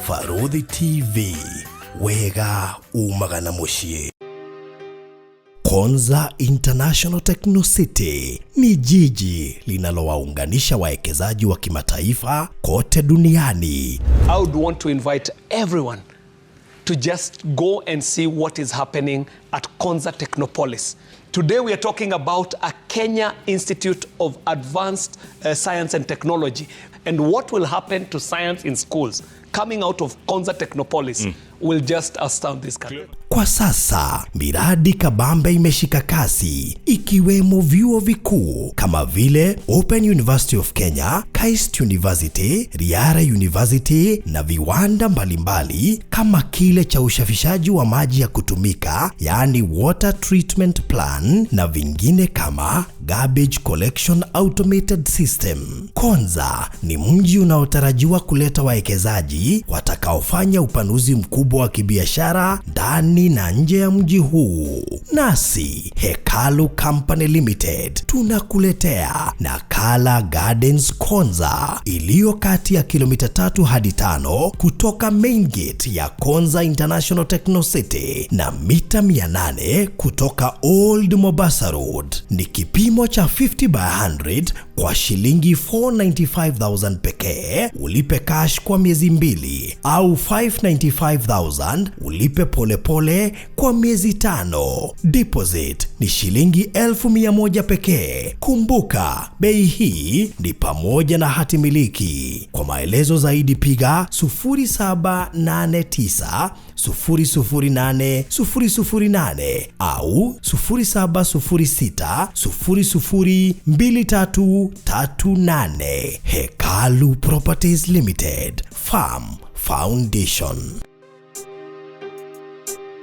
Barũthi TV, wega umaga na mũciĩ. Konza International Techno City ni jiji linalowaunganisha wawekezaji wa kimataifa kote duniani. I would want to invite everyone to just go and see what is happening at Konza Technopolis. Today we are talking about a Kenya Institute of Advanced Science and Technology and what will happen to science in schools coming out of Konza Technopolis will just astound this country. Kwa sasa miradi kabambe imeshika kasi ikiwemo vyuo vikuu kama vile Open University of Kenya, KAIST University, Riara University na viwanda mbalimbali kama kile cha usafishaji wa maji ya kutumika, yaani water treatment plant, na vingine kama garbage collection automated system. Konza ni mji unaotarajiwa kuleta wawekezaji watakaofanya upanuzi mkubwa wa kibiashara ndani na nje ya mji huu. Nasi Hekalu Company Limited tunakuletea Nakala Gardens Konza iliyo kati ya kilomita 3 hadi 5 kutoka main gate ya Konza International Techno City na mita 800 kutoka Old Mombasa Road. Ni kipimo cha 50 by 100 kwa shilingi 495,000 pekee, ulipe cash kwa miezi 2, au 595,000 ulipe polepole kwa miezi 5. Deposit ni shilingi 100,000 pekee. Kumbuka, bei hii ni pamoja na hati miliki. Kwa maelezo zaidi piga 0789 008 008 au 0706 002338. Hekalu Properties Limited, Farm Foundation.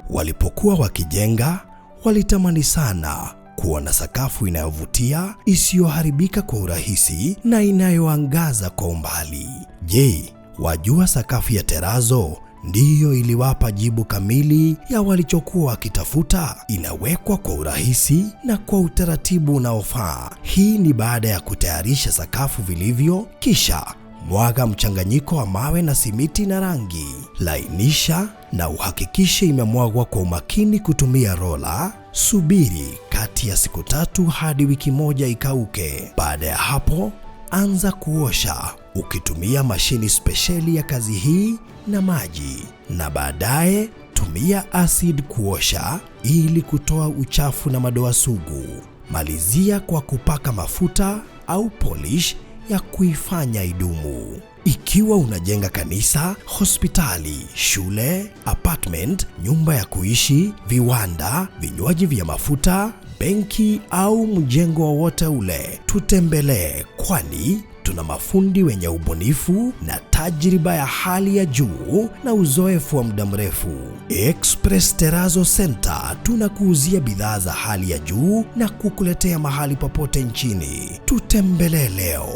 Walipokuwa wakijenga, walitamani sana kuwa na sakafu inayovutia, isiyoharibika kwa urahisi na inayoangaza kwa umbali. Je, wajua sakafu ya terazo ndiyo iliwapa jibu kamili ya walichokuwa wakitafuta? Inawekwa kwa urahisi na kwa utaratibu unaofaa. Hii ni baada ya kutayarisha sakafu vilivyo, kisha mwaga mchanganyiko wa mawe na simiti na rangi. Lainisha na uhakikishe imemwagwa kwa umakini kutumia rola. Subiri kati ya siku 3 hadi wiki 1 ikauke. Baada ya hapo, anza kuosha ukitumia mashini spesheli ya kazi hii na maji, na baadaye tumia acid kuosha ili kutoa uchafu na madoa sugu. Malizia kwa kupaka mafuta au polish ya kuifanya idumu. Ikiwa unajenga kanisa, hospitali, shule, apartment, nyumba ya kuishi, viwanda, vinywaji vya mafuta, benki au mjengo wowote ule, tutembelee, kwani tuna mafundi wenye ubunifu na tajriba ya hali ya juu na uzoefu wa muda mrefu. Express Terrazzo Center tunakuuzia bidhaa za hali ya juu na kukuletea mahali popote nchini. Tutembelee leo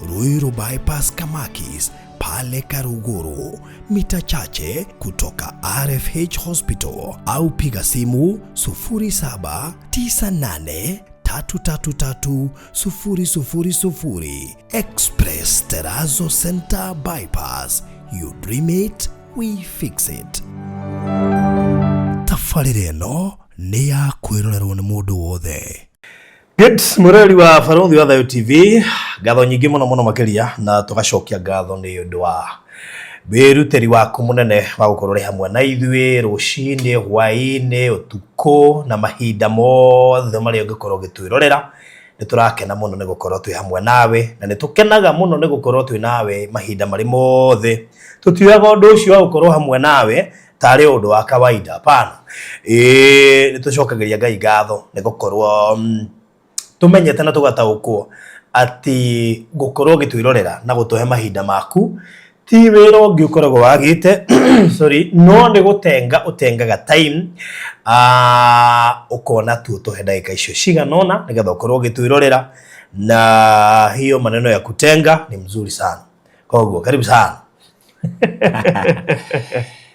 Ruiru Bypass, Kamakis pale Karuguru, mita chache kutoka RFH Hospital, au piga simu 0798 333 000. Express Terrazzo Center Bypass. You dream it, we fix it. Tabarĩra ĩno nĩ ya kwĩrorerwo nĩ mũndũ wothe. Good, mũrori wa Barũthi wa Thayo TV, ngatho nyingĩ mũno mũno makĩria, na tũgacokia ngatho nĩ ũndũ wa wĩrutĩri waku mũnene wa gũkorwo ũrĩ hamwe na ithuĩ rũcinĩ, hwaĩ-inĩ, ũtukũ na mahinda mothe marĩa ũngĩkorwo ũgĩtwĩrorera. Nĩ tũrakena mũno nĩ gũkorwo twĩ hamwe nawe, na nĩ tũkenaga mũno nĩ gũkorwo twĩ nawe mahinda marĩ mothe. Tũtioyaga ũndũ ũcio wa gũkorwo hamwe nawe tarĩ ũndũ wa kawaida, hapana. Ĩĩ, nĩ tũcokagĩria Ngai ngatho nĩ gũkorwo tũmenyete na tũgataũkwo atĩ gũkorwo ũgĩtwĩrorera na gũtũhe mahinda maku ti wĩra ũngĩ ũkoragwo wagĩte, sorry, no nĩ gũtenga ũtengaga time, ũkona tu ũtũhe ndagĩka icio cigana ũna nĩgetha ũkorwo ũgĩtwĩrorera, na hiyo maneno ya kutenga ni mzuri sana. Koguo karibu sana.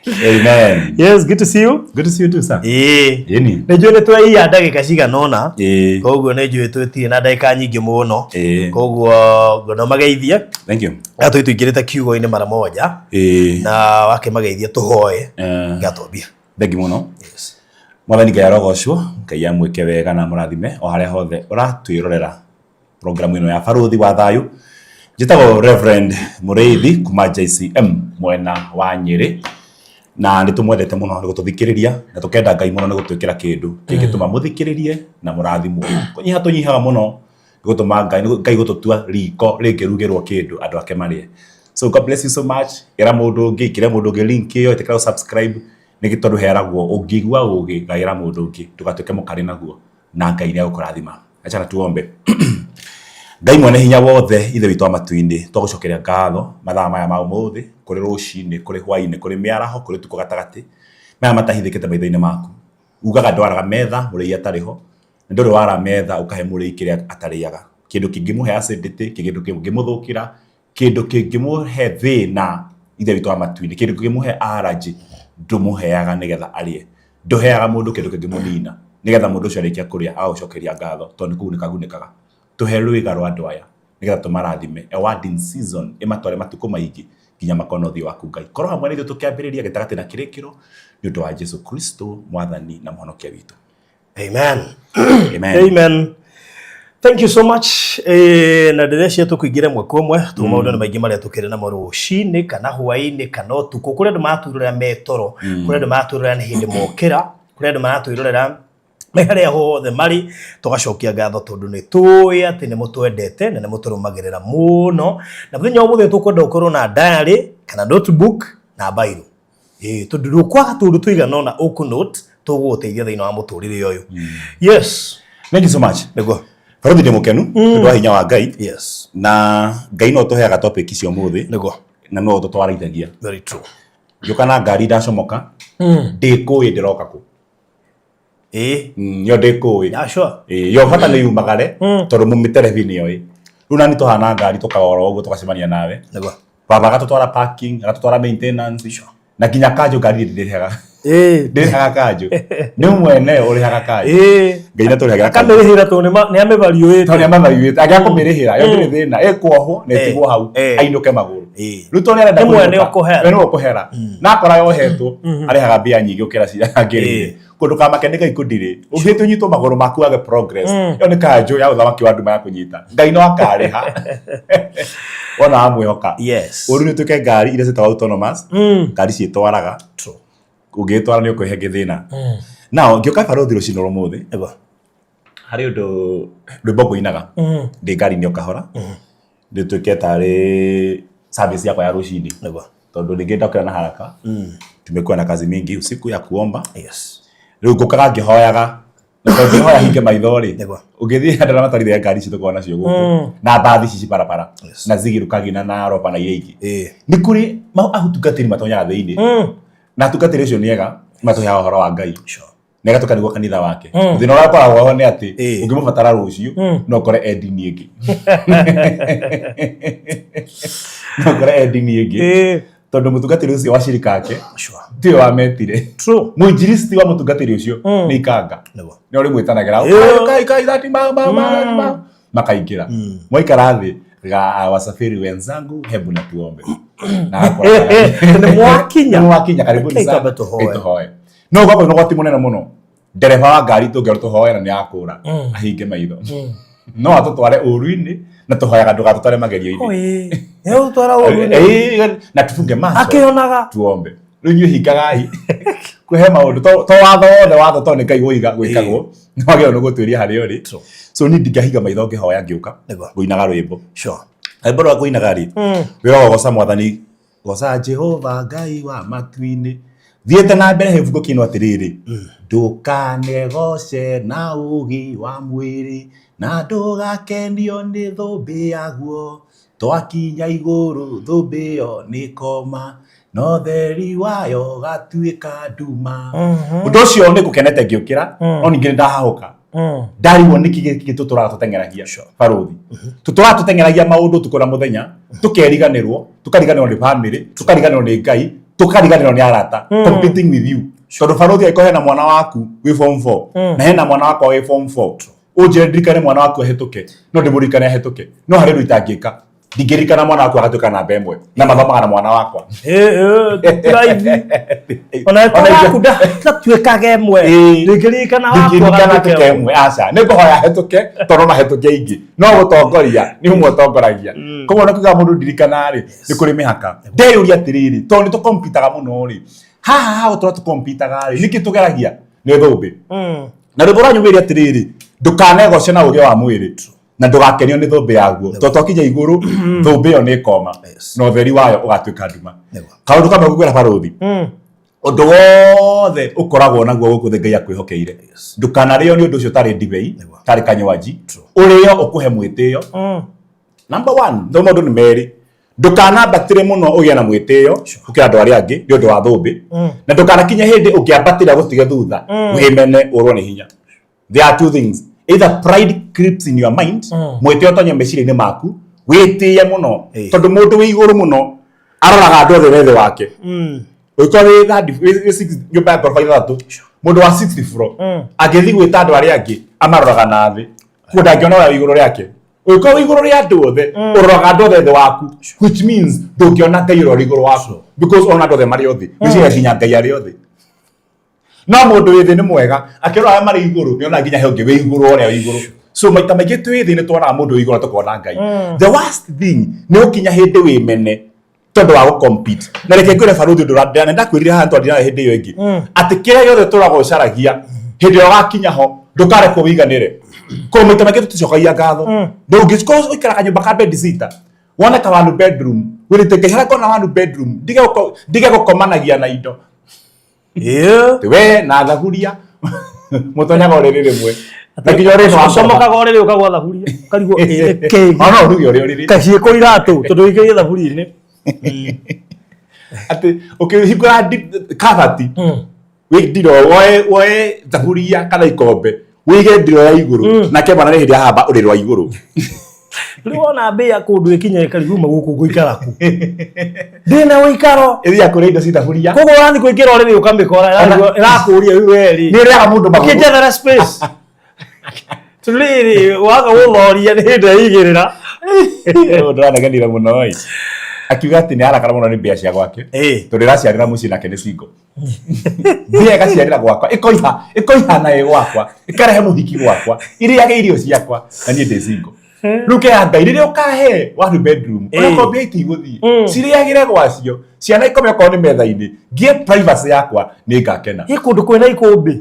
Amen. Yes, good to see you. Good to see you too, sir. Ĩĩ. Ĩni. Nĩ njũĩ nĩ twaiya ndagĩka cigana ũna. Ĩĩ. Koguo nĩ njũĩ twĩtirĩ na ndagĩka nyingĩ mũno. Ĩĩ. Koguo ngwenda ũmageithie. Thank you. Na tũi tũingĩrĩte kiugo-inĩ mara moja. Ĩĩ. Na wakĩmageithia tũhoe. Eh, Ngatwambia. Thank you mũno. Yes. Mwathani Ngai arogocwo, Ngai amwĩke wega na amũrathime o harĩa hothe ũratwĩrorera programu ĩno ya Barũthi wa Thayũ. Njĩtagwo Reverend Mũrĩithi kuma JCM mwena wa Nyĩrĩ, na nĩ tũmwendete mũno nĩ gũtũthikĩrĩria na tũkenda Ngai mũno nĩ gũtwĩkĩra kĩndũ kĩngĩtũma mũthikĩrĩrie na mũrathimwo. Kũnyiha tũnyihaga mũno nĩ gũtũma Ngai, Ngai gũtũtua riko rĩngĩrugĩrwo kĩndũ andũ ake marĩe. So God bless you so much. Ĩra mũndũ ũngĩ, ĩkĩra mũndũ ũngĩ link ĩyo, ĩtĩkĩra gũ-subscribe nĩ tondũ heragwo ũngĩigua ũgĩ gaĩra mũndũ ũngĩ ndũgatuĩke mũkarĩ naguo na Ngai nĩ egũkũrathima. Acha na tuombe. Ngai mwene hinya wothe ithe witũ wa matu-inĩ twagũcokeria ngatho mathaa maya ma ũmũthĩ kũrĩ rũcinĩ kũrĩ hwainĩ kũrĩ mĩaraho kũrĩ ũtukũ gatagatĩ maya matahithĩkĩte maitho-inĩ maku. Ugaga ndwaraga metha mũrĩi atarĩ ho na ndũrĩ wara metha ũkahe mũrĩi kĩrĩa atarĩaga, kĩndũ kĩngĩmũhe acidity, kĩndũ kĩngĩmũthũkĩra, kĩndũ kĩngĩmũhe thĩna ithe witũ wa matu-inĩ, kĩndũ kĩngĩmũhe allergy ndũmũheaga nĩgetha arĩe. Ndũheaga mũndũ kĩndũ kĩngĩmũnina nĩgetha mũndũ ũcio arĩkia kũrĩa agagũcokeria ngatho tondũ nĩ kũgunĩka agunĩkaga. Tũhe rwĩga rwa andũ aya nĩgetha tũmarathime, a word in season ĩmatware matukũ maingĩ nginya makona ũthiũ waku Ngai. Korwo hamwe na ithuĩ tũkĩambĩrĩria gĩtagatĩ na kĩrĩkĩro nĩ ũndũ wa Jesu Kristo mwathani na mũhonokia witũ. Amen. Amen. Amen. Thank you so much. Eh, na ndĩreciria tũkũingĩra ĩmwe kwa ĩmwe tondũ maũndũ nĩ maingĩ marĩa tũkĩrĩ namo rũcinĩ kana hwainĩ kana ũtukũ. Kũrĩ andũ maratwĩrorera me toro, kũrĩ andũ maratwĩrorera nĩ hĩndĩ mokĩra, kũrĩ andũ maratwĩrorera me harĩa hothe marĩ, tũgacokia ngatho tondũ nĩ tũĩ atĩ nĩ mũtwendete na nĩ mũtũrũmagĩrĩra mũno. Na mũthenya wa ũmũthĩ tũkwenda ũkorwo na diary kana notebook na bairo. Ĩĩ, tondũ ndũkwaga tũndũ tũigana ũna ũkũ-note tũgũgũteithia thĩinĩ wa mũtũrĩre ũyũ. Yes. Thank you so much. Nĩguo. Barũthi ndĩ mũkenu nĩ ũndũ wa hinya wa Ngai. Yes. Na Ngai no ũtũheaga topic icio ũmũthĩ. Nĩguo. Na no ũtũtwarithagia. Very true. Ngĩũka na ngari ndacomoka, ndĩkũĩ ndĩroka kũ. Ĩĩ. Yo ndĩkũĩ. Yeah, sure. Ĩĩ, yo bata nĩ yumagare tondũ mũmĩterebi nĩoĩ. Rĩu nani tũhana ngari tũkaora ũguo tũgacemania nawe. Nĩguo. Baba agatũtwara parking, agatũtwara maintenance. Na nginya kanjũ ngari ndĩrĩhaga. Ĩĩ. Ndĩrĩhaga kanjũ. Nĩ mwene ũrĩhaga kanjũ. Ĩĩ. Ngai nĩatũrĩhagĩra kanjũ. Akamĩrĩhĩra tondũ nĩ amĩvariũĩte. Tondũ nĩamavariũĩte. Angĩaga kũmĩrĩhĩra, yo ndĩrĩ thĩna. Ĩkuohwo na ĩtigwo hau, Eh. ainũke magũrũ. Ĩĩ. Rĩu tondũ nĩarenda Nĩ mwene kũinũka, ũkũhera. we nĩwe ũkũhera. Na akora yohetwo, arĩhaga mbia nyingĩ gũkĩra ciria angĩrĩhire. Ĩĩ. Kũndũ kamake nĩ Ngai kũndirĩ. Ũngĩhĩtia ũnyitwo magũrũ maku wage progress, ĩyo nĩ kanjũ ya ũthamaki wa nduma ya kũnyita. Ngai no akarĩha. Wona wamwĩhoka. Yes. Ũru nĩ ũtuĩke ngari iria ciĩtagwo autonomous, ngari ciĩtwaraga. True. Ũngĩtwara nĩ ũkwĩhe thĩna. Now, ngĩũka barũthi rũcinĩ rwa ũmũthĩ, Nĩguo. harĩ ũndũ rwĩmbo ngũinaga ndĩ ngari-inĩ o kahora, ndĩtuĩke tarĩ service yakwa ya rũcinĩ. Nĩguo. Tondũ rĩngĩ ndokĩra na haraka, tumekuwa na kazi mingi usiku ya kuomba. Yes. Rĩu ngũkaga ngĩhoyaga, na tondũ ngĩhoya hinge maitho rĩ, Nĩguo. ũngĩthiĩ andũ arĩa matwarithagia ngari ici tũkoragwo nacio gũkũ, na mbathi ici ci barabara, Yes. na zigirukagina na roba na iria ingĩ. Ĩĩ. Nĩ kũrĩ atungatĩri matonyaga thĩinĩ, na atungatĩri acio nĩ ega, matũheaga ũhoro wa Ngai. Sure. Na ĩgatuĩka nĩguo kanitha wake. Thĩna ũrĩa ũkoragwo ho nĩ atĩ Ĩĩ. ũngĩmũbatara rũciũ no ũkore e ndini ĩngĩ. No ũkore e ndini ĩngĩ. Ĩĩ. Tondũ mũtungatĩri ũcio wa cirika ake Sure. tiwe wametire. True. Mũinjilisti wa mũtungatĩri ũcio nĩ ikanga. Nĩguo. Nĩ ũrĩmwĩtanagĩra. Ĩĩ. Kai kai thati ma ma ma ma makaingĩra. Mwaikara thĩ ga wasafiri wenzangu hebu na tuombe. Na agakora Nĩ mwakinya. Nĩ mwakinya karibuni Rekei sana. twambe tũhoe. Rekei tũhoe. No gwakorwo na ũgwati mũnene mũno. Ndereba wa ngari tũngĩorwo tũhoe na nĩ akũra ahinge maitho. No atũtware ũru-inĩ na tũhoyaga ndũgatũtware magerio-inĩ. Ĩĩ. Nĩ ũgũtwara ũru-inĩ. Ĩĩ, na tufunge macho. Akĩonaga. Tuombe. Rĩu inyuĩ hingagai. Kwĩhe maũndũ to watho wothe watho to nĩ Ngai woiga gwĩkagwo. Nĩ wagĩrĩirwo nĩ gũtuĩria harĩa ũrĩ. True. So niĩ ndingĩhinga maitho ngĩhoya ngĩũka. Nĩguo. Ngũinaga rwĩmbo. Sure. Rwĩmbo rũrĩa ngũinaga rĩ, wĩra wa goca mwathani, goca Jehova Ngai wa matu-inĩ. Thiĩte na mbere he ibuku kĩinwo atĩrĩrĩ, ndũkanegoce na ũũgĩ wa mwĩrĩ, na ndũgakenio nĩ thũmbĩ yaguo. Twakinya igũrũ thũmbĩ ĩyo nĩ koma, na ũtheri wayo ũgatuĩka nduma. Ũndũ ũcio nĩ ngũkenete ngĩũkĩra, no ningĩ nĩ ndahahũka. Ndarigwo nĩkĩ gĩkĩ tũtũraga tũteng'eragia barũthi. Tũtũraga tũteng'eragia maũndũ ũtukũ na mũthenya, tũkeriganĩrwo, tũkariganĩrwo nĩ bamĩrĩ, tũkariganĩrwo nĩ Ngai, Tũkariganĩrwo nĩ arata competing with you, tondũ barũthi, angĩkorwo hena mwana waku wĩ form 4 na hena mwana wakwa wĩ form 4, ũnjĩre ndirikane mwana waku ahĩtũke, no ndĩmũririkane ahĩtũke, no harĩ ũndũ itangĩka, ndingĩririkana mwana waku agatuĩka namba 1 na mathomaga na mwana wakwa. Raithi ona waku ndatuĩkaga 1. Ndingĩririkana wakwa. Ndingĩririkana agatuĩka atuĩke 1, aca, nĩ ngũhoya ahĩtũke, tondũ no mahĩtũke aingĩ, no gũtongoria nĩ ũmwe ũtongoragia. Koguo ona kuga mũndũ ndirikana rĩ, nĩ kũrĩ mĩhaka. Ndeyũria atĩrĩrĩ, tondũ nĩ tũkompitaga mũno rĩ, haha ha gũtũra tũkompitaga rĩ, nĩkĩ tũgeragia nĩ thũmbĩ? Na rwĩmbo rwanyumĩire atĩrĩrĩ, ndũkanegoce na ũgĩ wa mwĩrĩ na ndũgakenio nĩ thũmbĩ yaguo, tondũ twakinya igũrũ thũmbĩ ĩyo nĩ ĩkoma na ũtheri wayo ũgatuĩka nduma. Kaũndũ kamwe ngũkwĩra, barũthi, ũndũ wothe ũkoragwo naguo gũkũ thĩ Ngai akwĩhokeire, ndũkanarĩo nĩ ũndũ ũcio tarĩ ndibei, tarĩ kanywaji, ũrĩo ũkũhe mwĩtĩo. Number one, no maũndũ nĩ merĩ: ndũkanambatĩre mũno ũgĩe na mwĩtĩo gũkĩra andũ arĩa angĩ nĩ ũndũ wa thũmbĩ, na ndũkanakinye hĩndĩ ũngĩambatĩra gũtige thutha wĩmene, ũrwo nĩ hinya. There are two things: either pride creeps in your mind, mwĩtĩo ũtonye meciria-inĩ maku, wĩtĩe mũno, tondũ mũndũ wĩ igũrũ mũno aroraga andũ othe me thĩ wake. Ũngĩkorwo wĩ wĩ nyũmba ya ngoroba 6, mũndũ wa 60 floor angĩthiĩ gwĩta andũ arĩa angĩ, amaroraga na thĩ, kuo ndangĩona ũrĩa wĩ igũrũ rĩake. Ũngĩkorwo wĩ igũrũ rĩa andũ othe, ũroraga andũ othe thĩ waku, which means ndũngĩona Ngai ũrĩa ũrĩ igũrũ waku, because ona andũ othe marĩ othe gwĩciria nginya Ngai arĩ othe. No mũndũ wĩ thĩ nĩ mwega, akĩrora arĩa marĩ igũrũ, nĩona nginya he ũngĩ wĩ igũrũ, ũrĩa wĩ igũrũ. So maita maingĩ twĩ thĩ nĩ tuonaga mũndũ wĩ igũrũ na tũkona Ngai. The worst thing nĩ ũkinya hĩndĩ wĩmene tondũ wa gũcompete. Na reke ngwĩre, barũthi, ũndũ ũrĩa ndakwĩrire haha twandire nawe hĩndĩ ĩyo ĩngĩ, atĩ kĩrĩa gĩothe tũragwo ũcaragia, hĩndĩ ĩrĩa ũgakinya ho ndũkarekwo wĩiganĩre. Koguo maita maingĩ tũticokagia ngatho. Ndũngĩkorwo ũikaraga nyũmba ka bed sitter, wone ka one bedroom, wĩrĩte Ngai harĩa ngona one bedroom, ndige gũkomanagia na indo. We na thaburia mũtonyaga ũrĩrĩ rĩmwe na nginya ũrĩrĩ wa Ũcomokaga ũrĩrĩ ũkagwa thaburia, ũkarigwo ĩ kĩ. Ona ũruge ũrĩ ũrĩrĩ. Kaciĩ iratũ tondũ ũikĩrie thaburia-inĩ. Atĩ ũkĩhingũra kabati wĩ ndiro, woe thaburia kana ikombe, wĩige ndiro ya igũrũ, nake mwana nĩ hĩndĩ ahamba ũrĩrĩ wa igũrũ. Rĩu wona mbĩa kũndũ ĩkinya ĩkarigwo uma gũkũ ngũikara kũ, ndĩna ũikaro. Ĩthiaga kũrĩa indo ci thaburia. Koguo ũrathiĩ kũingĩra ũrĩrĩ ũkamĩkora ĩrakũria, rĩu we rĩ, Nĩ ĩrĩaga mũndũ magũrũ. Ũkĩnjethera space tũrĩrĩ waga gũthoria nĩ hĩndĩ yaigĩrĩra. Ũyũ ndĩranegenire mũno ĩ, akiuga atĩ nĩ arakara mũno nĩ mbĩa cia gwake, tondũ ĩraciarĩra mũciĩ nake nĩ single. Mbĩa ĩgaciarĩra gwakwa, ĩkoiha ĩkoiha na ĩ gwakwa, ĩkarehe mũhiki gwakwa, irĩage irio ciakwa, na niĩ ndĩ single. Rĩu kea Ngai rĩrĩa ũkahe one bedroom, onakorwo mbĩa itigũthiĩ, cirĩagĩre gwacio, ciana ikome okorwo nĩ metha-inĩ, ngĩe privacy yakwa, nĩ ngakena. Ĩ kũndũ kwĩna ikũmbĩ,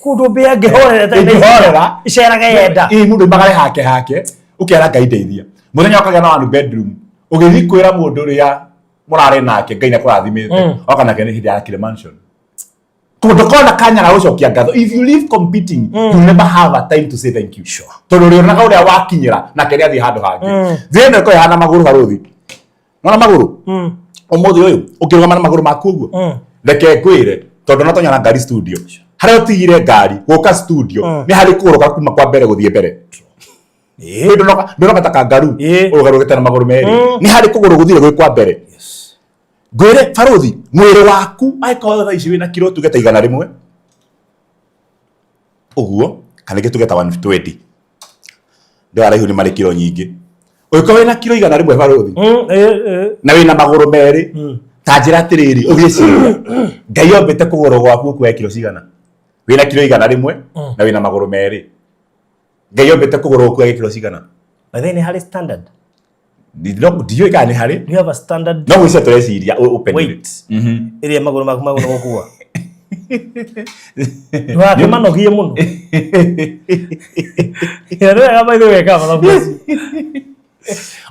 kũndũ mbĩa ngĩhorera. Ĩngĩhorera. Icerage yenda. Ĩ mũndũ imagare hake hake, ũkera Ngai ndeithia. Mũthenya ũkagĩa na one bedroom, ũgĩthiĩ kwĩra mũndũ ũrĩa mũrarĩ nake Ngai nĩakũrathimĩte, oka nake nĩ hĩndĩ yakire mansion. Koguo ndũkona kanya ga gũcokia ngatho. If you live competing, you never have a time to say thank you, tondũ ũrĩonaga ũrĩa wakinyĩra nake nĩ athiĩ handũ hangĩ. Thĩ ĩno ĩkorwo ĩhana magũrũ, barũthi. Nona magũrũ ũmũthĩ ũyũ ũkĩrũgama na magũrũ maku ũguo, reke ngwĩre, tondũ natonya na ngari studio, harĩa ũtigire ngari gũka studio, nĩ harĩ kũgũrũ kuma kwa mbere gũthiĩ mbere. Ndũnoka ta kangaru ũrũgarũgĩte na magũrũ merĩ, nĩ harĩ kũgũrũ gũthire gwĩ kwa mbere. Ngwĩre, barũthi, mwĩrĩ waku angĩkorwo thaa ici wĩna kiro tuge ta 100 ũguo, kana ingĩ tuge ta 120, ndĩ araihu nĩ marĩ kiro nyingĩ, ũngĩkorwo wĩna kiro 100, barũthi, na wĩna magũrũ merĩ, ta njĩra atĩrĩrĩ, ũgĩciria Ngai ombĩte kũgũrũ gwaku gũkuoya kiro cigana? Wĩna kiro 100 na wĩna magũrũ merĩ, Ngai ombĩte kũgũrũ gũkuoya kiro cigana? By the way, nĩ harĩ standard? Ndiũĩ kana nĩ harĩ. Do you have a standard No gwĩciria tũreciria openly. weight ĩrĩa magũrũ maku magũrũ gũkua? Ndũgakĩmanogie mũno. Nĩ wega by the way wekaga mathabu macio.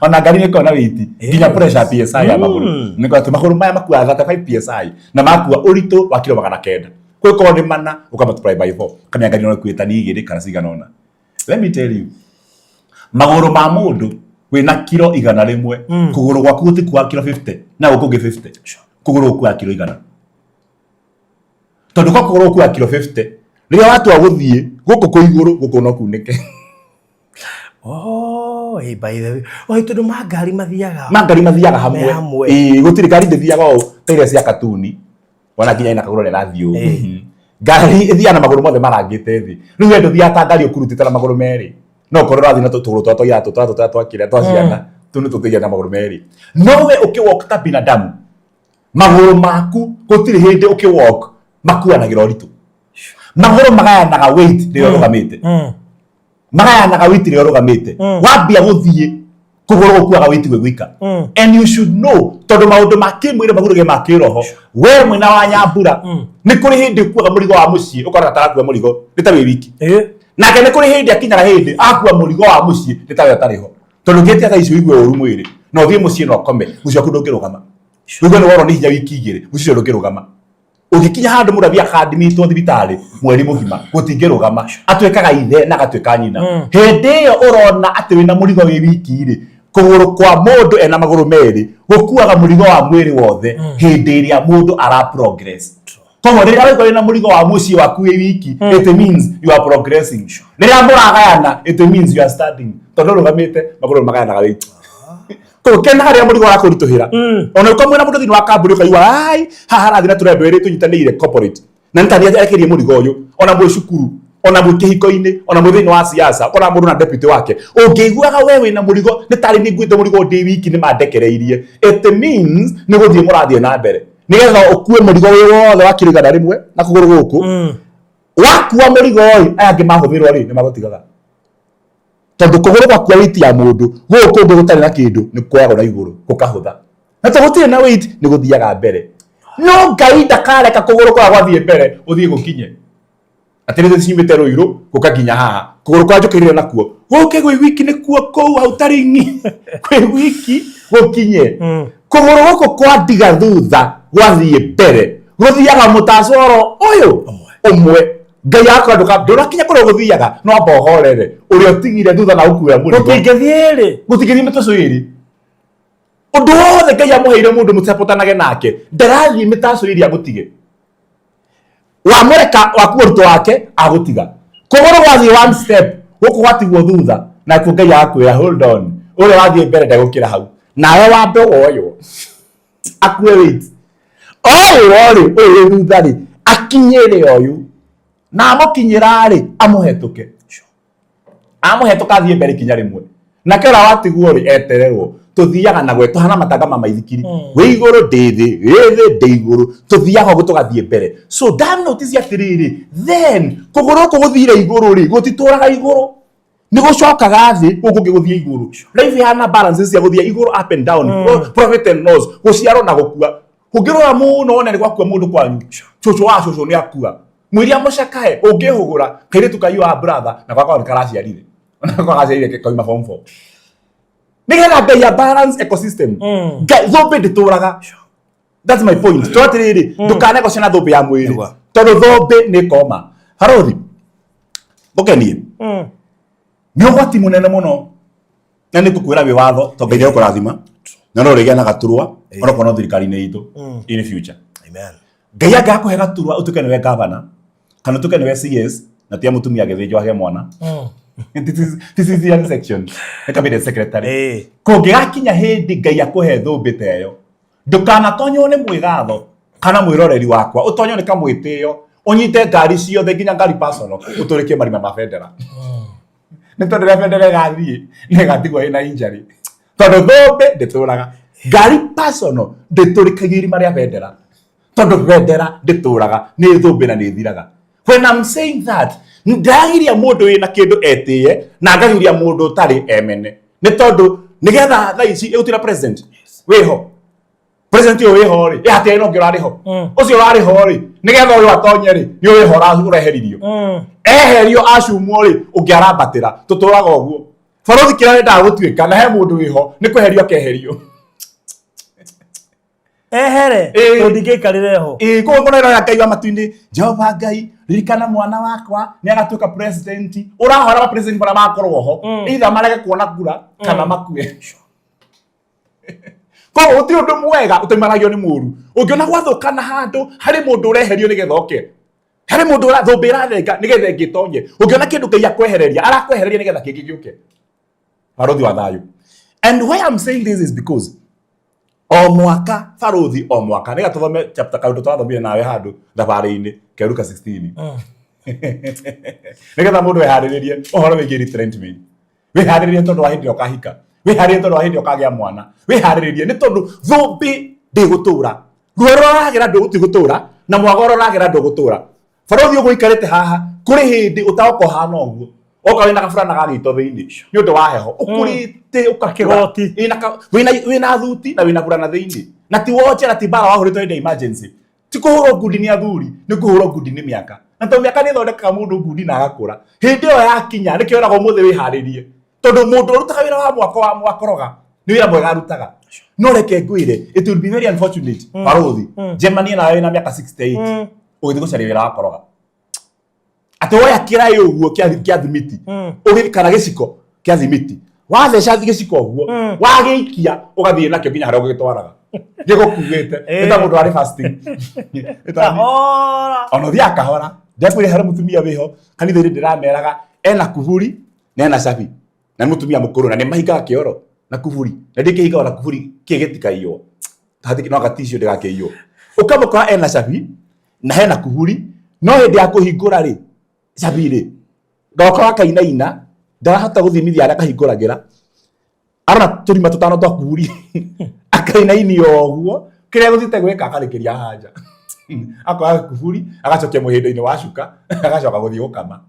Ona ngari nĩ ĩkoragwo na weight, nginya pressure, PSI ya magũrũ. Nĩ kwa atĩ magũrũ maya makuaga 35 PSI na makua ũritũ wa kiro 900. Kwĩkorwo nĩ mana, ũka multiply by 4, kamenya ngari no ĩkuĩte tani 2 kana cigana ũna. Let me tell you, magũrũ ma mũndũ wĩna kiro 100, kũgũrũ gwaku gũtikuaga kiro 50 na gũkũ ũngĩ 50, kũgũrũ gũkuaga kiro 100, tondũ kwa kũgũrũ gũkuaga kiro 50, rĩrĩa watua gũthiĩ gũkũ kwĩ igũrũ, gũkũ no kunĩke. Oh, Oh, eh, by the way. Oh, tondu mangari mathiaga. Mangari mathiaga hamwe. Me hamwe. Ĩĩ, gũtirĩ ngari ndĩthiaga ũũ ta iria cia katuni ona nginya ina kagũrũ rĩrathiĩ ũũ. Ngari ĩthiaga na magũrũ mothe marangĩte thĩ. Rĩu we ndũthiaga ta ngari ũkurutĩte na magũrũ merĩ, no ũkorwo ũrathiĩ na tũgũrũ twa twa iratũ twa twa twa kĩrĩa twa ciana tũu nĩ tũthiaga na magũrũ merĩ. No we ũkĩwalk ta binadamu, magũrũ maku gũtirĩ hĩndĩ ũkĩwalk makuanagĩra ũritũ. Magũrũ magayanaga weight rĩrĩa ũrũgamĩte. Magayanaga weight rĩrĩa ũrũgamĩte. Wambia gũthiĩ, kũgũrũ gũkuaga weight gwĩ gwika. And you should know, tondũ maũndũ ma kĩmwĩrĩ magũrũge ma kĩroho, we mwena wa Nyambura, nĩ kũrĩ hĩndĩ ũkuaga mũrigo wa mũciĩ ũkona tarakua mũrigo nĩ ta wĩ wiki. Nake nĩ kũrĩ hĩndĩ akinyaga hĩndĩ akua mũrigo wa mũciĩ nĩ ta we ũtarĩ ho. Tondũ ũngĩtia thaa ici ũigue ũru mwĩrĩ, na ũthiĩ mũciĩ na ũkome, mũciĩ waku ndũngĩrũgama. Ũigue nĩ worwo nĩ hinya wiki igĩrĩ, mũciĩ ũcio ndũngĩrũgama. Ũngĩkinya handũ mũndũ athiĩ akadimitwo thibitarĩ mweri mũgima, gũtingĩrũgama. Atuĩkaga ithe na agatuĩka nyina. Hĩndĩ ĩyo ũrona atĩ wĩna mũrigo wĩ wiki rĩ, kũgũrũ kwa mũndũ ena magũrũ merĩ gũkuaga mũrigo wa mwĩrĩ wothe hĩndĩ ĩrĩa mũndũ ara progress. Koguo rĩrĩa waigua wĩna mũrigo wa mũciĩ waku wĩ wiki, it means you are progressing. Rĩrĩa mũragayana, it means you are standing. Tondũ ũrũgamĩte, magũrũ magayanaga weight. Koguo kena harĩa mũrigo wakũritũhĩra. Ona ũkorwo mwĩna mũndũ thĩinĩ wa kambuni ũkaigua, ai, haha harathiĩ na tũrendwo ĩrĩ tũnyitanĩire corporate. Na nĩ tani arekerie mũrigo ũyũ, ona mwĩ cukuru, ona mwĩ kĩhiko-inĩ, ona mwĩ thĩinĩ wa siasa, ũkona mũndũ na deputy wake. Ũngĩiguaga we wĩna mũrigo, nĩ tarĩ niĩ nguĩte mũrigo ndĩ wiki nĩ mandekereirie. It means nĩ gũthiĩ mũrathiĩ na mbere. Nĩgetha ũkue mũrigo wĩ wothe wa kiro 100 na kũgũrũ gũkũ. Wakua mũrigo ĩ, aya angĩ mahũthĩrwo rĩ, nĩ magũtigaga. Tondũ kũgũrũ gwakua weight ya mũndũ, gũkũ kũngĩ gũtarĩ na kĩndũ nĩ kuoyagwo na igũrũ gũkahũtha. Na tondũ gũtirĩ na weight nĩ gũthiaga mbere. No Ngai ndakareka kũgũrũ kũrĩa gwathiĩ mbere gũthiĩ gũkinye. Atĩ rĩu ciumĩte Rũirũ gũka nginya haha. Kũgũrũ kũrĩa njũkĩrĩire nakuo gũke gwĩ wiki nĩkuo kũu hau taring'i kwĩ wiki gũkinye. Kũgũrũ gũkũ kwa ndiga thutha gwathiĩ mbere gũthiaga mũtacoro ũyũ ũmwe. Ngai akora ndũrakinya kũrĩa ũgũthiaga, no amba ũhorere ũrĩa ũtigire thutha na ũkuoya mũrigo. Gũtingĩthiĩ rĩ. Gũtingĩthiĩ mĩtacũ ĩrĩ. Ũndũ wothe Ngai amũheire mũndũ mũcapotanage nake, ndarathiĩ mĩtacũ ĩrĩ agũtige. Wamũreka wakuo ũritũ wake agũtiga. Kũgũrũ gwathiĩ one step, gũkũ gwatigwo thutha, nakuo Ngai agakwĩra hold on, ũrĩa wathiĩ mbere ndegũkĩra hau. Nawe wambe woywo. Akue weight. Oywo rĩ, ũyũ wĩ thutha rĩ, akinyĩre ũyũ. Na amũkinyĩra rĩ, amũhetũke. Amũhetũka athiĩ mbere ikinya rĩmwe. Nake ũrĩa watigwo rĩ, etererwo. Tũthiaga na gwe, tũhana matanga ma maithikiri. Wĩ igũrũ ndĩ thĩ, wĩ thĩ ndĩ igũrũ. Tũthiaga ũguo tũgathiĩ mbere. So ndanotice atĩrĩrĩ, then kũgũrũ gũkũ gũthire igũrũ rĩ, gũtitũraga igũrũ. Nĩ gũcokaga thĩ, gũkũ kũngĩ gũthiĩ igũrũ. Life ihana balance cia gũthiĩ igũrũ, up and down, profit and loss, gũciarwo na gũkua. Ũngĩrora mũno wone nĩ gwakua mũndũ kwanyu. Cũcũ wa cũcũ nĩ akua. Mwĩrĩ amũcakae, ũngĩhũgũra, kairĩtu kaiyũ wa brother, na gwakwa nĩ karaciarire. Na gwakwa gaciarire kauma form 4. Nĩgetha Ngai ya balance ecosystem. Ngai thũmbĩ ndĩtũraga. That's my point. Tondũ atĩrĩrĩ, ndũkanegocie na thũmbĩ ya mwĩrĩ. Tondũ thũmbĩ nĩ koma. Barothi, ũkenie. Nĩ ũgwati mũnene mũno. Na nĩ ngũkwĩra wĩ watho, tondũ Ngai nĩegũkũrathima. Na no ũrĩgĩa na gaturwa, onokorwo no thirikari-inĩ itũ, in future. Amen. Ngai angĩakũhe gaturwa ũtuĩke nĩwe governor, kana ũtuĩke nĩwe CS, na tia mũtumia agĩthĩnjwo agĩe mwana. This section. Nĩ cabinet secretary. Kũngĩgakinya hĩndĩ Ngai akũhe thũmbĩ ta ĩyo, ndũkanatonywo nĩ mwĩgatho kana mwĩroreri wakwa, ũtonywo nĩ kamwĩtĩo, ũnyite ngari ciothe nginya ngari personal, ũtũrĩkie marima ma bendera. Nĩ tondũ rĩrĩa bendera ĩgathiĩ, nĩ ĩgatigwo ĩna injury. Tondũ thũmbĩ ndĩtũraga. Ngari personal ndĩtũrĩkagia irima rĩa bendera. Tondũ bendera ndĩtũraga, nĩ thũmbĩ na nĩ ĩthiraga. When I'm saying that, ndĩragiria mũndũ wĩna kĩndũ etĩye na ngagiria mũndũ ũtarĩ emene. Nĩ tondũ nĩgetha thaa ici ĩgũtuĩra president wĩho. President ũyũ wĩho rĩ, ĩ hatirĩ na ũngĩ ũrarĩ ho. Ũcio ũrarĩ ho rĩ, nĩgetha ũyũ atonye rĩ, nĩ ũyũ wĩho ũreheririo. Eherio acumwo rĩ, ũngĩ arambatĩra. Tũtũraga ũguo. Barothi kĩrĩa wendaga gũtuĩka na he mũndũ wĩho, nĩ kweherio akeherio. Ehere, tũndingĩikarĩre ho. Koguo ngona ĩno ya Ngai wa matu-inĩ, Jehova Ngai, ririkana mwana wakwa nĩ agatuĩka president. Ũrahora ma president marĩa makorwo ho, either marege kuona kura kana makue. Koguo gũtirĩ ũndũ mwega ũtaimanagio nĩ mũru. Ũngĩona gwathũkana handũ, harĩ mũndũ ũreherio nĩgetha oke. Harĩ mũndũ thũmbĩ ĩrathenga nĩgetha ĩngĩ ĩtonye. Ũngĩona kĩndũ Ngai akwehereria, arakwehereria nĩgetha kĩngĩ gĩũke. Barothi wa thayũ. And why I'm saying this is because o mwaka barothi, o mwaka nĩgetha tũthome chapter kaũndũ tũrathomire nawe handũ thabarĩ-inĩ keruka 16, nĩgetha mũndũ eharĩrĩrie ũhoro wĩgiĩ retrenchment. Wĩharĩrĩrie tondũ wa hĩndĩ ĩrĩa ũkahika, wĩharĩrĩrie tondũ wa hĩndĩ ĩrĩa ũkagĩa mwana, wĩharĩrĩrie nĩ tondũ thũmbĩ ndĩgũtũra, ruo rũrĩa ũragera ndũgũtigũtũra, na mwago ũrĩa ũragera ndũgũtũra. Barothi, ũguo ũikarĩte haha, kũrĩ hĩndĩ ũtagoka ũhana ũguo, oka wĩna gaburana ga gĩito thĩinĩ nĩ ũndũ wa heho, ũkũrĩte ũgakũra. Kĩgoti. Wĩna thuti na wĩna burana thĩinĩ, na ti wonje na ti mbara wahũrĩtwo hĩndĩ ya emergency, ti kũhũrwo ngundi nĩ athuri, nĩ kũhũrwo ngundi nĩ mĩaka, na tondũ mĩaka nĩ ĩthondekaga mũndũ ngundi na agakũra. Hĩndĩ ĩyo yakinya, nĩkĩo wĩragwo ũmũthĩ wĩharĩrie, tondũ mũndũ ũrutaga wĩra wa mwako wa mwakoroga nĩ wĩra mwega arutaga. No reke ngwĩre, it will be very unfortunate, barothi, njemanie nawe wĩna mĩaka 68 ũgĩthiĩ gũcaria wĩra wa koroga, atĩ woya kĩraĩ ũguo kĩa thimiti kana gĩciko kĩa thimiti, watheca gĩciko ũguo, wagĩikia, ũgathiĩ nakĩo nginya harĩa ũgĩtwaraga gĩgũkuĩte. Nĩ ta mũndũ arĩ fasting. Kahora. Ona ũthiaga kahora. Ndakwĩre harĩ mũtumia wĩho kanitha-inĩ ndĩrameraga ena kuburi na ena cabi, na nĩ mũtumia mũkũrũ, na nĩ mahingaga kĩoro na kuburi, na ndĩkĩhingaga na kuburi kĩ gĩtikaiywo. Hatirĩ no gaticio ndĩgakĩiywo. Ũkamũkora ena cabi na hena kuburi, no hĩndĩ ya kũhingũra rĩ, cabi rĩ, gokora kainaina, ndarahota gũthimithia harĩa akahingũragĩra, arona tũrima tũtano twa kuburi, akainainia ũguo, kĩrĩa gũthiĩte gwĩka akarĩkĩria haha nja, akoya kuburi agacokia mũhĩndo-inĩ wa cuka, agacoka gũthiĩ gũkama,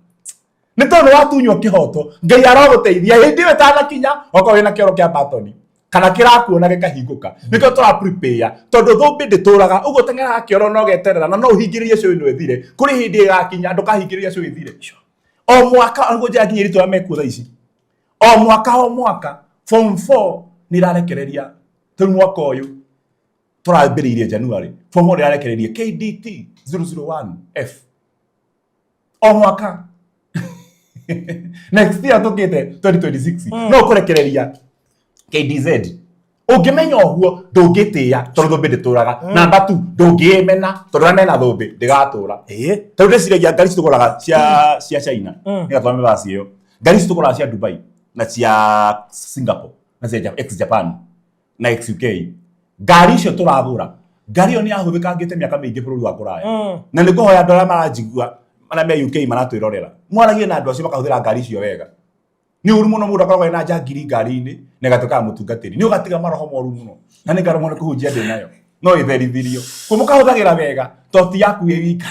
nĩ tondũ watunywo kĩhoto. Ngai arogũteithia hĩndĩ ĩyo ĩtanakinya, okorwo wĩna kĩoro kĩa batoni kana kĩrakuona gĩkahingũka. Nĩkĩo tũra prepare, tondũ thũmbĩ ndĩtũraga ũguo. Teng'eraga kĩoro na ũgeterera, na no ũhingĩrĩrie cũĩ ĩno ĩthire. Kũrĩ hĩndĩ ĩgakinya ndũkahingĩrĩria cũĩ ĩthire. O mwaka nĩguo njĩra nginya iritũ arĩa mekuo thaa ici, o mwaka, o mwaka form 4 nĩ irarekereria. Rĩu mwaka ũyũ tũrambĩrĩirie January, form 4 ĩrarekereria KDT 001 F o mwaka. Next year tũkĩte 2026, no kũrekereria KDZ. Ũngĩmenya ũguo, ndũngĩtĩĩa tondũ thũmbĩ ndĩtũraga. Namba 2, ndũngĩĩmena tondũ arĩa mena thũmbĩ ndĩgatũra. Tondũ ndĩciragia ngari citũgũraga cia China, nĩgatwame basi ĩyo, ngari citũgũraga cia Dubai na cia Singapore na cia ex Japan na ex UK. Ngari icio tũragũra, ngari ĩyo nĩ yahũthĩkangĩte mĩaka mĩingĩ bũrũri wa kũraya. Na nĩ ngũhoya andũ arĩa maranjigua, arĩa me UK maratwĩrorera, mwaragie na andũ acio makahũthĩra ngari icio wega. Nĩ ũru mũno mũndũ akoragwo ena njangiri ngari-inĩ na ĩgatuĩka ya mũtungatĩri, nĩ ũgatiga maroho moru mũno, na nĩ ngarũmwo nĩ kũhunjia ndĩ nayo no ĩtherithirio kũ mũkahũthagĩra wega, to ti yaku wĩ wika.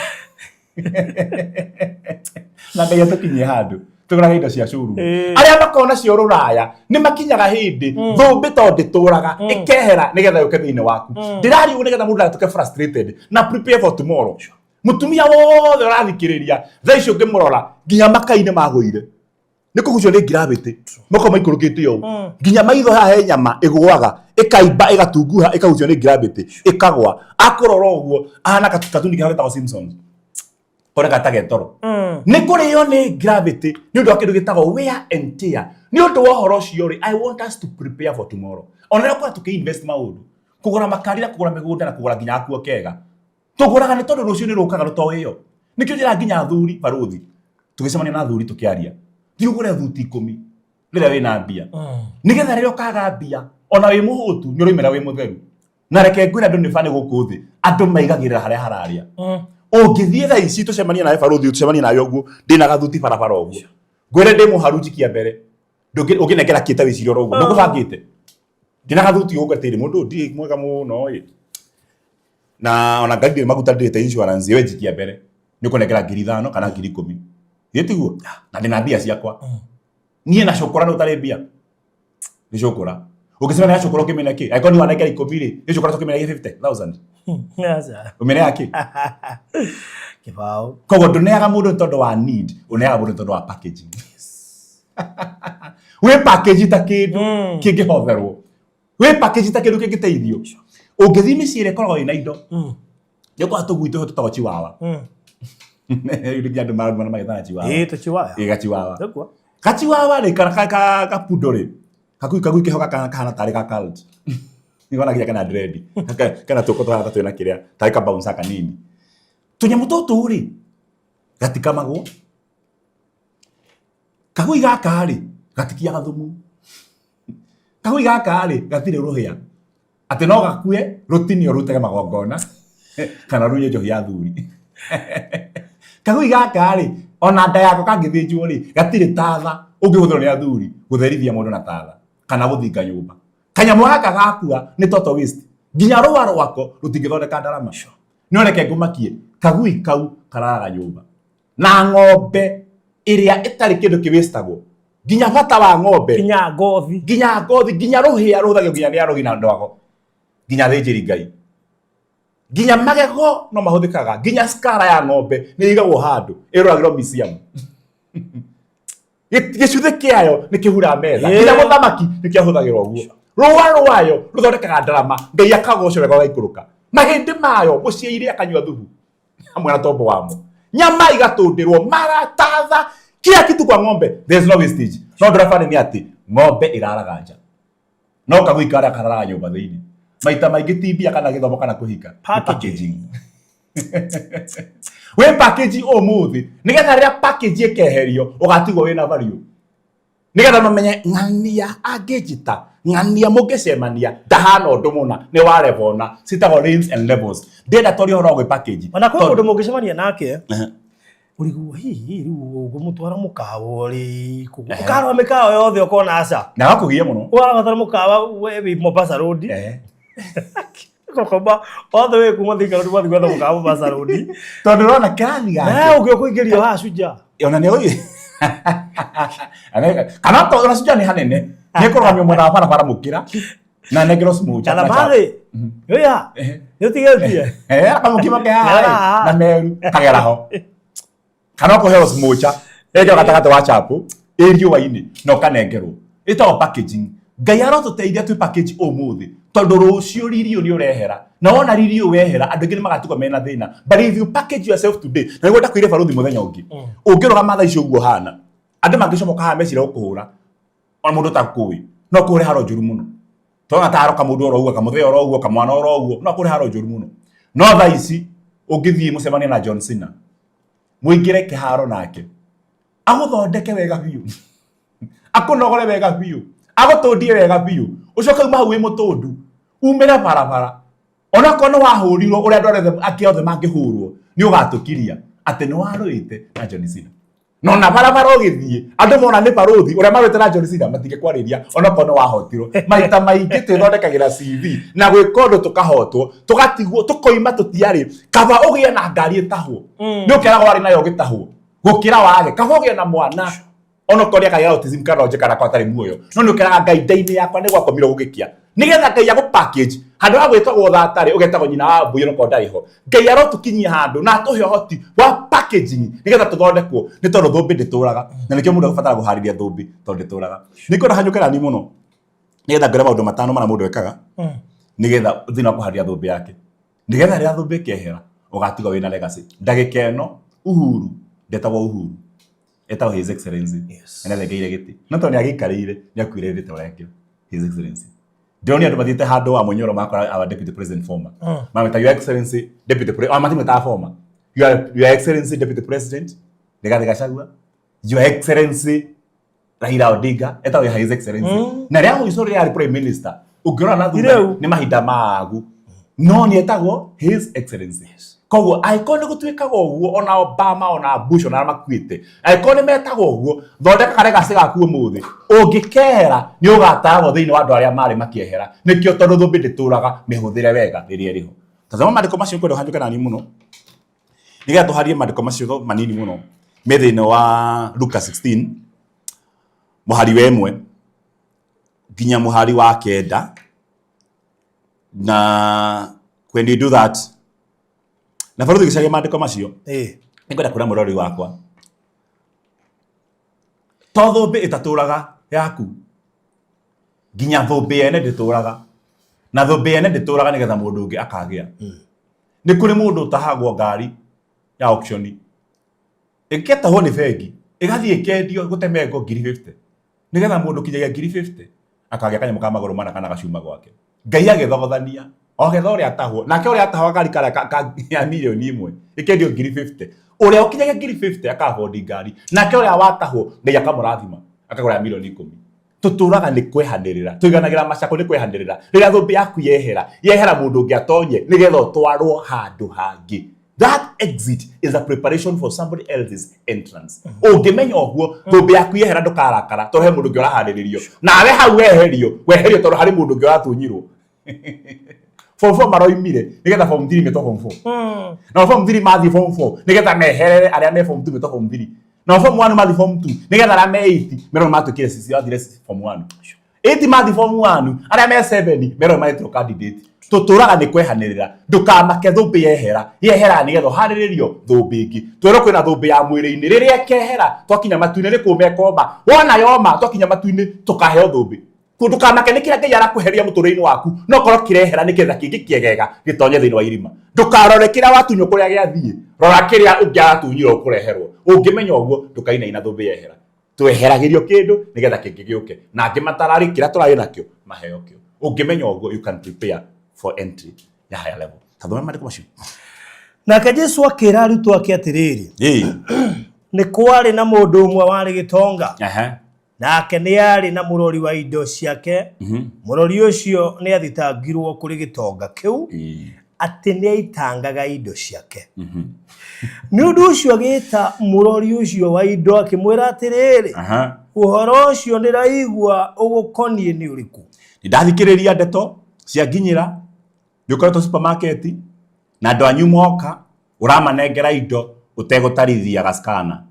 Na Ngai atũkinyie handũ tũgũraga indo cia showroom. Arĩa makoragwo nacio rũraya nĩ makinyaga hĩndĩ thũmbĩ to ndĩtũraga, ĩkehera nĩgetha yũke thĩinĩ waku. Ndĩraria ũguo nĩgetha mũndũ ndagatuĩke frustrated na prepare for tomorrow. Mũtumia wothe ũrathikĩrĩria thaa ici, ũngĩmũrora nginya makai-inĩ magũire nĩ kũgucio nĩ gravity, moko maikũrũkĩte ũũ nginya maitho haha he nyama ĩgũaga, ĩkaimba, ĩgatunguha, ĩkagucio nĩ gravity, ĩkagwa. Akũrora ũguo ahana katuni keho getagwo Simpsons, koneka ta getoro nĩ kũrĩo nĩ gravity nĩ ũndũ wa kĩndũ gĩtagwo wear and tear. Nĩ ũndũ wa ũhoro ũcio rĩ, I want us to prepare for tomorrow. Ona rĩrĩa ũkorwo tũkĩ-invest maũndũ, kũgũra makari na kũgũra mĩgũnda na kũgũra nginya gakuo kega, tũgũraga nĩ tondũ rũciũ nĩ rũkaga rũtoĩyo. Nĩkĩo njĩra nginya athuri, barũthi, tũgĩcemania na athuri tũkĩaria, thiĩ ũgũre thuti 10 rĩrĩa wĩna mbia, nĩgetha rĩrĩa ũkaga mbia ona wĩ mũhũtu nĩ ũraumĩra wĩ mũtheru. Na reke ngwĩre, andũ nĩ bani gũkũ thĩ, andũ maigagĩrĩra harĩa hararĩa. Ũngĩthiĩ thaa ici tũcemanie nawe, barũthi, tũcemanie nawe ũguo ndĩna gathuti barabara ũguo, ngwĩre ndĩ mũharu, njikia mbere, ũngĩnengera kĩta wĩcirie oro ũguo ndũgũbangĩte ndĩna gathuti ũguo atĩrĩ, mũndũ ndirĩ mwega mũno ĩ, na ona ngari ndĩrĩ maguta, ndĩrĩte insurance, we njikia mbere, nĩ ũkũnengera 5,000 kana 10,000, githĩ tiguo? Na ndĩna mbia ciakwa niĩ na cũkũra nĩ ũtarĩ mbia nĩ cũkũra. Ũngĩcemania na cũkũra ũkĩmenya kĩ, angĩkorwo nĩ wanengera 10 rĩ, nĩ cũkũra tũkĩmenya 50,000. Aca. Ũmene ya kĩ? Kĩbaũ. Koguo ndũneaga mũndũ nĩ tondũ wa need, ũneaga mũndũ nĩ tondũ wa packaging. Wĩ package ta kĩndũ kĩngĩhotherwo, wĩ package ta kĩndũ kĩngĩteithio. Ũngĩthiĩ mĩciĩ ĩrĩa ĩkoragwo ĩna indo, nĩ ũkora tũgui tũhũ tũtagwo chiwawa. Rĩu nginya andũ mararumana magĩtana chiwawa. Ĩĩ, tũchiwawa. Ĩ, gachiwawa. Nĩkuo. Gachiwawa rĩ, kana kapundo rĩ, kagui keho kahana tarĩ ga cult, nĩkona nginya kena dread, kena tũko tũhana ta twĩna kĩrĩa tarĩ ka bouncer kanini. Tũnyamũ tũtũ rĩ, gatikamagwo. Kagui gaka rĩ, gatikiaga thumu. Kagui gaka rĩ gatirĩ rũhĩa, atĩ no gakue rũtinio rũtege magongona kana runywe njohi ya thuri. Kagui gaka rĩ, ona nda yako kangĩthĩnjwo rĩ, gatirĩ tatha ũngĩhũthĩrwo nĩ athuri gũtherithia mũndũ na tatha kana gũthinga nyũmba. Kanyamũ gaka gakua nĩ total waste, nginya rũa rwako rũtingĩthondeka ndarama. No reke ngũmakie, kagui kau kararaga nyũmba na ng'ombe ĩrĩa ĩtarĩ kĩndũ kĩwĩstagwo, nginya bata wa ng'ombe, nginya ngothi, nginya ngothi, nginya rũhĩa rũhũthagĩrwo nginya nĩ arogi na ndwago, nginya athĩnjĩri Ngai, nginya magego no mahũthĩkaga, nginya skara ya ng'ombe nĩ ĩigagwo handũ ĩroragĩrwo museum. Gĩcuthĩ kĩayo nĩ kĩhura metha, nginya mũthamaki nĩ kĩahũthagĩrwo ũguo. Rũa rwayo rũthondekaga ndarama, Ngai akagocwo wega ũgaikũrũka. Mahĩndĩ mayo mũciĩ akanyua thubu hamwe na tombo wamo, nyama igatũndĩrwo, maratatha, kila kitu kwa ng'ombe, there is no wastage. No ndũra nĩ atĩ ng'ombe ĩraraga nja, no kagui karĩa kararaga nyũmba thĩinĩ maita maingĩ ti mbia kana gĩthomo kana kũhika, nĩ packaging. Wĩ package ũmũthĩ nĩgetha rĩrĩa package ĩkeherio ũgatigwo wĩna value, nĩgetha mamenye ng'ania angĩnjĩta ng'ania mũngĩcemania ndahana ũndũ mũna, nĩ wa level na citagwo range and levels. Ndĩrenda twarie ũhoro wa gwĩ package. Ona kwĩ mũndũ mũngĩcemania nake ũrigwo hihi rĩu ũngũmũtwara mũkawa ũrĩkũ, ũkarora mĩkawa yothe ũkona aca. Na gakũgia mũno. Ũrabatara mũkawa we wĩ Mombasa Road. Kokomba othe wĩ kuma Thika Road mathiĩ gwetha mũkawa Mombasa Road. Tondũ ũrona kĩrathi gake. Na ũngĩ ũkũingĩrio haha Shujaa. Ona nĩ ũĩ kana to ona Shujaa nĩ hanene, nĩ kũrũgamio mwena wa barabara mũkĩra na nengerwo smocha. Kana mathĩ ĩya nĩ ũtigĩtie. Kamũkima ke haha na meru kagera ho, kana ũkũheo smocha ĩkĩrwo gatagatĩ wa chapo ĩ riũa-inĩ na ũkanengerwo. Ĩtagwo packaging. Ngai arotũteithia twĩ package ũmũthĩ, tondũ rũciũ riri ũyũ nĩ ũrehera, na wona riri ũyũ wehera andũ aingĩ nĩ magatigwo mena thĩna. But if you package yourself today, na nĩguo ndakwĩire baruthi mũthenya ũngĩ, ũngĩrũgama thaa ici ũguo hana, andũ mangĩcomoka haha meciria gũkũhũra, ona mũndũ ũtakũĩ no kũhũre haro njũru mũno, tondũ ta aroka mũndũ oro ũguo, kamũthee oro ũguo, kamwana oro ũguo, no kũhũre haro njũru mũno. No thaa ici ũngĩthiĩ mũcemanie na John Cena, mũingĩre kĩharo nake, agũthondeke wega biũ, akũnogore wega biũ, agũtũndie wega biũ, ũcoke uma hau wĩ mũtũndu, umĩre barabara, onakorwo nĩ wahũrirwo ũrĩa andũ arĩa angĩ othe mangĩhũrwo, nĩ ũgatũkiria atĩ nĩ warũĩte na John Cena. No na barabara ũgĩthiĩ andũ mona nĩ barũthi ũrĩa marũĩte na John Cena matingĩkwarĩria onakorwo nĩ wahotirwo. Maita maingĩ twĩthondekagĩra CV na gwĩka ũndũ tũkahotwo, tũgatigwo, tũkoima tũtiarĩ. Kaba ũgĩe na ngari ĩtahwo, nĩ ũkeragwo warĩ nayo ũgĩtahwo, gũkĩra wage. Kaba ũgĩe na mwana onokorwo nĩ akagĩa autism kana onje kana akorwo atarĩ muoyo, no nĩ ũkeraga Ngai nda-inĩ yakwa nĩ gwakomirwo gũgĩkia, nĩgetha Ngai agũ package handũ ha gwĩtagwo thatarĩ ũgetagwo nyina wa mbui onokorwo ndarĩ ho. Ngai arotũkinyia handũ na atũhe ũhoti wa packaging nĩgetha tũthondekwo, nĩ tondũ thũmbĩ ndĩtũraga, na nĩkĩo mũndũ agũbatara kũharĩria thũmbĩ tondũ ndĩtũraga. Nĩ ngwenda hanyũke nani mũno nĩgetha ngwĩre maũndũ matano marĩa mũndũ ekaga nĩgetha thĩinĩ wa kũharĩria thũmbĩ yake, nĩgetha rĩrĩa thũmbĩ ĩkehera ũgatigwo wĩna legacy. Ndagĩka ĩno Uhuru ndetagwo Uhuru, etagwo His Excellency. Na nĩathengeire gĩtĩ, no tondũ nĩagĩikarĩire nĩakuire rĩtwa rĩake His Excellency. Ndĩronire andũ mathiĩte handũ wa Munyoro makora our deputy president former, mamwĩta Your Excellency deputy president, ona matimwĩtaga former, Your Excellency deputy president Rigathi Gachagua, Your Excellency Raila Odinga, etagwo His Excellency. Na rĩa mũico rĩrĩa arĩ prime minister, ũngĩrora na thutha nĩ mahinda magu, no nĩ etagwo His Excellency. Koguo angĩkorwo nĩ gũtuĩkaga ũguo, ona Obama ona Bush ona arĩa makuĩte angĩkorwo nĩ metagwo ũguo, thondeka karegacĩ gaku ũmũthĩ, ũngĩkehera nĩ ũgataragwo thĩinĩ wa andũ arĩa marĩ makĩehera. Nĩkĩo tondũ thũmbĩ ndĩtũraga, mĩhũthĩre wega rĩrĩa ĩrĩ ho. Tazama maandĩko macio, kwenda ũhanyũke nani mũno nĩgetha tũharie maandĩko macio manini mũno me thĩinĩ wa Luka 16 mũhari wa 1 nginya mũhari wa 9. Na when you do that, na baruthi gĩcaria maandĩko macio, nĩngwenda kwĩra mũrori wakwa, to thũmbĩ ĩtatũraga yaku, nginya thũmbĩ yene ndĩtũraga, na thũmbĩ yene ndĩtũraga nĩgetha mũndũ ũngĩ akagĩa. Nĩ kũrĩ mũndũ ũtahagwo ngari ya auction, ĩketahwo nĩ bengi, ĩgathiĩ ĩkendio gũtemengo ngiri 50, nĩgetha mũndũ kinyagia ngiri 50 akagĩa kanyamũ ka magũrũ mana kana gacuma gwake. Ngai agĩthogothania o getha ũrĩa atahwo nake, ũrĩa atahwo ngari karĩa ya mirioni 1 ĩkendio ngiri 50, ũrĩa ũkinyagia ngiri 50 aka afford ngari, nake ũrĩa watahwo Ngai akamũrathima akagũra ya mirioni 10. Tũtũraga nĩ kwehanĩrĩra, tũiganagĩra macako nĩ kwehanĩrĩra. Rĩrĩa thũmbĩ yaku yehera, yehera mũndũ ũngĩ atonye nĩgetha ũtwarwo handũ hangĩ. That exit is a preparation for somebody else's entrance. Ũngĩmenya ũguo, thũmbĩ yaku yehera ndũkarakara tondũ he mũndũ ũngĩ ũraharĩrĩrio. Nawe hau weherio, weherio tondũ harĩ mũndũ ũngĩ ũratunyirwo. Form 4 maroimire nĩgetha form 3 metwo form 4. Na form 3 mathiĩ form 4 nĩgetha meherere arĩa me form 2 metwo form 3. Na form 1 mathiĩ form 2 nĩgetha arĩa me 8 merwo matuĩkire sisi mathire form 1. 8 mathiĩ form 1 arĩa me 7 merwo maĩtwo candidate. Tũtũraga nĩ kwehanĩrĩra. Ndũkamake thũmbĩ yehera, yehera nĩgetha ũharĩrĩrio thũmbĩ ĩngĩ. Twerwo kwĩna thũmbĩ ya mwĩrĩ-inĩ, rĩrĩa ĩkehera twakinya matu-inĩ nĩ kũma ĩkoma. Wona yoma twakinya matu-inĩ tũkaheo thũmbĩ. Ndũkamake nĩ kĩrĩa Ngai arakweheria mũtũrĩre-inĩ waku, no korwo kĩrehera nĩgetha kĩngĩ kĩegega gĩtonye thĩinĩ wa irima. Ndũkarore kĩrĩa watunywo kũrĩa gĩathiĩ, rora kĩrĩa ũngĩ aratunyirwo ũkũreherwo. Ũngĩmenya ũguo ndũkainaina thũmbĩ yehera. Tweheragĩrio kĩndũ nĩgetha kĩngĩ gĩũke, na angĩ matararĩ kĩrĩa tũrarĩ nakĩo maheo kĩo. Ũngĩmenya ũguo you can prepare for entry ya higher level. Tathoma maandĩko macio. Nake Jesu akĩra arutwo ake atĩrĩrĩ, nĩ kwarĩ na mũndũ ũmwe warĩ gĩtonga, nake nĩ arĩ na mũrori wa indo ciake. Mũrori ũcio nĩ athitangirwo kũrĩ gĩtonga kĩu atĩ nĩ aitangaga indo ciake. Nĩ ũndũ ũcio agĩta mũrori ũcio wa indo akĩmwĩra atĩrĩrĩ, ũhoro ũcio ndĩraigua ũgũkoniĩ nĩ ũrĩkũ? Nĩ ndathikĩrĩria ndeto cia nginyĩra, nĩ ũkoretwo supermarket na andũ anyu moka ũramanengera indo ũtegũtarithia gaskana.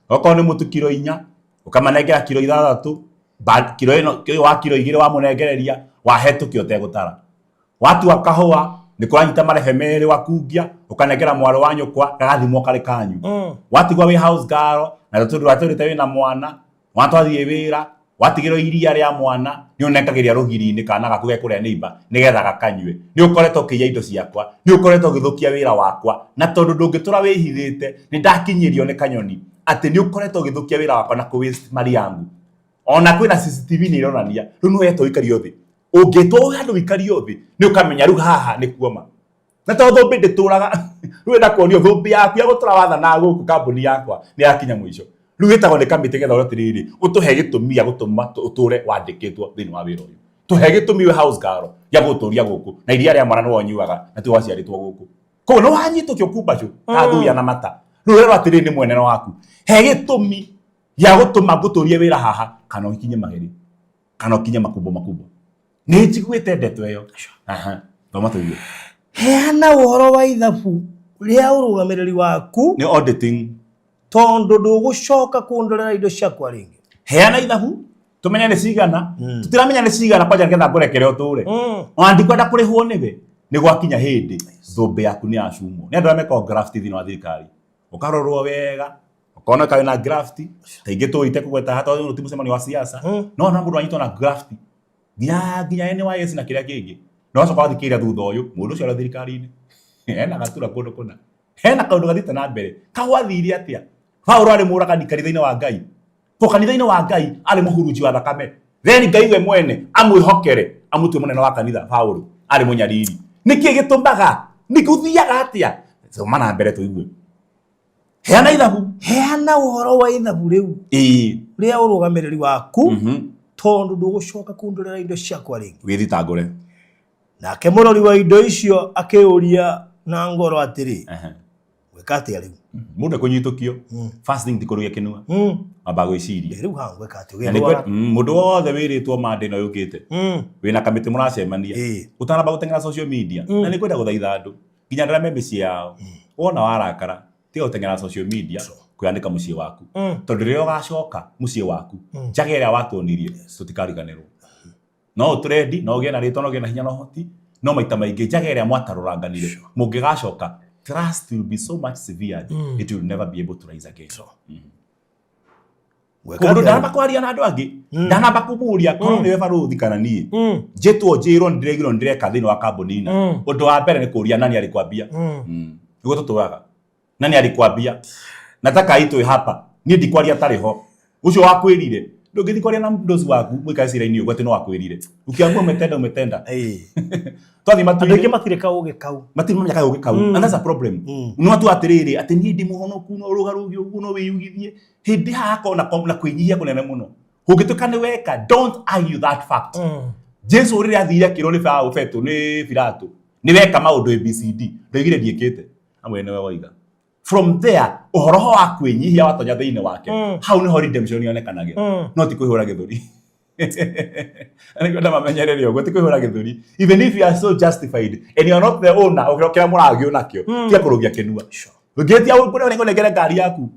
Okorwo nĩ mũtu kiro 4 ũkamanengera kiro 6, kiro ĩno kiro wa kiro 2 wamũnengereria wahetũkia ũtegũtara. Watua kahũa nĩ kũranyita marebe merĩ wakungia ũkanengera mwarĩ wa nyũkwa gagathimwo karĩ kanyu. Watigwo wĩ house girl na tondũ watũrĩte wĩna mwana watwathiĩ wĩra watigĩrwo iria rĩa mwana nĩ ũnengagĩria rũgiri-inĩ kana gaku gekũrĩa neighbor nĩgetha gakanyue. Nĩ ũkoretwo ũkĩiya indo ciakwa, nĩ ũkoretwo ũgĩthũkia wĩra wakwa, na tondũ ndũngĩtũra wĩhithĩte nĩ ndakinyĩrio nĩ kanyoni atĩ nĩ ũkoretwo ũgĩthũkia wĩra wakwa na kũ waste mali yangu. Ona kwĩna CCTV nĩ ironania rĩu nĩ wetwo ũikario thĩ. Ũngĩtwo handũ ũikario thĩ nĩ ũkamenya rĩu haha nĩ kuoma. Na tondũ thũmbĩ ndĩtũraga, rĩu enda kuonio thũmbĩ yaku ya gũtũra wathana gũkũ kambuni yakwa nĩ yakinya mũico. Rĩu ĩtagwo nĩ kamĩtĩ getha ũrĩa atĩrĩrĩ, ũtũhe gĩtũmi gĩa gũtũma ũtũre wandĩkĩtwo thĩinĩ wa wĩra ũyũ. Tũhe gĩtũmi we house girl gĩa gũtũria gũkũ, na iria rĩa mwana nĩwe ũnyuaga na tiwe waciarĩtwo gũkũ. Koguo nĩ wanyitũkio kumbacũ ta thuya na mata. Rĩu ũrerwo atĩrĩrĩ nĩ mwenere waku. He gĩtũmi gĩa gũtũma ngũtũrie wĩra haha kana ũkinye mageri kana ũkinye makumbo makumbo. Nĩ njiguĩte ndeto ĩyo. Thoma tũigue. Heana ũhoro wa ithabu rĩa ũrũgamĩrĩri waku Nĩ auditing. Tondũ ndũgũcoka kũndorera indo ciakwa rĩngĩ. Heana ithabu tũmenye nĩ cigana. Tũtiramenya nĩ cigana kwanja nĩgetha ngũrekere ũtũre. Ona ndikwenda kũrĩhwo nĩwe. Nĩ gwakinya hĩndĩ thũmbĩ yaku nĩ yacumwo. Nĩ andũ arĩa mekaga graft thĩinĩ wa thirikari. Ũkarorwo wega ũkoneka wĩna graft ta ingĩ tũite kũgweta haha tondũ ti mũcemanio wa siasa. No ona mũndũ anyitwo na graft nginya NYS na kĩrĩa kĩngĩ, na ũgacoka wathikĩrĩria thutha ũyũ mũndũ ũcio arĩ thirikari-inĩ hena gatura kũndũ kũna, hena kaũndũ gathiĩte na mbere. Kagwathire atĩa? Paulo arĩ mũragani kanitha-inĩ wa Ngai, ko kanitha-inĩ wa Ngai arĩ mũhurunji wa thakame, then Ngai we mwene amwĩhokere amũtue mũnene wa kanitha. Paulo arĩ mũnyariri. Nĩkĩ gĩtũmaga nĩ gũthiaga atĩa? Thoma na mbere tũigue. Heana ithabu. Heana ũhoro wa ithabu rĩu rĩa ũrũgamĩrĩri waku, tondũ ndũgũcoka kũndorera indo ciakwa rĩngĩ. Wĩthitangũre. Nake mũrori wa indo icio akĩũria na ngoro atĩrĩ, gwĩka atĩa rĩu? Mũndũ ekũnyitũkio, first thing ti kũrugia kĩnua, amba gwĩciria. Rĩu haha gwĩka atĩa? Na nĩ mũndũ wothe wĩrĩtwo mande ĩno yũkĩte, wĩna kamĩtĩ mũracemania, ũtanamba gũteng'era social media, na nĩ kwenda gũthaitha andũ nginya andũ arĩa me mĩciĩ yao. Wona warakara, tiga gũteng'era social media kwĩanĩka mũciĩ waku, tondũ rĩrĩa ũgacoka mũciĩ waku, njaga ĩrĩa watuonirie tũtikariganĩrwo. No ũtũrendi, no ũgĩe na rĩtwa, no ũgĩe na hinya na ũhoti, no maita maingĩ njaga ĩrĩa mwatarũranganire mũngĩgacoka, trust will be so much severed, it will never be able to rise again. Mũndũ ndanamba kwaria na andũ angĩ, ndanamba kũmũria korwo nĩwe barũthi kana niĩ njĩtwo njĩrwo nĩ ndĩraigirwo nĩ ndĩreka thĩinĩ wa kambuni na ũndũ wa mbere nĩ kũria nani arĩ kwambia. Nĩguo tũtũraga nani arĩ kwambia na takai twĩ hapa niĩ ndikwaria tarĩ ho ũcio wakwĩrire ndũngĩthiĩ kwaria na mdosi waku mũikare cira-inĩ ũguo atĩ no akwĩrire ukiamua umetenda umetenda. Twathiĩ Andũ matu-inĩ aingĩ matirĩ kaũgĩ kau. Matirĩ mamenya kaũgĩ kau. And that's a problem. No tu atĩrĩrĩ atĩ niĩ ndĩ mũhonoku no rũgarũge ũguo no wĩyugithie hĩndĩ haha kona na kwĩnyihia kũnene mũno. Ũngĩtuĩka nĩ weka, don't argue that fact. Jesu rĩrĩa athire akĩrwo nĩ Baũ Petero nĩ Pilato, nĩ weka maũndũ ABCD, ndoigire ndiĩkĩte, amwĩre nĩwe woiga. From there, ũhoro ho wa kwĩnyihia watonya thĩinĩ wake, hau nĩho redemption yonekanagĩra. No ti kwĩhũra gĩthũri. Nĩngwenda mamenyerere ũguo, ti kwĩhũra gĩthũri. Even if you are so justified and you are not the owner of kĩrĩa mũragio nakĩo, tiga kũrũgia kĩnua. Ũngĩtia kũrĩa nĩngũnengere ngari yaku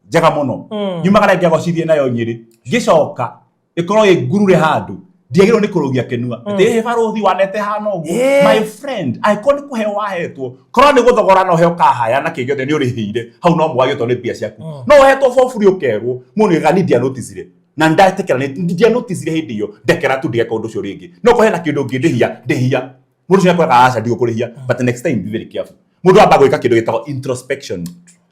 njega mũno, nyumagara ngĩagocithie nayo Nyĩrĩ, ngĩcoka ĩkorwo ĩ ngurure handũ, ndiagĩrĩirwo nĩ kũrũgia kĩnua atĩ ĩhĩ barũthi wanete hana ũguo. My friend, angĩkorwo nĩ kũheo wahetwo, korwo nĩ gũthogora na ũheo kahaya na kĩngĩ othe nĩ ũrĩhĩire hau, no mwagĩ tondũ nĩ mbia ciaku. No ũhetwo for free ũkerwo mũndũ nĩ ndianoticire na ndetĩkĩra nĩ ndianoticire hĩndĩ ĩyo, ndekera tu ndigeka ũndũ ũcio rĩngĩ. No korwo hena kĩndũ ũngĩndĩhia, ndĩhia. Mũndũ ũcio akwĩraga aca ndigũkũrĩhia, but next time be very careful. Mũndũ amba gwĩka kĩndũ gĩtagwo introspection,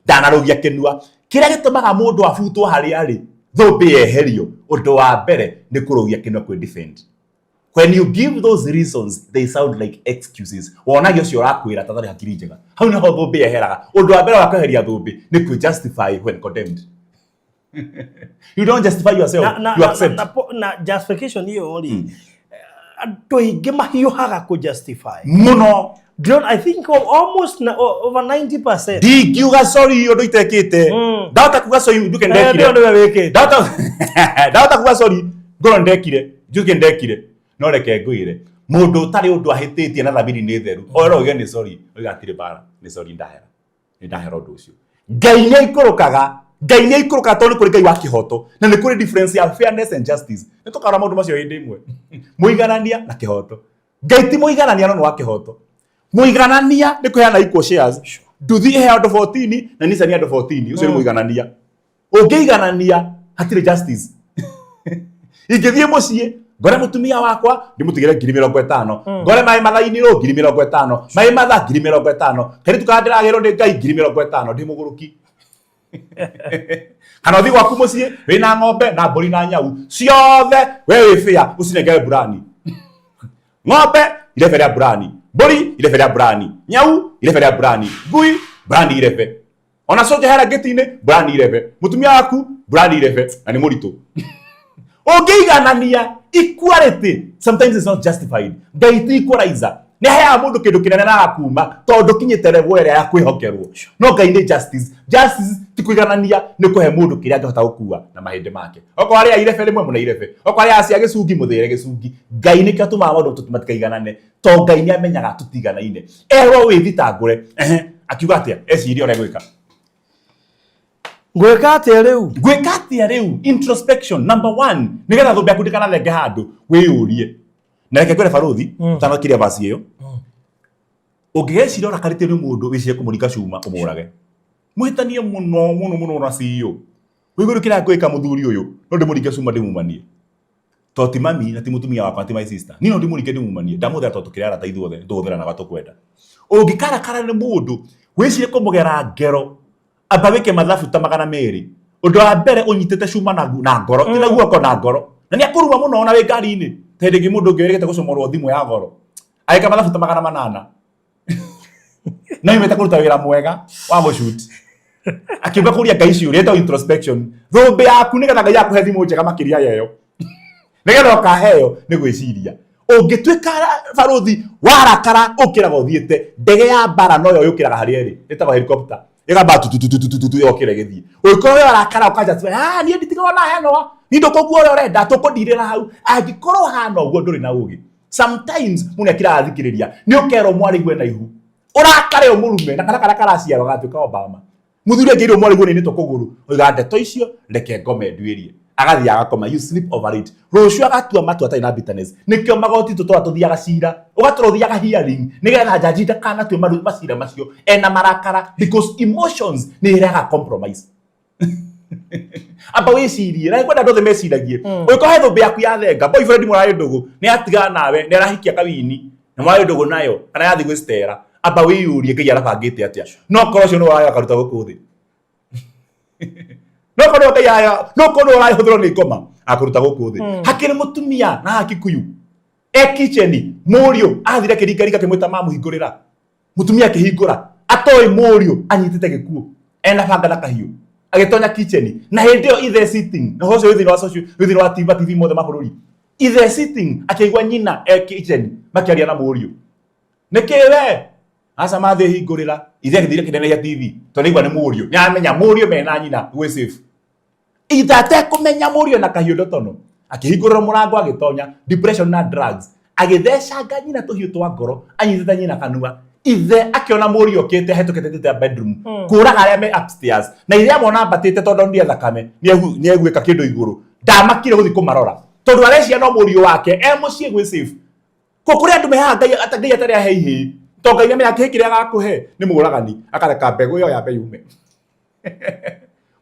ndanarũgia kĩnua. Kĩrĩa gĩtũmaga mũndũ abutwo harĩa arĩ, thũmbĩ yeherio, ũndũ wa mbere nĩ kũrũgia kĩnua, kwĩ defend. When you give those reasons, they sound like excuses. Wonagia ũcio ũrakwĩra ta tarĩ hakiri njega. Hau nĩho thũmbĩ yeheraga. Ũndũ wa mbere wa kweheria thũmbĩ nĩ kwĩ justify when condemned. You don't justify yourself, na, you accept. Na justification iyo rĩ, andũ aingĩ mahiũhaga kũ justify Mũno. Don't, I think of almost over 90%. Ndingiuga sorry ũndũ itekĩte. Ndahota kuga sorry nduke ndekire. Ndio nĩwe wĩkĩte. Ndahota kuga sorry ngorwo ndekire, njuke ndekire. No reke ngwĩre, mũndũ ũtarĩ ũndũ ahĩtĩtie na thamiri nĩ theru, oro uge nĩ sorry, oiga hatirĩ mbara, nĩ sorry, ndahera, nĩ ndahera ũndũ ũcio. Ngai nĩ aikũrũkaga, Ngai nĩ aikũrũkaga tondũ nĩ kũrĩ Ngai wa kĩhoto na nĩ kũrĩ difference ya fairness and justice. Nĩ tũkarora maũndũ macio hĩndĩ ĩmwe, mũiganania na kĩhoto. Ngai ti mũiganania no nĩ wa kĩhoto. Mũiganania nĩ kũheana equal shares, nduthi ĩhe andũ 14 na Nissan andũ 14, ũcio nĩ mũiganania. Ũngĩiganania hatirĩ justice. Ingĩthiĩ mũciĩ ngore mũtumia wakwa, ndĩmũtigĩre 50,000, ngore maĩ mathainirwo 50,000, maĩ matha 50,000, kairĩtu karĩa ndĩragĩrwo nĩ Ngai 50,000, ndĩ mũgũrũki? Kana ũthiĩ gwaku mũciĩ wĩna ng'ombe na mbũri na nyau ciothe, we wĩ bĩa ũcinengere mburani, ng'ombe irebe rĩa mburani, mbũri irebe rĩa mburani, nyau irebe rĩa mburani, ngui mburani irebe, ona soja hera ngĩti-inĩ mburani irebe, mũtumia waku mburani irebe na nĩ mũritũ. Ũngĩiganania, equality sometimes is not justified. Ngai ti equalizer, nĩ aheaga mũndũ kĩndũ kĩnene na agakuma tondũ kinyĩte level ĩrĩa ya kwĩhokerwo. No Ngai nĩ justice. Justice ti kũiganania, nĩ kũhe mũndũ kĩrĩa angĩhota gũkua na mahĩndĩ make. Okorwo arĩa irebe rĩmwe mũne irebe, okorwo arĩa acia gĩcungi mũthĩre gĩcungi. Ngai nĩkĩo atũmaga maũndũ matikaiganane, to Ngai nĩ amenyaga tũtiganaine. Erwo wĩthitangũre, ehe, akiuga atĩa? Eciria ũrĩa gwĩka. Ngwĩka atĩa rĩu? Gwĩka atĩa rĩu? Introspection number one, nĩgetha thũmbĩ yaku ndĩkanathenge handũ, wĩyũrie. Na reke ngwĩre barũthi, ũtanakiria vasi ĩyo, ũngĩgeciria ũrakarĩtio nĩ mũndũ, wĩcirie kũmũringa cuma ũmũrage, mũhĩtanie mũno mũno mũno na CEO, wĩigue kĩrĩa ngwĩka mũthuri ũyũ, no ndĩmũringe cuma ndĩmumanie, to ti mami na ti mũtumia wakwa, ti my sister, niĩ no ndĩmũringe ndĩmumanie, ndamũthera tondũ tũkĩrĩ arata ithuothe, tũhũthĩranaga tũkwenda. Ũngĩkarakara nĩ mũndũ, wĩcirie kũmũgera ngero, amba wĩke mathabu ta 200. Ũndũ wa mbere, ũnyitĩte cuma na ngoro, ti na guoko, na ngoro, na nĩ akũruma mũno ona wĩ ngari-inĩ. Ta hĩndĩ ĩngĩ mũndũ ũngĩ wĩrĩgĩte gũcomorwo thimũ ya goro, agĩka mathabu ta 800 na yumĩte kũruta wĩra mwega wa gũcut, akiuga kũria Ngai ciũria ĩtagwo introspection. Thũmbĩ yaku, nĩgetha Ngai akũhe thimũ njega makĩria ya ĩyo, nĩgetha ũkaheo nĩ gwĩciria. Ũngĩtuĩka barũthi warakara, ũkĩraga ũthiĩte ndege ya mbara, noyo yũkĩraga harĩa ĩrĩ, ĩtagwo helicopter, ĩgamba tutututututu, yokĩra ĩgĩthiĩ. Ũngĩkorwo we warakara ũkanja, ah, niĩ nditigagwo na henwa, niĩ ndũkũguo ũrĩa ũrenda, tũkũndirĩra hau. Angĩkorwo hana ũguo, ndũrĩ na ũgĩ. Sometimes mũndũ akiraga thikĩrĩria, nĩ ũkerwo mwarĩguo na ihu, ũrakare ũmũrume na kana karĩa karaciarwo gatuĩka Obama. Mũthuri angĩirwo mwarĩguo nĩ nĩtwo kũgũrũ, oiga ndeto icio, reke ngome nduĩrie. Agathiĩ agakoma, you sleep over it, rũciũ agatua matua atarĩ na bitterness. Nĩkĩo magoti tũtũra tũthiaga cira, ũgatũra ũthiaga hearing, nĩgetha jaji ndakanatue macira macio ena marakara, because emotions nĩ irehaga compromise. Amba wĩcirie, na kwenda andũ othe meciragie. Ũngĩkorwo he thũmbĩ yaku ya thenga, boyfriend mũrarĩ ndũgũ, nĩ atigana nawe, nĩ arahikia kawini na mũrarĩ ndũgũ nayo, kana yathiĩ gwĩ Stella, amba wĩyũrie Ngai arabangĩte atĩa. No korwo ũcio nĩ ũraya akaruta gũkũ thĩ, no korwo Ngai aya, no korwo ũrahũthĩrwo nĩ ngoma akũruta gũkũ thĩ. Hakĩrĩ mũtumia na Hakikuyu e kitchen, mũriũ athire akĩringaringa, akĩmwĩta mamũhingũrĩra. Mũtumia akĩhingũra, atoĩ mũriũ anyitĩte gĩkuũ, ena banga na kahiũ. Agĩtonya kitchen na hĩndĩ ĩyo ithe sitting na ũcio thĩinĩ wa social, thĩinĩ wa TV, TV mothe ma bũrũri, ithe sitting akĩigua nyina e kitchen makĩaria na mũriũ, nĩkĩ we aca mathiĩ hingũrĩra. Ithe agĩthire kĩnenehia TV tondũ nĩaigua nĩ mũriũ, nĩamenya mũriũ mena nyina gwĩ safe. Ithe atekũmenya mũriũ na kahiũ ndotono akĩhingũrĩra mũrango agĩtonya, depression na drugs, agĩthecanga nyina tũhiũ twa ngoro anyitĩte nyina kanua. Ithe akĩona mũriũ okĩte ahĩtũkĩte tĩte bedroom kũraga arĩa me upstairs, na ithe amona ambatĩte tondũ ndie thakame nĩeguĩka kĩndũ igũrũ, ndamakire gũthiĩ kũmarora tondũ arecia no mũriũ wake e mũciĩ gwĩ safe. Ko kũrĩ andũ mehaga Ngai Ngai atarĩ ahe ihĩĩ, to Ngai nĩamenya kĩhĩ kĩrĩa agakũhe nĩ mũũragani, akareka mbegũ ĩyo yambe yume.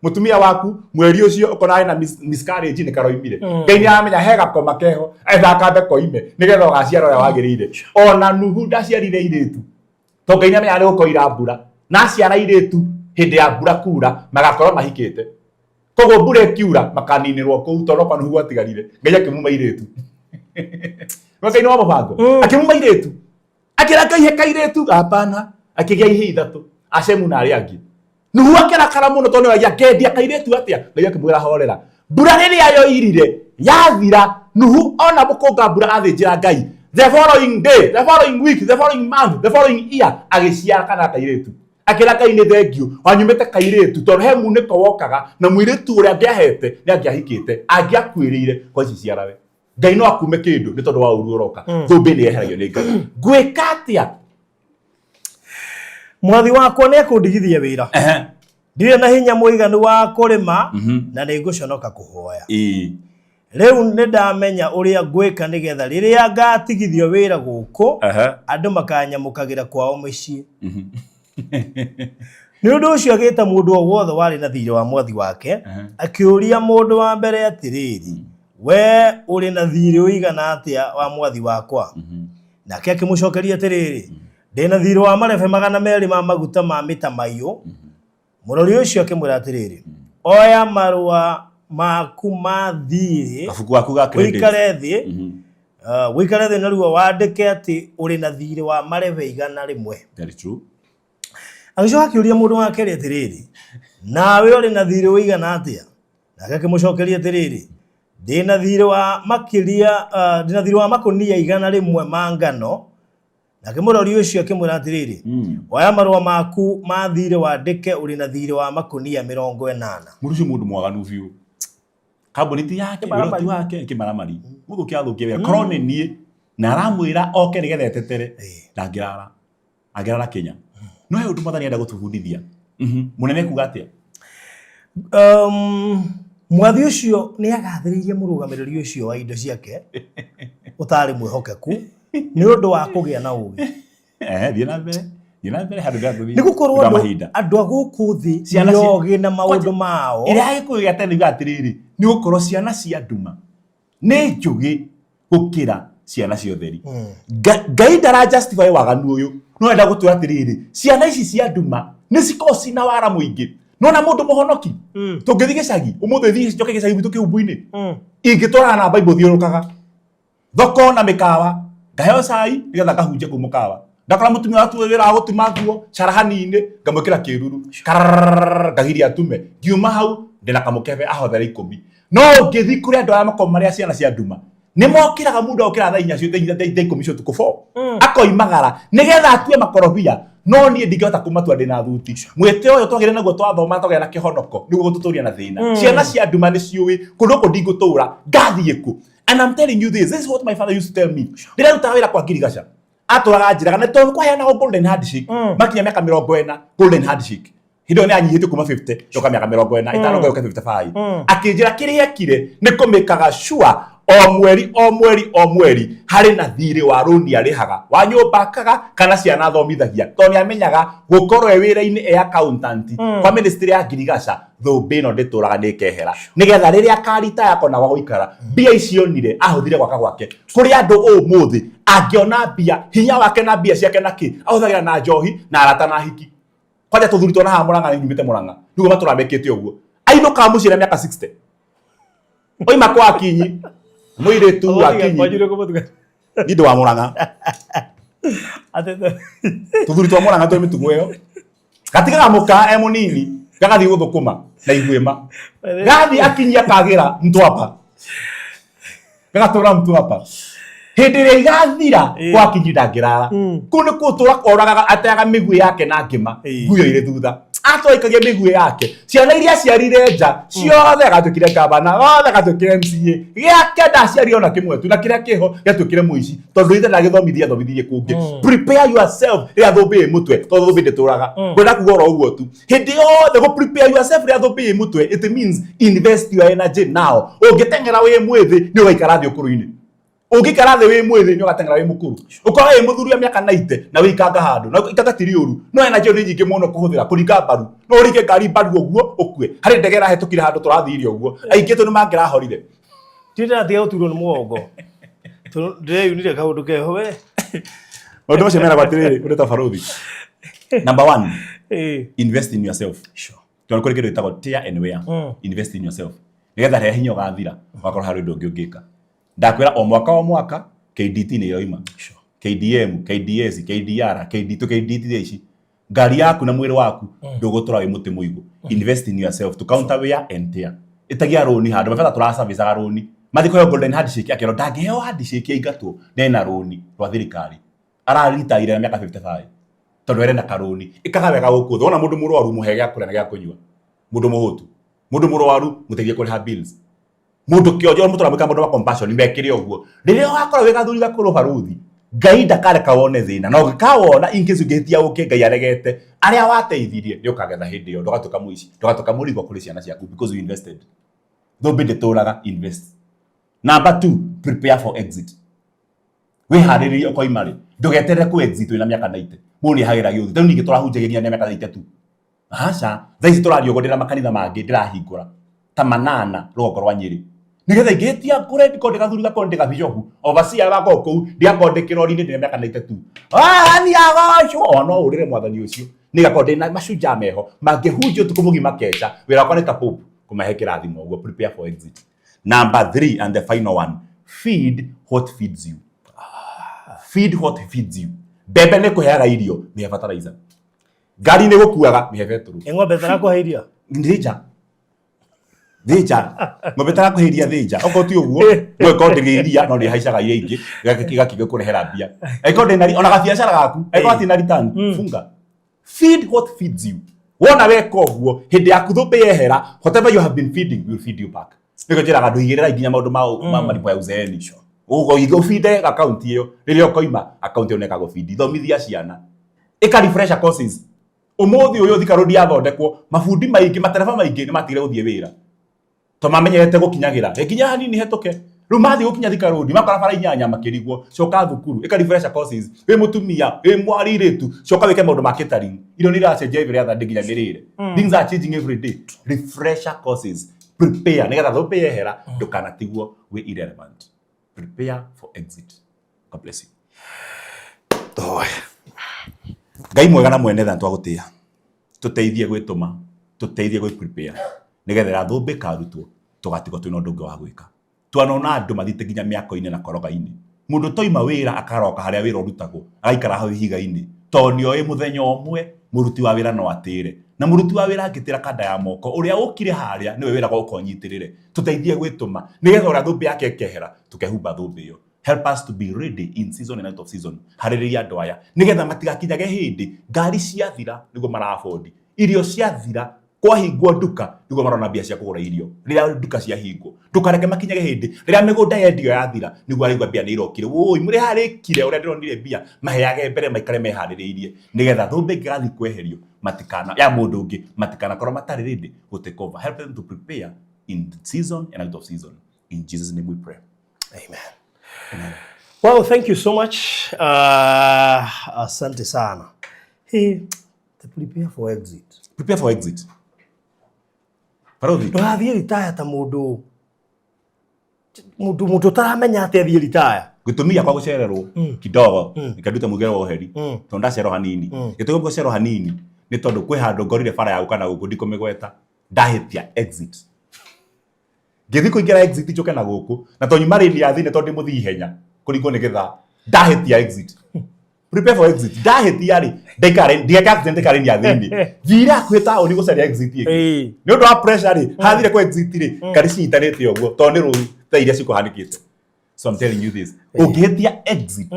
Mutumia waku mweri ũcio ũkona ena miscarriage nĩ karoimire, Ngai nĩ aramenya he gakoma keho etha kambe koime nĩgetha ũgaciara ũrĩa wagĩrĩire. Ona Nuhu ndaciarire irĩtu to Ngai nĩ amenya nĩ gũkoira mbura, na aciara irĩtu hĩndĩ ya mbura kura magakorwo mahikĩte, koguo mbura ĩkiura makaninĩrwo kũu tondũ kwa Nuhu gwatigarire. Ngai akĩmuma irĩtu. Ngai nĩ wa mũbango. Akĩmuma irĩtu, akĩra Ngai he kairĩtu, hapana, akĩgĩa ihĩ ithatũ, Ashemu na arĩa angĩ. Nuhu akĩrakara mũno tondũ nĩoragia ngendia kairĩtu atĩa. Ngai akĩmwĩra horera. Mbura rĩrĩa yoirire yathira, Nuhu ona mũkũnga mbura athĩnjĩra Ngai, the following day, the following week, the following month, the following year agĩciara kana kairĩtu. Akĩra Ngai nĩ thengiũ wanyumĩte kairĩtu tondũ he munĩko wokaga na mũirĩtu ũrĩa angĩahete nĩ angĩahikĩte angĩakuĩrĩire kwa ici ciarawe. Ngai no akume kĩndũ nĩ tondũ wa ũru ũroka. Thũmbĩ nĩ yeheragio nĩ Ngai. Ngwĩka atĩa? Mwathi wakwa nĩ ekũndigithia wĩra. Ndirĩ na hinya mũiganu wa kũrĩma na nĩ ngũconoka kũhoya. Rĩu nĩ ndamenya ũrĩa ngwĩka nĩgetha rĩrĩa ngatigithio wĩra gũkũ andũ makanyamũkagĩra kwao mĩciĩ. Nĩ ũndũ ũcio agĩta mũndũ o wothe warĩ na thiirĩ wa mwathi wake, akĩũria mũndũ wa mbere atĩrĩrĩ, "We ũrĩ na thiirĩ ũigana atĩa wa mwathi wakwa?" Nake akĩmũcokeria atĩrĩrĩ, "Ndĩ na thiirĩ wa marebe 200 ma maguta ma mĩtamaiyũ." Mũrori ũcio akĩmwĩra atĩrĩrĩ, "Oya marũa maku ma thiirĩ, Kabuku gaku ga credit. ũikare thĩ, ũikare thĩ narua wandĩke atĩ ũrĩ na thiirĩ wa marebe 100." Very true. Agĩcoka akĩũria mũndũ wa kerĩ atĩrĩrĩ, "Nawe ũrĩ na thiirĩ ũigana atĩa?" Nake akĩmũcokeria atĩrĩrĩ, "Ndĩ na thiirĩ wa makĩria, ndĩ na thiirĩ wa makũnia 100 ma ngano." Nake mũrori ũcio akĩmwĩra atĩrĩrĩ, "Oya marũa maku ma thiirĩ wandĩke ũrĩ na thiirĩ wa makũnia 80." Mũndũ ũcio mũndũ mwaganu biũ, kambuni ti yake, wĩra ti wake, kĩmaramari mũthũkia athũkia wĩra. Korwo nĩ niĩ na aramwĩra oke nĩgetha etetere, ndangĩrara, angĩrara Kenya. No he ũndũ Mwathani enda gũtũbundithia. Mũnene kuga atĩa? Mwathi ũcio nĩ agathĩrĩirie mũrũgamĩrĩri ũcio wa indo ciake ũtarĩ mwĩhokeku nĩ ũndũ wa kũgĩa na ũũgĩ. Thiĩ na mbere, thiĩ na mbere handũ ndĩratũthiĩ. Nĩ gũkorwo Nĩ andũ mahinda. Andũ a gũkũ thĩ Ciana nĩ ogĩ na maũndũ mao. Ĩrĩa Agĩkũyũ gĩa tene yugaga atĩrĩrĩ, nĩ gũkorwo ciana cia nduma nĩ njũgĩ gũkĩra ciana cia ũtheri. Ngai ndara justify waganu ũyũ, no enda gũtwĩra atĩrĩrĩ, ciana ici cia nduma nĩ cikoragwo cina wara mũingĩ. Nona mũndũ mũhonoki, tũngĩthiĩ gĩcagi ũmũthĩ, thiĩ njoke gĩcagi gwitũ kĩhumbu-inĩ, ingĩtwarana na Bible thiũrũrũkaga thoko na mĩkawa, ngaheo cai nĩgetha ngahunjie kũu mũkawa, ndakora mũtumia watuo wĩra wa gũtuma nguo carahani-inĩ, ngamwĩkĩra kĩruru karararara, ngagiria atume, ngiuma hau ndĩna kamũkebe ahothere 10. No ũngĩthiĩ kũrĩ andũ arĩa makoragwo marĩ a ciana cia nduma, nĩ mokĩraga, mũndũ agũkĩra thaa 4 thaa 10 cia ũtukũ, 4 akoimagara nĩgetha atue makorobia. No niĩ ndingĩhota kũmatua ndĩ na thuti. Mwĩtĩ ũyũ twagĩrĩire naguo twathoma twagĩa na kĩhonoko nĩguo gũtũtũria na thĩna. Ciana cia nduma nĩ ciũĩ kũndũ gũkũ ndingũtũra ngathiĩ kũ. And I'm telling you this, this is what my father used to tell me. Ndĩrarutaga wĩra kwa ngirigaca, atũraga njĩraga nĩ tondũ kwaheanagwo golden handshake makinya mĩaka 40, golden handshake hĩndĩ ĩyo nĩ anyihĩtio kuma 50 yoka mĩaka 45 yoka 55. Akĩnjĩra kĩrĩa ekire nĩ kũmĩkaga sure o mweri o mweri o mweri harĩ na thirĩ wa rũni arĩhaga wa nyũmba akaga kana ciana athomithagia, tondũ nĩ amenyaga gũkorwo e wĩra-inĩ e accountant kwa ministry ya ngirigaca, thũmbĩ ĩno ndĩtũraga nĩ ĩkehera, nĩgetha rĩrĩa akaritaya akona gwa gũikara, mbia icio onire ahũthire gwaka gwake. Kũrĩ andũ ũmũthĩ angĩona mbia, hinya wake na mbia ciake na kĩ ahũthagĩra na njohi na arata na hiki. Kwanja tũthuri twana haha Mũrang'a, nĩ nyumĩte Mũrang'a, nĩguo matũra mekĩte ũguo, ainũkaga mũciĩ na mĩaka 60, oima kwa Akinyi, mũirĩtu wa Akinyi. Niĩ ndĩ wa Mũrang'a. Tũthuri twa Mũrang'a twĩ mĩtugo ĩyo, gatigaga mũka e mũnini. Gagathiĩ gũthũkũma na iguĩma. Gathiĩ akinyia kagĩra Mtwapa. Gagatũra Mtwapa. Hĩndĩ ĩrĩa igathira kwa kinyi ndangĩrara. Kũu nĩ gũtũra oragaga ateaga mĩguĩ yake na ngĩma. Nguyo irĩ thutha. Atwaikagia mĩguĩ yake. Ciana iria aciarire nja ciothe agatuĩkire gavana, othe agatuĩkire MCA. Gĩake ndaciarire ona kĩmwe tu na kĩrĩa kĩho gĩatuĩkire mũici tondũ ithe ndagĩthomithia athomithirie kũngĩ. Prepare yourself rĩrĩa thũmbĩ ĩ mũtwe tondũ thũmbĩ ndĩtũraga. Ngwenda kuga oro ũguo tu. Hĩndĩ yothe gũ prepare yourself rĩrĩa thũmbĩ ĩ mũtwe, it means invest your energy now. Ũngĩteng'era wĩ mwĩthĩ nĩ ũgaikara thĩ ũkũrũ-inĩ. Ũngĩikara thĩ wĩ mwĩthĩ nĩ ũgateng'era wĩ mũkũrũ. Ũkorwo wĩ mũthuri wa mĩaka 90 na wĩikanga handũ. Na ikanga ti rĩũru. No energy ĩyo nĩ nyingĩ mũno kũhũthĩra kũringa mbaru. No ũringe ngari mbaru ũguo ũkue. Harĩ ndege ĩrahĩtũkire handũ tũrathire ũguo. Aingĩ tu nĩ mangĩrahorire. Ti ndĩratiga gũturwo nĩ mũgongo. Tondũ ndĩreyunire kaũndũ keho we. Maũndũ macio meragwo atĩrĩrĩ, ũrĩ ta barũthi. Number one, invest in yourself. Sure. Tondũ kũrĩ kĩndũ gĩtagwo tear and wear. Invest in yourself. Nĩgetha rĩrĩa hinya ũgathira, ũgakorwo harĩ ũndũ ũngĩ ũngĩka. Ndakwĩra o mwaka o mwaka KDT nĩ ĩroima. Sure. KDM, KDS, KDR, KD, tũ KDT thaa ici. Ngari yaku na mwĩrĩ waku ndũgũtũra wĩ mũtĩ mũigũ. Invest in yourself to counter wear and tear. Ĩtagia rũni handũ, mabetha tũracabicaga rũni. Mathiĩ kũheo golden handshake akerwo ndangĩheo handshake aingatwo ndena rũni rwa thirikari. Araritaire na mĩaka 55 tondũ arenda karũni. Ĩkaga wega gũkũ thĩ. Wona mũndũ mũrwaru mũhe gĩa kũrĩa na gĩa kũnyua. Mũndũ mũhũtu. Mũndũ mũrwaru mũteithie kũrĩha bills. Mũndũ kĩonje mũndũ tũramwĩka mũndũ wa compassion mekĩre ũguo. Rĩrĩa ũgakorwo wĩ gathuri gakũrũ barũthi, Ngai ndakareka wone thĩna. Na ũngĩkawona in case ũngĩhĩtia ũke Ngai aregete, arĩa wateithirie nĩ ũkagetha hĩndĩ ĩyo. Ndũgatuĩka mũici, ndũgatuĩka mũrigo kũrĩ ciana ciaku because you invested. Thũmbĩ ndĩtũraga, invest. Number 2, prepare for exit. Wĩharĩrĩrie ũkoima rĩ, ndũgeterere kũ exit wĩna mĩaka 90. Mũndũ nĩ ehagĩra gĩũthĩ. Rĩu ningĩ tũrahunjagia nginya mĩaka 90 tu. Aca, thaa ici tũraria ũguo ndĩna makanitha mangĩ ndĩrahingũra ta manana rũgongo rwa Nyĩrĩ. Nĩgetha ingĩhĩtia ngũre ndikorwo ndĩ gathuri gakorwo ndĩ gabicobu, overseer gakorwo kũu, ndigakorwo ndĩ kĩrori-inĩ ndĩna mĩaka 92. Mwathani agocwo! O no ũrĩre mwathani ũcio. Nĩgakorwo ndĩna mashujaa meho, mangĩhunjia ũtukũ mũgima keca, wĩra wakwa nĩ ta Pope, kũmahe kĩrathimo ũguo, prepare for exit. Number 3 and the final one, feed what feeds you. Feed what feeds you. Mbembe nĩ kũheaga irio, mĩhe fertilizer. Ngari nĩ gũkuaga, mĩhe betũrũ. Ĩ ng'ombe ĩtarakũhe iria? Thĩnja. Thĩnja. Ng'ombe ĩtarakũhe iria thĩnja. Okorwo ti ũguo, no ĩkorwo ndĩrĩ iria no nĩ ĩhaicaga iria ingĩ, ĩgakĩga kũrehera mbia. Angĩkorwo ndĩna ona gabiacara gaku, angĩkorwo gatirĩ na return, funga. Feed what feeds you. Wona weka ũguo, hĩndĩ yaku thũmbĩ yehera, whatever you have been feeding will feed you back. Nĩkĩo njĩraga andũ igĩrĩrai nginya maũndũ ma maripũ ya uzeeni. Ũguo ũbinde akaunti ĩyo, rĩrĩa ũkoima akaunti ĩyo nĩ ĩkagũbindi. Thomithia ciana. Ĩka refresher courses. Ũmũthĩ ũyũ Thika Road yathondekwo, mabundi maingĩ, matereba maingĩ nĩ matigire gũthiĩ wĩra. To mamenyerete gũkinyagĩra. Nginya hanini hetũke. Rĩu mathiĩ gũkinya Thika Road, makora bara inyanya makĩrigwo, coka thukuru, ĩka refresher courses. Wĩ mũtumia, wĩ mwarĩirĩtu, coka wĩke maũndũ ma catering. Irio nĩ iracenjia every other day nginya mĩrĩre. Things are changing every day. Refresher courses. Prepare nĩgetha thũmbĩ yehera ndũkanatigwo wĩ irrelevant. Prepare for exit. God bless you. Toe. Ngai mwega na mwene tha twagũtĩa. Tũteithie gwĩtũma, tũteithie gwĩ prepare nĩgetha ĩrĩa thũmbĩ ĩkarutwo tũgatigwo twĩna ũndũ ũngĩ wa gwĩka. Twanona andũ mathiĩte nginya mĩako-inĩ na koroga-inĩ. Mũndũ toima wĩra akaroka harĩa wĩra ũrutagwo, agaikara hau ihiga-inĩ tondũ nĩoĩ mũthenya ũmwe mũruti wa wĩra no atĩre. Na mũruti wa wĩra angĩtĩra kanda ya moko, ũrĩa ũkire harĩa nĩwe wĩragwo ũka ũnyitĩrĩre. Tũteithie gwĩtũma nĩgetha ũrĩa thũmbĩ yake ĩkehera tũkehumba thũmbĩ ĩyo. Help us to be ready in season and out of season. Harĩrĩria andũ aya nĩgetha matigakinyage hĩndĩ ngari ciathira nĩguo marabondi, irio ciathira kwahingwo nduka nĩguo marona mbia cia kũgũra irio rĩrĩa nduka ciahingwo. Ndũkareke makinyage hĩndĩ rĩrĩa mĩgũnda yendio yathira nĩguo araigua mbia nĩ irokire. Wũi mũrĩharĩkire ũrĩa ndĩronire mbia, maheage mbere maikare meharĩrĩirie nĩgetha thũmbĩ ĩngĩgathiĩ kweherio matikana ya mũndũ ũngĩ matikanakorwo matarĩ ready gũ take over. Help them to prepare in season and out of season. In Jesus name we pray. Amen. Amen. Well, thank you so much. Asante sana. Hey, to prepare for exit. Prepare for exit. Parodi. Ndũgathiĩ retire ta mũndũ mũndũ mũndũ ũtaramenya atĩ athiĩ retire. Gĩtũmi gĩakwa gũcererwo kidogo nĩkĩndute mũigĩre wa ũheri tondũ ndacererwo hanini. Gĩtũmi gĩa gũcererwo hanini nĩ tondũ kwĩ handũ ngorire bara ya gũka na gũkũ ndikũmĩgweta ndahĩtia exit. Ngĩthiĩ kũingĩra exit njũke na gũkũ na tondũ nyuma lane ya thĩinĩ tondũ ndĩ mũthii ihenya kũringwo nĩ gĩthaa ndahĩtia exit. Prepare for exit. Ndahĩtia rĩ, ndaikara ndigeka accident ndaikara ya thĩinĩ. Thire hakuhĩ taũni gũcaria exit ĩngĩ. Nĩ ũndũ wa pressure rĩ, hathire kwa exit rĩ, ngari cinyitanĩte ũguo tondũ nĩ rũĩ thaa iria cikũhanĩkĩte. So I'm telling you this. Ũngĩhĩtia exit,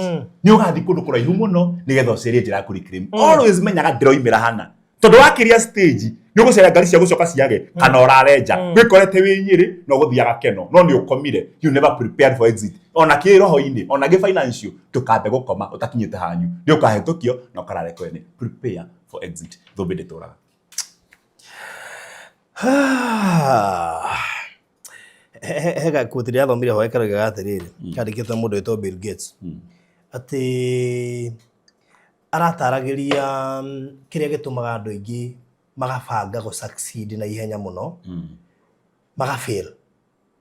nĩ ũgathiĩ kũndũ kũraihu mũno nĩgetha ũcarie njĩra ya kũreclaim. Always menyaga ndĩroimĩra hana. Tondũ wakĩria stage, nĩ ũgũcaria ngari cia gũcoka ciage kana ũrare nja. Wĩkorete wĩ Nyĩrĩ na ũgũthiaga Keno, no nĩ ũkomire. You never prepared for exit. Ona kĩroho-inĩ, ona gĩ financial, ndũkambe gũkoma ũtakinyĩte hanyu. Nĩ ũkahĩtũkio na ũkarare kwene. Prepare for exit. Thũmbĩ ndĩtũraga. He gakuti ndĩrathomire ho karoigaga atĩrĩrĩ, kandĩkĩtwo nĩ mũndũ wĩtwo Bill Gates, atĩ arataragĩria kĩrĩa gĩtũmaga andũ aingĩ magabanga gũ succeed na ihenya mũno, maga fail.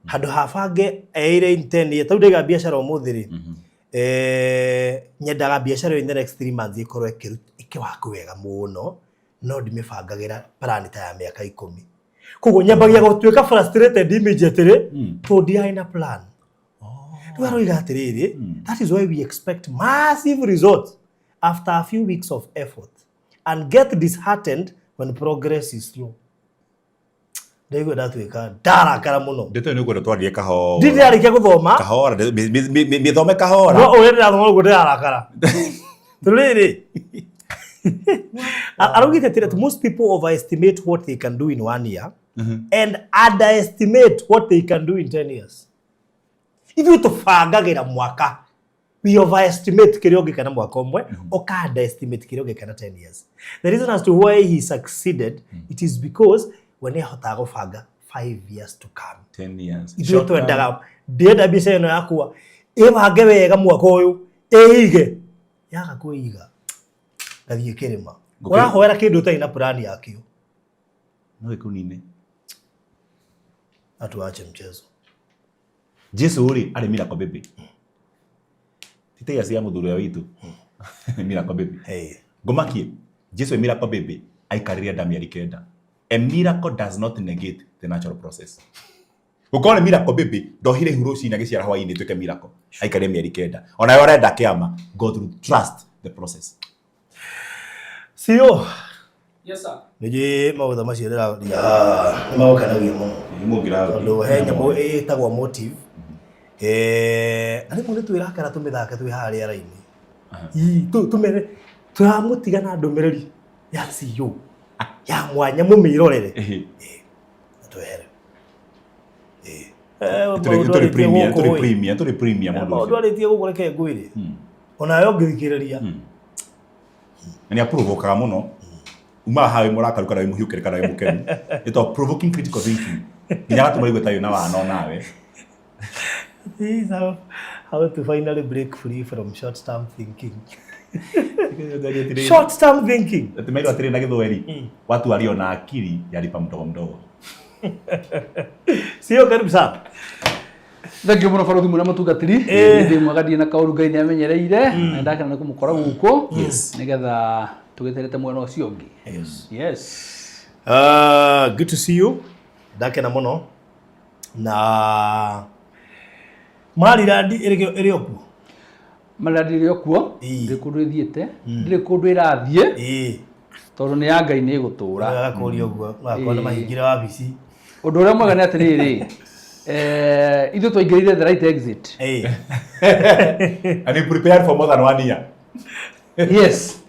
Handũ ha bange eire in 10 years, tarĩu ndaiga biacara ũmũthĩ rĩ, nyendaga biacara ĩyo in the next 3 months ĩkorwo ĩkĩwaka wega mũno, no ndimĩbangagĩra plan ta ya mĩaka 10. Koguo nyambagia gũtuĩka frustrated immediately, tondũ ndiarĩ na plan. Rĩu aroiga atĩrĩrĩ, that is why we expect massive results after a few weeks of effort and get disheartened when progress is slow. Ndaigua ndatuĩka ndarakara mũno. Ndeto ĩyo nĩ ũkwenda twarie kahora. Ndirĩ ndĩrarĩkia gũthoma. Kahora, mĩthome kahora. No ũrĩa ndĩrathoma ũguo ndĩrarakara. Tondũ rĩrĩ, araugĩte atĩrĩ, most people overestimate what they can do in 1 year and underestimate what they can do in 10 years. Ithuĩ tũbangagĩra mwaka, we overestimate kĩrĩa ũngĩka na mwaka ũmwe, ũka underestimate kĩrĩa ũngĩka na 10 years. The reason as to why he succeeded, it is because we nĩ ahotaga gũbanga 5 years to come. 10 years. Ithuĩ twendaga ndĩrenda mbiacara ĩno yakwa ĩbange wega mwaka ũyũ, ĩige, yaga kwĩiga ngathiĩ kĩrĩma. Ũrahoera kĩndũ ũtarĩ na plan yakĩo. No ĩkũnine. Na tuache mchezo. Jesu rĩ arĩ miracle baby. Ti ta cia mũthuri ũrĩa witũ. Miracle baby. Hey. Ngũmakie, Jesu e miracle baby aikarire nda mĩeri 9. A miracle does not negate the natural process. Gũkorwo nĩ miracle baby, ndohire ihu rũcinĩ agĩciara hwaĩ-inĩ ĩtuĩke miracle. Aikarire mĩeri 9. Ona we ũrenda kĩama, go through, trust the process. CEO. Yes sir. Nĩnjũĩ maũndũ macio ndĩraria nĩ magũkenagia mũno. Tondũ he nyamũ ĩtagwo motive. Na rĩmwe nĩ twĩrakara tũmĩthake twĩ harĩa raini. Tũmere tũramũtiga na ndũmĩrĩri ya CEO ya mwanya mũmĩrorere. Na twehere. Tũrĩ premier, tũrĩ premier, tũrĩ premier mũndũ Maũndũ ũcio. arĩtie gũkũ reke ngwĩre. Onawe ũngĩthikĩrĩria. Na nĩ aprovokaga mũno. Umaga haha wĩ mũrakaru kana wĩ mũhiũkĩre kana wĩ mũkenu. Ĩtagwo provoking critical thinking. Nginya agatũma ũigue ta wĩna wana onawe. This is how to finally break free from short-term thinking. Short-term thinking. Ati mairwo atĩrĩ na Gĩthweri, watu walio na akili yalipa mdogo mdogo. Sio, karibu sana. Thank you mũno barothi mũrĩa mũtungatĩri. Ndĩ mwega, ndirĩ na kaũru, Ngai nĩ amenyereire. Na ndakena nĩ kũmũkora gũkũ nĩgetha tũgĩterete mwena ũcio ũngĩ. Yes. Good to see you. Ndakena mũno. Na Maryland ĩrĩ o kuo? Maryland ĩrĩ o kuo. Ndĩrĩ kũndũ ĩthiĩte, ndĩrĩ kũndũ ĩrathiĩ. Tondũ nĩ ya Ngai, nĩ ĩgũtũra. Agakũria ũguo, magakorwo nĩ mahingire wabici. Ũndũ ũrĩa mwega nĩ atĩrĩrĩ, ithuĩ twaingĩrire the right exit. And you prepared for more than 1 year. Yes.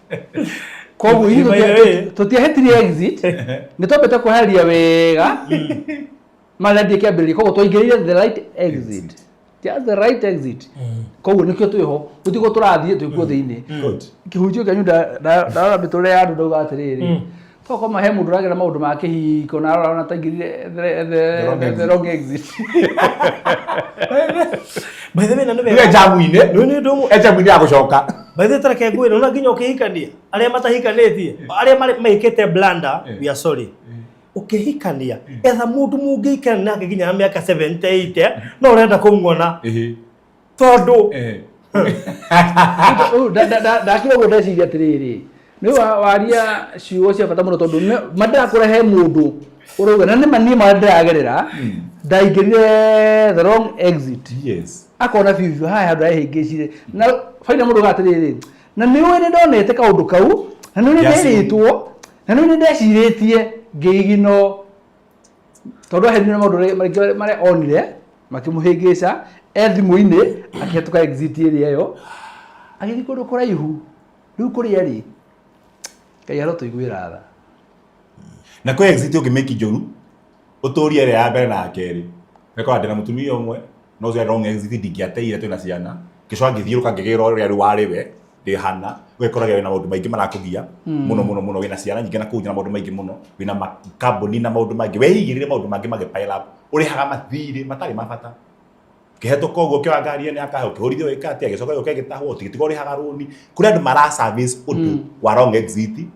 Koguo ithuĩ By the way. tũtiahĩtirie exit, nĩ twambĩte kweheria wega Maryland ĩkĩambĩrĩria, koguo twaingĩrire the right exit. Just the right exit. Koguo nĩkĩo twĩho, gũtirĩ tũrathiĩ, twĩkuo thĩinĩ. Good. Kĩhunjio kĩanyu ndarora mĩtũrĩre ya andũ ndauga atĩrĩrĩ, tokorwo he mũndũ ũragera maũndũ ma kĩhiko na arora ona taingĩrire the wrong exit. By the way, na nĩ Nĩwe wega. njamu-inĩ. Nĩ ũndũ ũmwe. E njamu-inĩ ya gũcoka. By the way, tareke ngwĩre, no nginya ũkĩhikania, arĩa matahikanĩtie, arĩa mekĩte blunder, we are sorry. Ũkĩhikania, etha mũndũ mũngĩikara nake nginya na mĩaka 78, no ũrenda kũmuona. Tondũ Ndakira ũguo ndeciria atĩrĩrĩ, nĩ waria ciugo cia bata mũno, tondũ ma ndĩrakũra he mũndũ ũrauga na nĩma niĩ marĩa ndĩragerera ndaingĩrire the wrong exit. Yes. Akona biũ biũ haha handũ arehĩngĩcire na baina mũndũ uga atĩrĩrĩ, Na nĩ ũĩ nĩ ndonete kaũndũ kau, na nĩ ũĩ nĩ nderĩtwo, na nĩ ũĩ nĩ ndecirĩtie ngĩigino, tondũ aherirwo nĩ maũndũ maingĩ marĩa onire makĩmũhĩngĩca e thimũ-inĩ, akĩhetũka exit ĩrĩa ĩyo agĩthiĩ kũndũ kũraihu. Rĩu kũrĩa rĩ, Ngai arotũiguĩra tha. Na kwĩ exit ũngĩmĩki njũru, ũtũrie ĩrĩa ya mbere na ya kerĩ. Ũgakora ndĩna mũtumia ũmwe, no ũcio wrong exit ndingĩateire twĩna ciana. Ngĩcoka ngĩthiũrũka ngĩgĩra ũrĩa rĩu warĩ we, ndĩ hana. Ũgekoraga wĩna maũndũ maingĩ marakũgia mũno mũno mũno, wĩna ciana nyingĩ na kũu nja na maũndũ maingĩ mũno, wĩna makambuni na maũndũ mangĩ. Weigĩrĩre maũndũ mangĩ magĩ pile up, ũrĩhaga mathirĩ matarĩ ma bata. Ũkĩhetũka ũguo ũkĩoya ngari ĩno ya kahe, ũkĩhũrithio ĩka atĩa, ĩgĩcoka ĩgĩũka ĩgĩtahwo, ũtigĩtiga ũrĩhaga rũni. Kũrĩ andũ mara service ũndũ wa wrong exit,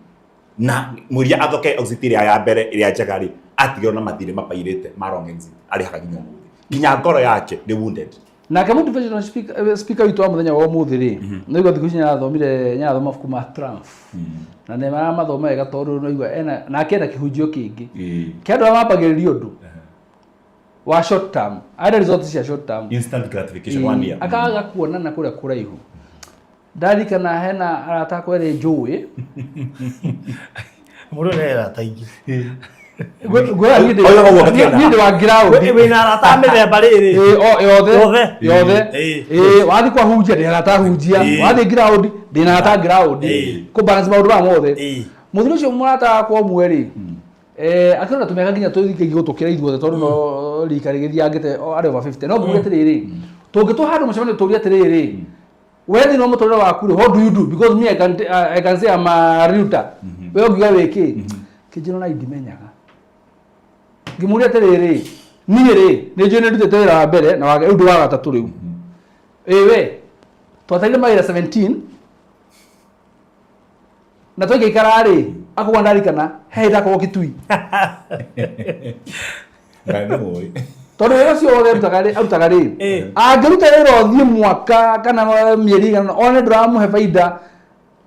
na mũiria athoke exit ĩrĩa ya mbere ĩrĩa njega rĩ, atigirwo na mathirĩ mapairĩte ma wrong exit, arĩhaga nginya ũmũthĩ. Nginya ngoro yake nĩ wounded. Nake motivational speaker, speaker witũ wa mũthenya wa ũmũthĩ rĩ, nĩ igua thikũ ici nĩarathomire, nĩarathoma mabuku ma Trump. Na nĩ maramathoma wega tondũ nĩaigua ena, nake ena kĩhunjio kĩngĩ. Kĩa andũ arĩa mambagĩrĩria ũndũ wa short term, arĩa results cia short term. Instant gratification, one year. Akaga kuonana kũrĩa kũraihu. Ndarikana hena arata akwa erĩ njũĩ. Mũndũ nĩ arata aingĩ. Ngwĩra niĩ ndĩ- Oigaga ũguo gakena. niĩ ndĩ wa ground. Wĩna arata a mĩthemba rĩrĩ. Ĩĩ, o yothe. Yothe. Yothe. Ĩĩ. Ĩĩ, wathiĩ kwa hunjia ndĩ arata hunjia. Ĩĩ. Wathiĩ ground ndĩ na arata ground. Ĩĩ. Kũ balance maũndũ maya mothe. Ĩĩ. Mũthuri ũcio mũrata wakwa ũmwe rĩ, akĩrona tũmĩaka nginya tũthikĩrie gũtũkĩra ithuothe tondũ no rika rĩgĩthiangĩte arĩ over 50. No ngũria atĩrĩrĩ, tũngĩtwo handũ mũcemanio tũrie atĩrĩrĩ, we thĩinĩ wa mũtũrĩre waku rĩ, what do you do? Because me I can say I'm a realtor. We ũngiuga wĩ kĩ? Kĩnjĩra ona indimenyaga. Ngĩmũria atĩrĩrĩ, niĩ rĩ, nĩ njũĩ nĩ ndutĩte wĩra wa mbere na wa rĩu ndĩ wa gatatũ rĩu. Ĩ we, twatarire mawĩra 17 na twaikaikara rĩ, akauga ndarikana he hĩndĩ akorwo Kitui. Ngai nĩ mũĩ. Tondũ wĩra ũcio wothe arutaga rĩ, arutaga rĩ, angĩruta wĩra ũthiĩ mwaka kana mĩeri ĩigana ũna, one ndũramũhe baida,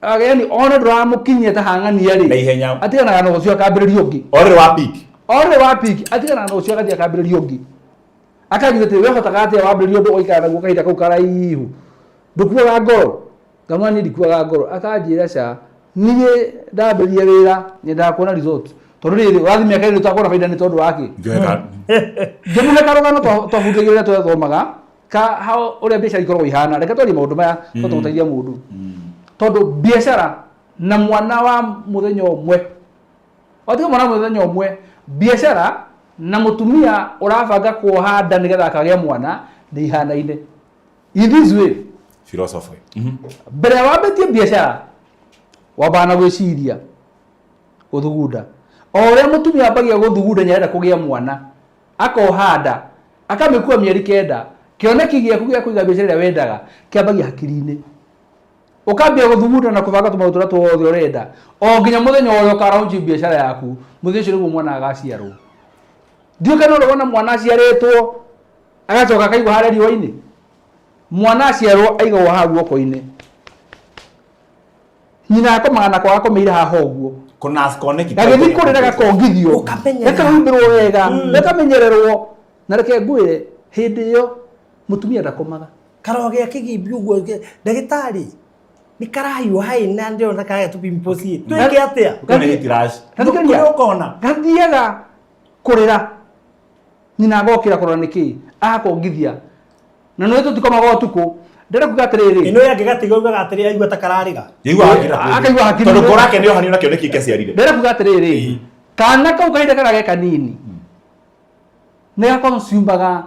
yani one ndũramũkinyia ta hang'ania rĩ, Na ihenya. atiganaga na ũcio akambĩrĩria ũngĩ. Orĩrĩ wa peak. Orĩrĩ wa peak, atiganaga na ũcio agathiĩ akambĩrĩria ũngĩ. Akanjũria atĩrĩ, we ũhotaga atĩa wambĩrĩria ũndũ ũgaikara naguo kahinda kau karaihu? Ndũkuaga ngoro? Ngamwĩra niĩ ndikuaga ngoro. Akanjĩra ca, niĩ ndambĩrĩria wĩra nyendaga kuona result. Tondũ rĩrĩ, ũrathiĩ mĩaka ĩrĩ ũtakuona baida nĩ tondũ wa kĩ? Ngĩmũhe karũgano twabundithagio rĩrĩa twathomaga ka how ũrĩa biacara ikoragwo ihana. Reke twarie maũndũ maya tondũ gũteithia mũndũ. Tondũ biacara na mwana wa mũthenya ũmwe, watiga mwana wa mũthenya ũmwe, biacara na mũtumia ũrabanga kuoha nda nĩgetha akagĩa mwana nĩ ihanaine. In this way, Philosophy. Mbere ya wambĩtie biacara wambaga na gwĩciria gũthugunda. O ũrĩa mũtumia ambagia gũthugunda nĩarenda kũgĩa mwana, akoha nda, akamĩkua mĩeri 9, kĩoneki gĩaku gĩa kũiga biacara ĩrĩa wendaga kĩambagia hakiri-inĩ. Ũkambia gũthugunda na kũbanga tũmaũndũ tũrĩa tuothe ũrenda o nginya mũthenya ũrĩa ũkaraunji biacara yaku, mũthenya ũcio nĩguo mwana agaciarwo. Ndiũĩ kana ũrĩ wona mwana aciarĩtwo agacoka akaigwo harĩa riũa-inĩ. Mwana aciarwo aigagwo haha guoko-inĩ, nyina akomaga nako akomeire haha ũguo, gagĩthiĩ kũrĩra gakongithio, Ũkamenyerera. gakahumbĩrwo wega, gakamenyererwo. Na reke ngwĩre, hĩndĩ ĩyo mũtumia ndakomaga. Karogĩa kĩgimbi ũguo, ndagĩtarĩ nĩ karahiũha ĩ na ndĩrona kagĩa tũ pimples ĩ. Twĩke atĩa? Gathikĩrĩria. Kũrĩa ũkona. Gathiaga kũrĩra, nyina agokĩra kũrora nĩkĩ, agakongithia. Na nĩ tũtikomaga ũtukũ. Ndĩrenda kuga atĩrĩrĩ, Ĩno yangĩ gatiga ugaga atĩrĩ aigua ta kararĩra. Akaigua hakiri. Tondũ ngoro yake nĩ yohanio na kĩoneki kĩaciarire. Ndĩrenda kuga atĩrĩrĩ, kana kau kahinda karĩa ge kanini nĩ gakonsumaga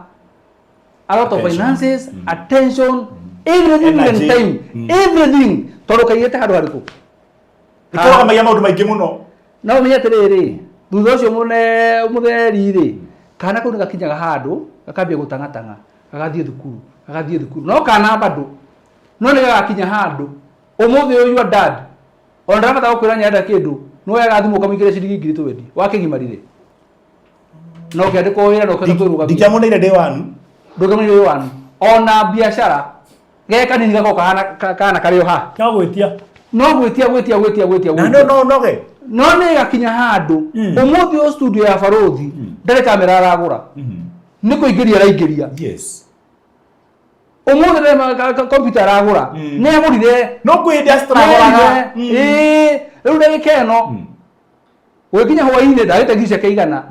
a lot of Attention. finances, attention, everything and Energy. time, everything, tondũ kaigĩte handũ harĩkũ? Nĩkũrũgamagia maũndũ maingĩ mũno. Na ũmenye atĩrĩrĩ, thutha ũcio mũtheri rĩ, kana kau nĩ gakinyaga handũ gakambia gũtang'atang'a, gagathiĩ thukuru, gagathiĩ thukuru, no kana bado no nĩ gagakinya handũ ũmũthĩ ũyũ your dad ona ndarabatara gũkwĩra nĩarenda kĩndũ, no oyaga thimũ ũkamũikĩria ciringi ngiri twendi wakĩgimarire na ũkĩandĩkwo wĩra na ũkĩhota kwĩrũgamia. Ndingĩamuoneire day one. Ndũngĩamuoneire day one. Ona biacara ge kanini gakoragwo kahana kana karĩ o haha. No gwĩtia. No gwĩtia, gwĩtia, gwĩtia, gwĩtia, Na gwĩtia. no noge. No nĩ gakinya handũ ũmũthĩ ũyũ studio ya Barũthi ndarĩ kamera aragũra, nĩ kũingĩria araingĩria. Ũmũthĩ nĩ computer aragũra, nĩ agũrire. No kwĩ hĩndĩ astragũraga. Ĩĩ, rĩu ndagĩka ĩno gũgĩkinya hwainĩ ndagĩte ngiri ciake 100.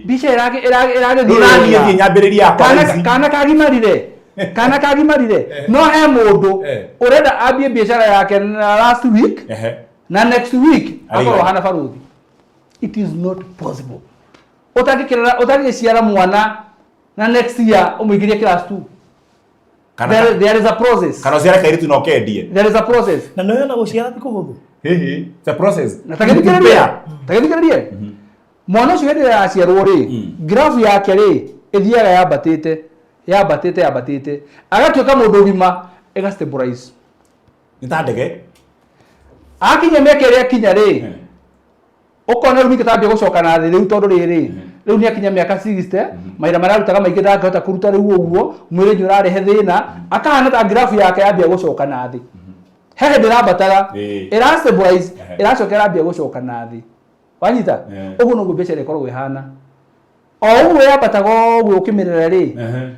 Mbica ĩragĩthiĩ Rĩu naniĩ wega. thiĩ nyambĩrĩrie yakwa Kana raici. kana kagimarire, kana kagimarire, no he mũndũ ũrenda ambie biacara yake na last week na next week akorwo Arĩigana. hana baruthi. It is not possible. Ũtangĩkĩrera, ũtangĩciara mwana na next year ũmũingĩrie class 2. Kana There is a process. Kana ũciare kairĩtu na ũkendie. There is a process. Na nĩ ona gũciara ti kũhũthũ. Hihi, it's a process. Na tagĩthikĩrĩrie, tagĩthikĩrĩrie, mwana ũcio hĩndĩ ĩrĩa aciarwo rĩ, grafu yake rĩ ĩthiaga yambatĩte, yambatĩte, yambatĩte, agatuĩka mũndũ ũgima, ĩga stabilize. Nĩ ta ndege. Akinya mĩaka ĩrĩa akinya rĩ, ũkona rĩu ningĩ tambia gũcoka na thĩ rĩu, tondũ rĩrĩ rĩu nĩ akinya mĩaka 60, mawĩra marĩa arutaga maingĩ ndangĩhota kũruta rĩu, ũguo mwĩrĩ nĩ ũrarehe thĩna, akahana ta grafu yake yambia gũcoka na thĩ. He hĩndĩ ĩrambataga, ĩra stabilize, ĩracoka ĩrambia gũcoka na thĩ. Wanyita? Ũguo noguo biacara ĩkoragwo ĩhana. O ũguo yambataga ũguo ũkĩmĩrera rĩ,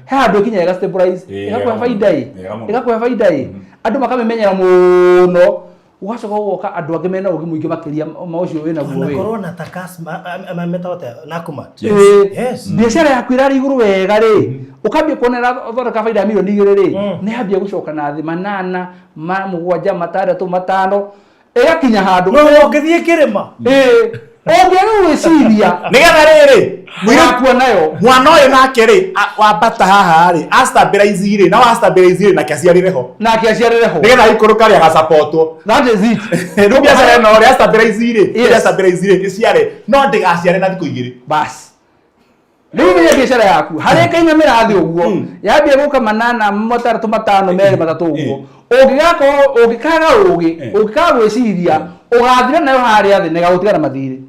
he handũ ĩkinyaga ĩga stabilize, ĩgakũhe baida ĩ, Wega mũno. ĩgakũhe baida ĩ, andũ makamĩmenyera mũno, gũgacoka gũgoka andũ angĩ mena ũgĩ mũingĩ makĩria ma ũcio wĩnaguo wĩ. Onakorwo na takas metagwo atĩa, Nakumatt. Ĩĩ. Yes. Biacara yaku ĩrarĩ igũrũ wega rĩ, ũkambia kuona ĩrathondeka baida ya 2 mirioni rĩ, nĩ yambia gũcoka na thĩ, 8, 7, 6, 5, ĩgakinya handũ. No ũngĩthiĩ kĩrĩma. Ĩĩ, ũngĩaga gwĩciria Nĩgetha rĩrĩ, mũirĩtu ũgakua nayo. Mwana ũyũ nake rĩ, wambata haha rĩ, a stabilize rĩ, na wa stabilize rĩ, nake aciarĩre ho. Nake aciarĩre ho. Nĩgetha aikũrũka rĩ, agasapotwo. That is it. Rĩu biacara ĩno rĩ, a stabilize rĩ, Yes. a stabilize rĩ, ĩciare, no ndĩgaciare na thikũ 2. Bas, rĩu menya biacara yaku harĩa ĩkainamĩra thĩ ũguo, yambia gũka 8, 6, 5, 2, 3 ũguo, ũngĩgakorwo ũngĩkaga ũgĩ, ũngĩkaga gwĩciria, ũgathira nayo harĩa thĩ na ĩgagũtiga na mathirĩ.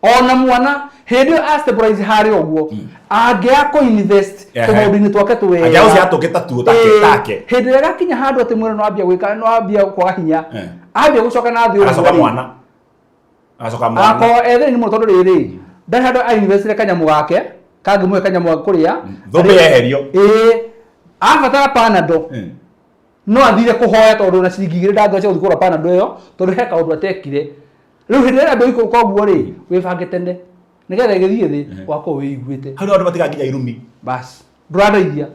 Ona mwana hĩndĩ ĩyo a stabilize harĩa ũguo, angĩaga kũ invest tũmaũndũ-inĩ twake twega, Angĩaga gũciara tũngĩ ta tuo, take, take. Hĩndĩ ĩrĩa ĩgakinya handũ atĩ mwĩrĩ no ambia gwĩka, no ambia kwaga hinya, ambia gũcoka na thĩ ũguo Agacoka rĩ, mwana. Agacoka mwana. Akorwo ethĩni mũno, tondũ rĩrĩ ndarĩ handũ ainvestire kanyamũ gake kangĩmũhe kanyamũ ga kũrĩa. Thũmbĩ yeherio. Ĩĩ, abatara Panado, no athire kũhoya, tondũ na ciringi 2 ndangĩoca gũthiĩ kũgũra Panado ĩyo, tondũ he kaũndũ atekire. Rĩu hĩndĩ ĩrĩa andũ ikũrũka ũguo rĩ, wĩbange tene nĩgetha ĩgĩthiĩ thĩ ũgakorwo wĩiguĩte. Hau nĩho andũ matigaga nginya irumi. Bas, ndũrandeithia.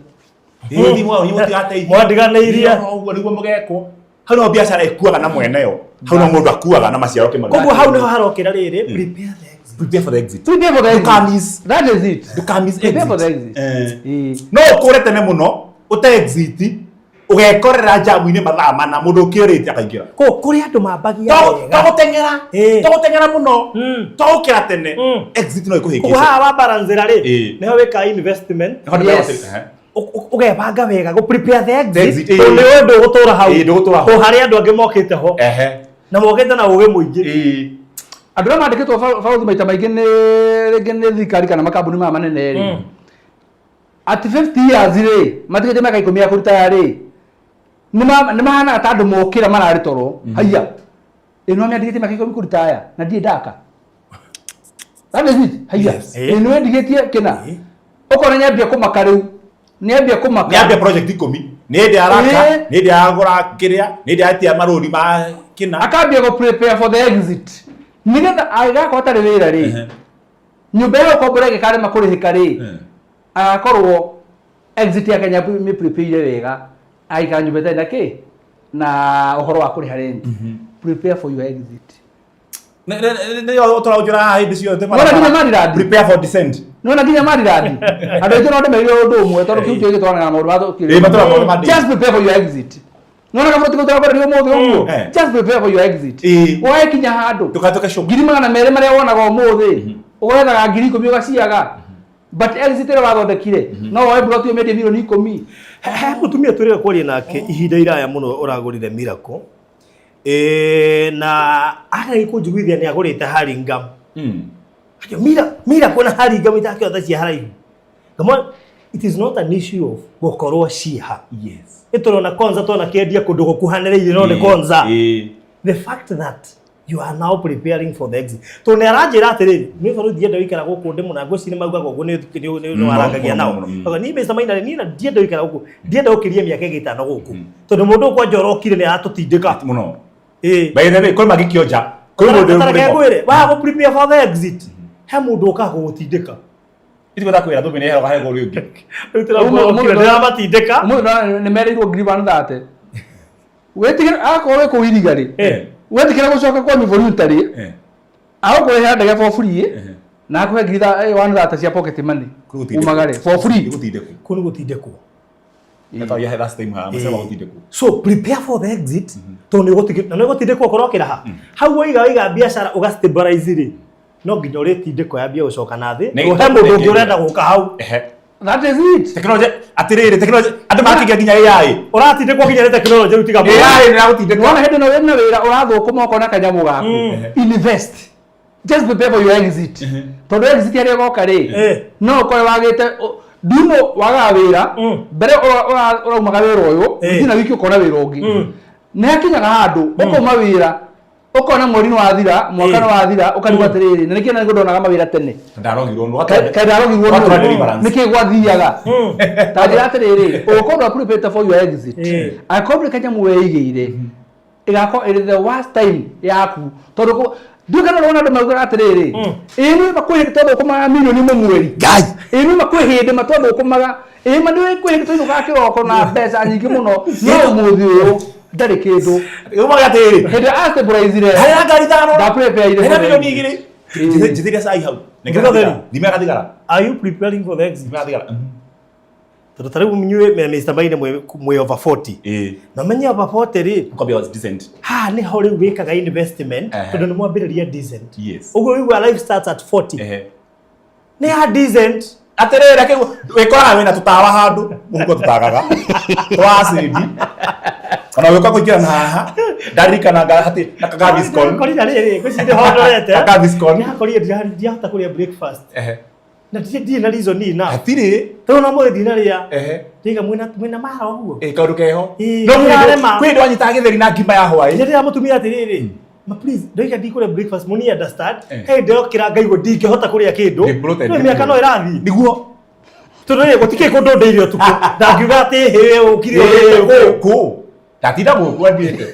Ĩĩ, thimũ ĩyo mũtigateithio. Mwandiganĩirie. Ũguo nĩguo mũgekwo. Hau nĩho biacara ĩkuaga na mwene yo. Hau nĩho mũndũ akuaga na maciaro kĩmaru. Koguo hau niho harokĩra rĩrĩ, prepare the exit. Prepare for the exit. Prepare for the exit. Ndũkamiss. That is it. Ndũkamiss Prepare for the exit. exit. No ũkũre tene mũno ũte exit, ũgekorera njamu-inĩ mathaa 4, mũndũ ũkĩrĩte akaingĩra. Kũ kũrĩ andũ mambagia wega. Togũteng'era, togũteng'era mũno, togũkĩra tene, exit no Koguo ĩkũhĩngĩce. haha wambara nzĩra rĩ, nĩho wĩkaga investment. Nĩho andũ megũtĩ- Ũgebanga wega gũ prepare the exit, Exit, tondũ nĩ we ndũgũtũra hau. Ĩĩ, ndũgũtũra ho. O harĩa andũ angĩ mokĩte ho. Na mokĩte na ũgĩ mũingĩ. Andũ arĩa mandĩkĩtwo barothi maita maingĩ nĩ rĩngĩ nĩ thirikari kana makambuni maya manene rĩ, at 50 years rĩ, matigĩte mĩaka 10 ya kũritaya rĩ, nĩ mahanaga ta andũ mokĩra mararĩ toro. Haiya, ĩno mĩandĩkĩtie mĩaka 10 kũritaya na ndirĩ ndaka. That is it. Haiya, ĩno ĩndigĩtie kĩna, ũkona nĩambia kũmaka rĩu, nĩambia kũmaka. Nĩ ambia project 10, nĩ hĩndĩ araka, nĩ hĩndĩ aragũra kĩrĩa, nĩ hĩndĩ aretia marũni ma kĩna. Akambia gũ prepare for the exit, nĩgetha angĩgakorwo atarĩ wĩra rĩ, nyũmba ya gũkombora ĩgĩkarema kũrĩhĩka rĩ, agakorwo exit yake nĩ prepare wega, agĩikara nyũmba ĩtarĩ na kĩ na ũhoro wa kũrĩha rent. Prepare for your exit. Nĩyo ũtũra haha hĩndĩ ciothe. Wona nginya marirandi. Prepare for descent. Nona nginya marirandi andũ aitũ no ndĩmerire ũndũ ũmwe, tondũ kĩu kĩo gĩtwaranaga na maũndũ ma Ĩĩ, matũraga maũndũ ma ndini. Just prepare for your exit. Nona kabũrũ tiko tũrakwarĩria ũmũthĩ ũguo. Just prepare for your exit. Ũgagĩkinya handũ Ndũgatuĩke cũkũ. 200,000 marĩa wonaga ũmũthĩ, ũgethaga 10,000 ũgaciaga, but exit ĩrĩa wathondekire no woe mburoti ũmĩendie 10 mirioni. He mũtumia twĩrĩga kwaria nake ihinda iraya mũno, ũragũrire Miracle. Na ageragia kũnjiguithia nĩ agũrĩte Hurlingham. Akĩo, Miracle na Hurlingham itakĩhota cia haraihu. Ngamwĩra, it is not an issue of gũkorwo ciha. Nĩ tũrona Konza twanakĩendia kũndũ gũkuhanĩrĩirie, no nĩ Konza. The fact that You are now preparing for the exit. Tondũ nĩ aranjĩra atĩrĩrĩ, niĩ tondũ ndienda gũikara gũkũ ndĩ mũna, ngwĩciria maugaga ũguo nĩ warangagia nao. Auga, niĩ Mr. Maina niĩ na ndienda gũikara gũkũ, ndienda gũkĩria mĩaka ĩngĩ 5 gũkũ. Tondũ mũndũ ũyũ kwanja ũrokire nĩ aratũtindĩka. Mũno. Ĩĩ. By the way, kwĩ magĩkĩonja. Kwĩ mũndũ Tareke mũrĩmo. ngwĩre, waga gũ prepare for the exit, he mũndũ ũkaga gũgũtindĩka. Ithuĩ ndakwĩra thũmbĩ nĩ ĩheo kaheo ũrĩa ũngĩ. Rĩu tũrauga ũrokire nĩ aramatindĩka. Ũmũthĩ nĩ mereirwo ngiri 130. Wĩtigĩre akorwo wĩ kũu iriga rĩ. Wetĩkĩra gũcoka kwanyu voluntary. Agũkũrĩhĩra ndege for free. Na akũhe ngiri 130 cia pocket money. Umagare for free. Gũtindĩkwo. Kũu nĩ gũtindĩkwo. Nĩtwaria last time haha, mũcere wa gũtindĩkwo. So prepare for the exit tondũ nĩ ũgũtindĩkwo, na nĩ ũgũtindĩkwo ũkorwo ũkĩraha. Hau waiga waiga biacara ũga stabilize rĩ, no nginya ũrĩtindĩkwo yambie gũcoka na thĩ. Nĩ- He mũndũ ũngĩ ũrenda gũka hau. That is it. Tekinoronjĩ, atĩrĩrĩ, tekinoronjĩ, andũ marakĩingĩra nginya AI. Ũratindĩkwo nginya nĩ tekinoronjĩ rĩu tiga mũno. AI nĩ ĩragũtindĩka. Wona hĩndĩ ĩno wĩna wĩra ũrathũkũma ũkona kanyamũ gaku. Invest. Just prepare for your exit. Tondũ exit harĩa ĩgoka rĩ, no ũkore wagĩte ndumo wagaga wĩra, mbere ũraumaga wĩra ũyũ, wiki na wiki ũkona wĩra ũngĩ. Nĩ hakinyaga handũ ũkauma wĩra, ũkona mweri nĩ wathira, mwaka nĩ wathira, ũkarigwo atĩrĩrĩ, na nĩkĩo na ndonaga mawĩra tene. Ndarogirwo nũ. Kaĩ ndarogirwo Watũra nũ? deliverance. Nĩkĩ gwathiaga? Ta njĩra atĩrĩrĩ, ũgũkorwo ndwa prepare for your exit. Angĩkorwo ndũrĩ kanyamũ weigĩire, ĩgakorwo ĩrĩ the worst time yaku. Tondũ ndiũĩ kana ũrona andũ maugaga atĩrĩrĩ, ĩĩ nĩ ma kwĩ hĩndĩ twathũkũmaga milioni ĩmwe mweri. Ngai. Ĩĩ nĩ ma kwĩ hĩndĩ ma twathũkũmaga. Ĩĩ ma nĩ kwĩ hĩndĩ twainũkaga kĩroko na mbeca nyingĩ mũno. No ũmũthĩ ũyũ ndarĩ kĩndũ. Umaga atĩrĩrĩ, Hĩndĩ ĩrĩa astabilizire, harĩ na ngari ithano. ndaprepareire Hena for the milioni exit. 2. Njĩtĩria cai hau. Nengera Thutha thigara. Thimĩra gathigara. Are you preparing for the exit? Thimĩra gathigara. Tondũ ta rĩu inyuĩ me Mr. Maina mwĩ over 40. Na menye over 40 rĩ, Kwambia was decent. haha nĩho rĩu wĩkaga investment tondũ nĩ mwambĩrĩria decent. Yes. Ũguo ũiguaga life starts at 40. Nĩ ya decent. Atĩrĩrĩ, reke wĩkoraga wĩna tũtawa handũ, mũhuko tũtagaga. Twa acid. Ona ũgĩũka kũingĩra na haha, ndaririkana hatĩ na Gaviscon. Ndĩrakorire rĩrĩ, ngwĩciria ndĩhondorete. Na Gaviscon. Ndĩrakorire ndirahota kũrĩa breakfast. Na ndirĩ na reason enough. Hatirĩ. Tondũ na mũthĩ ndinarĩa. Ndiga mwĩna mara ũguo. Ĩ kaũndũ keho. Ĩ, No nĩrarema. kwĩ hĩndĩ wanyitaga gĩtheri na ngima ya hwaĩ. Njĩrĩra mũtumia atĩrĩrĩ, ma please, ndoiga ndikũrĩa breakfast, mũni understand. He ndĩrokĩra ngaigua ndingĩhota kũrĩa kĩndũ. Ndĩ bloated. Rĩu mĩaka no ĩrathiĩ. Nĩguo. Tondũ rĩ, gũtikĩrĩ kũndũ ndĩire ũtukũ. Ndangiuga atĩ hĩ ũkire ũrĩte kũ. Kũ. Ndatinda gũkũ athiĩte.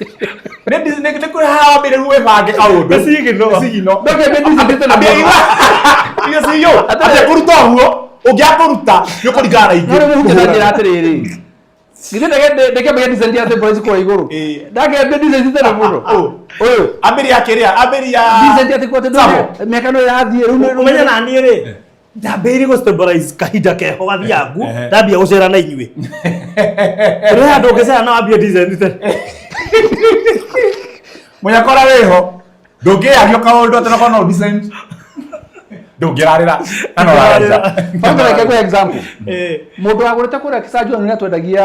Nĩ kũrĩ haha wambĩrĩru wĩbange kaũndũ. Nĩ cigino. Nĩ cigino. Ndũkĩambie decent tene Ambia mũno. igua. Irio ciiyũ. Ambia kũruta ũguo. Ũngĩaga kũruta, nĩ ũkũringana na ingĩ. No rĩu mũhunjia ndanjĩra atĩrĩrĩ, githĩ ndekĩambagia decent ya stabilize kũrĩa igũrũ. Ndakĩambia decent tene mũno. Ũyũ. Ambĩrĩria kĩrĩa, ambĩrĩria Decent atĩ kwa tondũ mĩaka no ĩrathiĩ rĩu nĩ- Ũmenye na niĩ rĩ, ndambĩrĩirie gũ stabilize kahinda keho gathiangu, ndambia gũcera na inyuĩ. Tondũ he handũ ũngĩcera na wambie decent tene. Mũnyakora wĩho. Ndũngĩario kaũndũ atĩ no decent. Ndũngĩrarĩra. Na no ũrarenja. Kwanza reke ngũhe example. Mũndũ wagũrĩte kũrĩa Kisanjua nĩ twendagia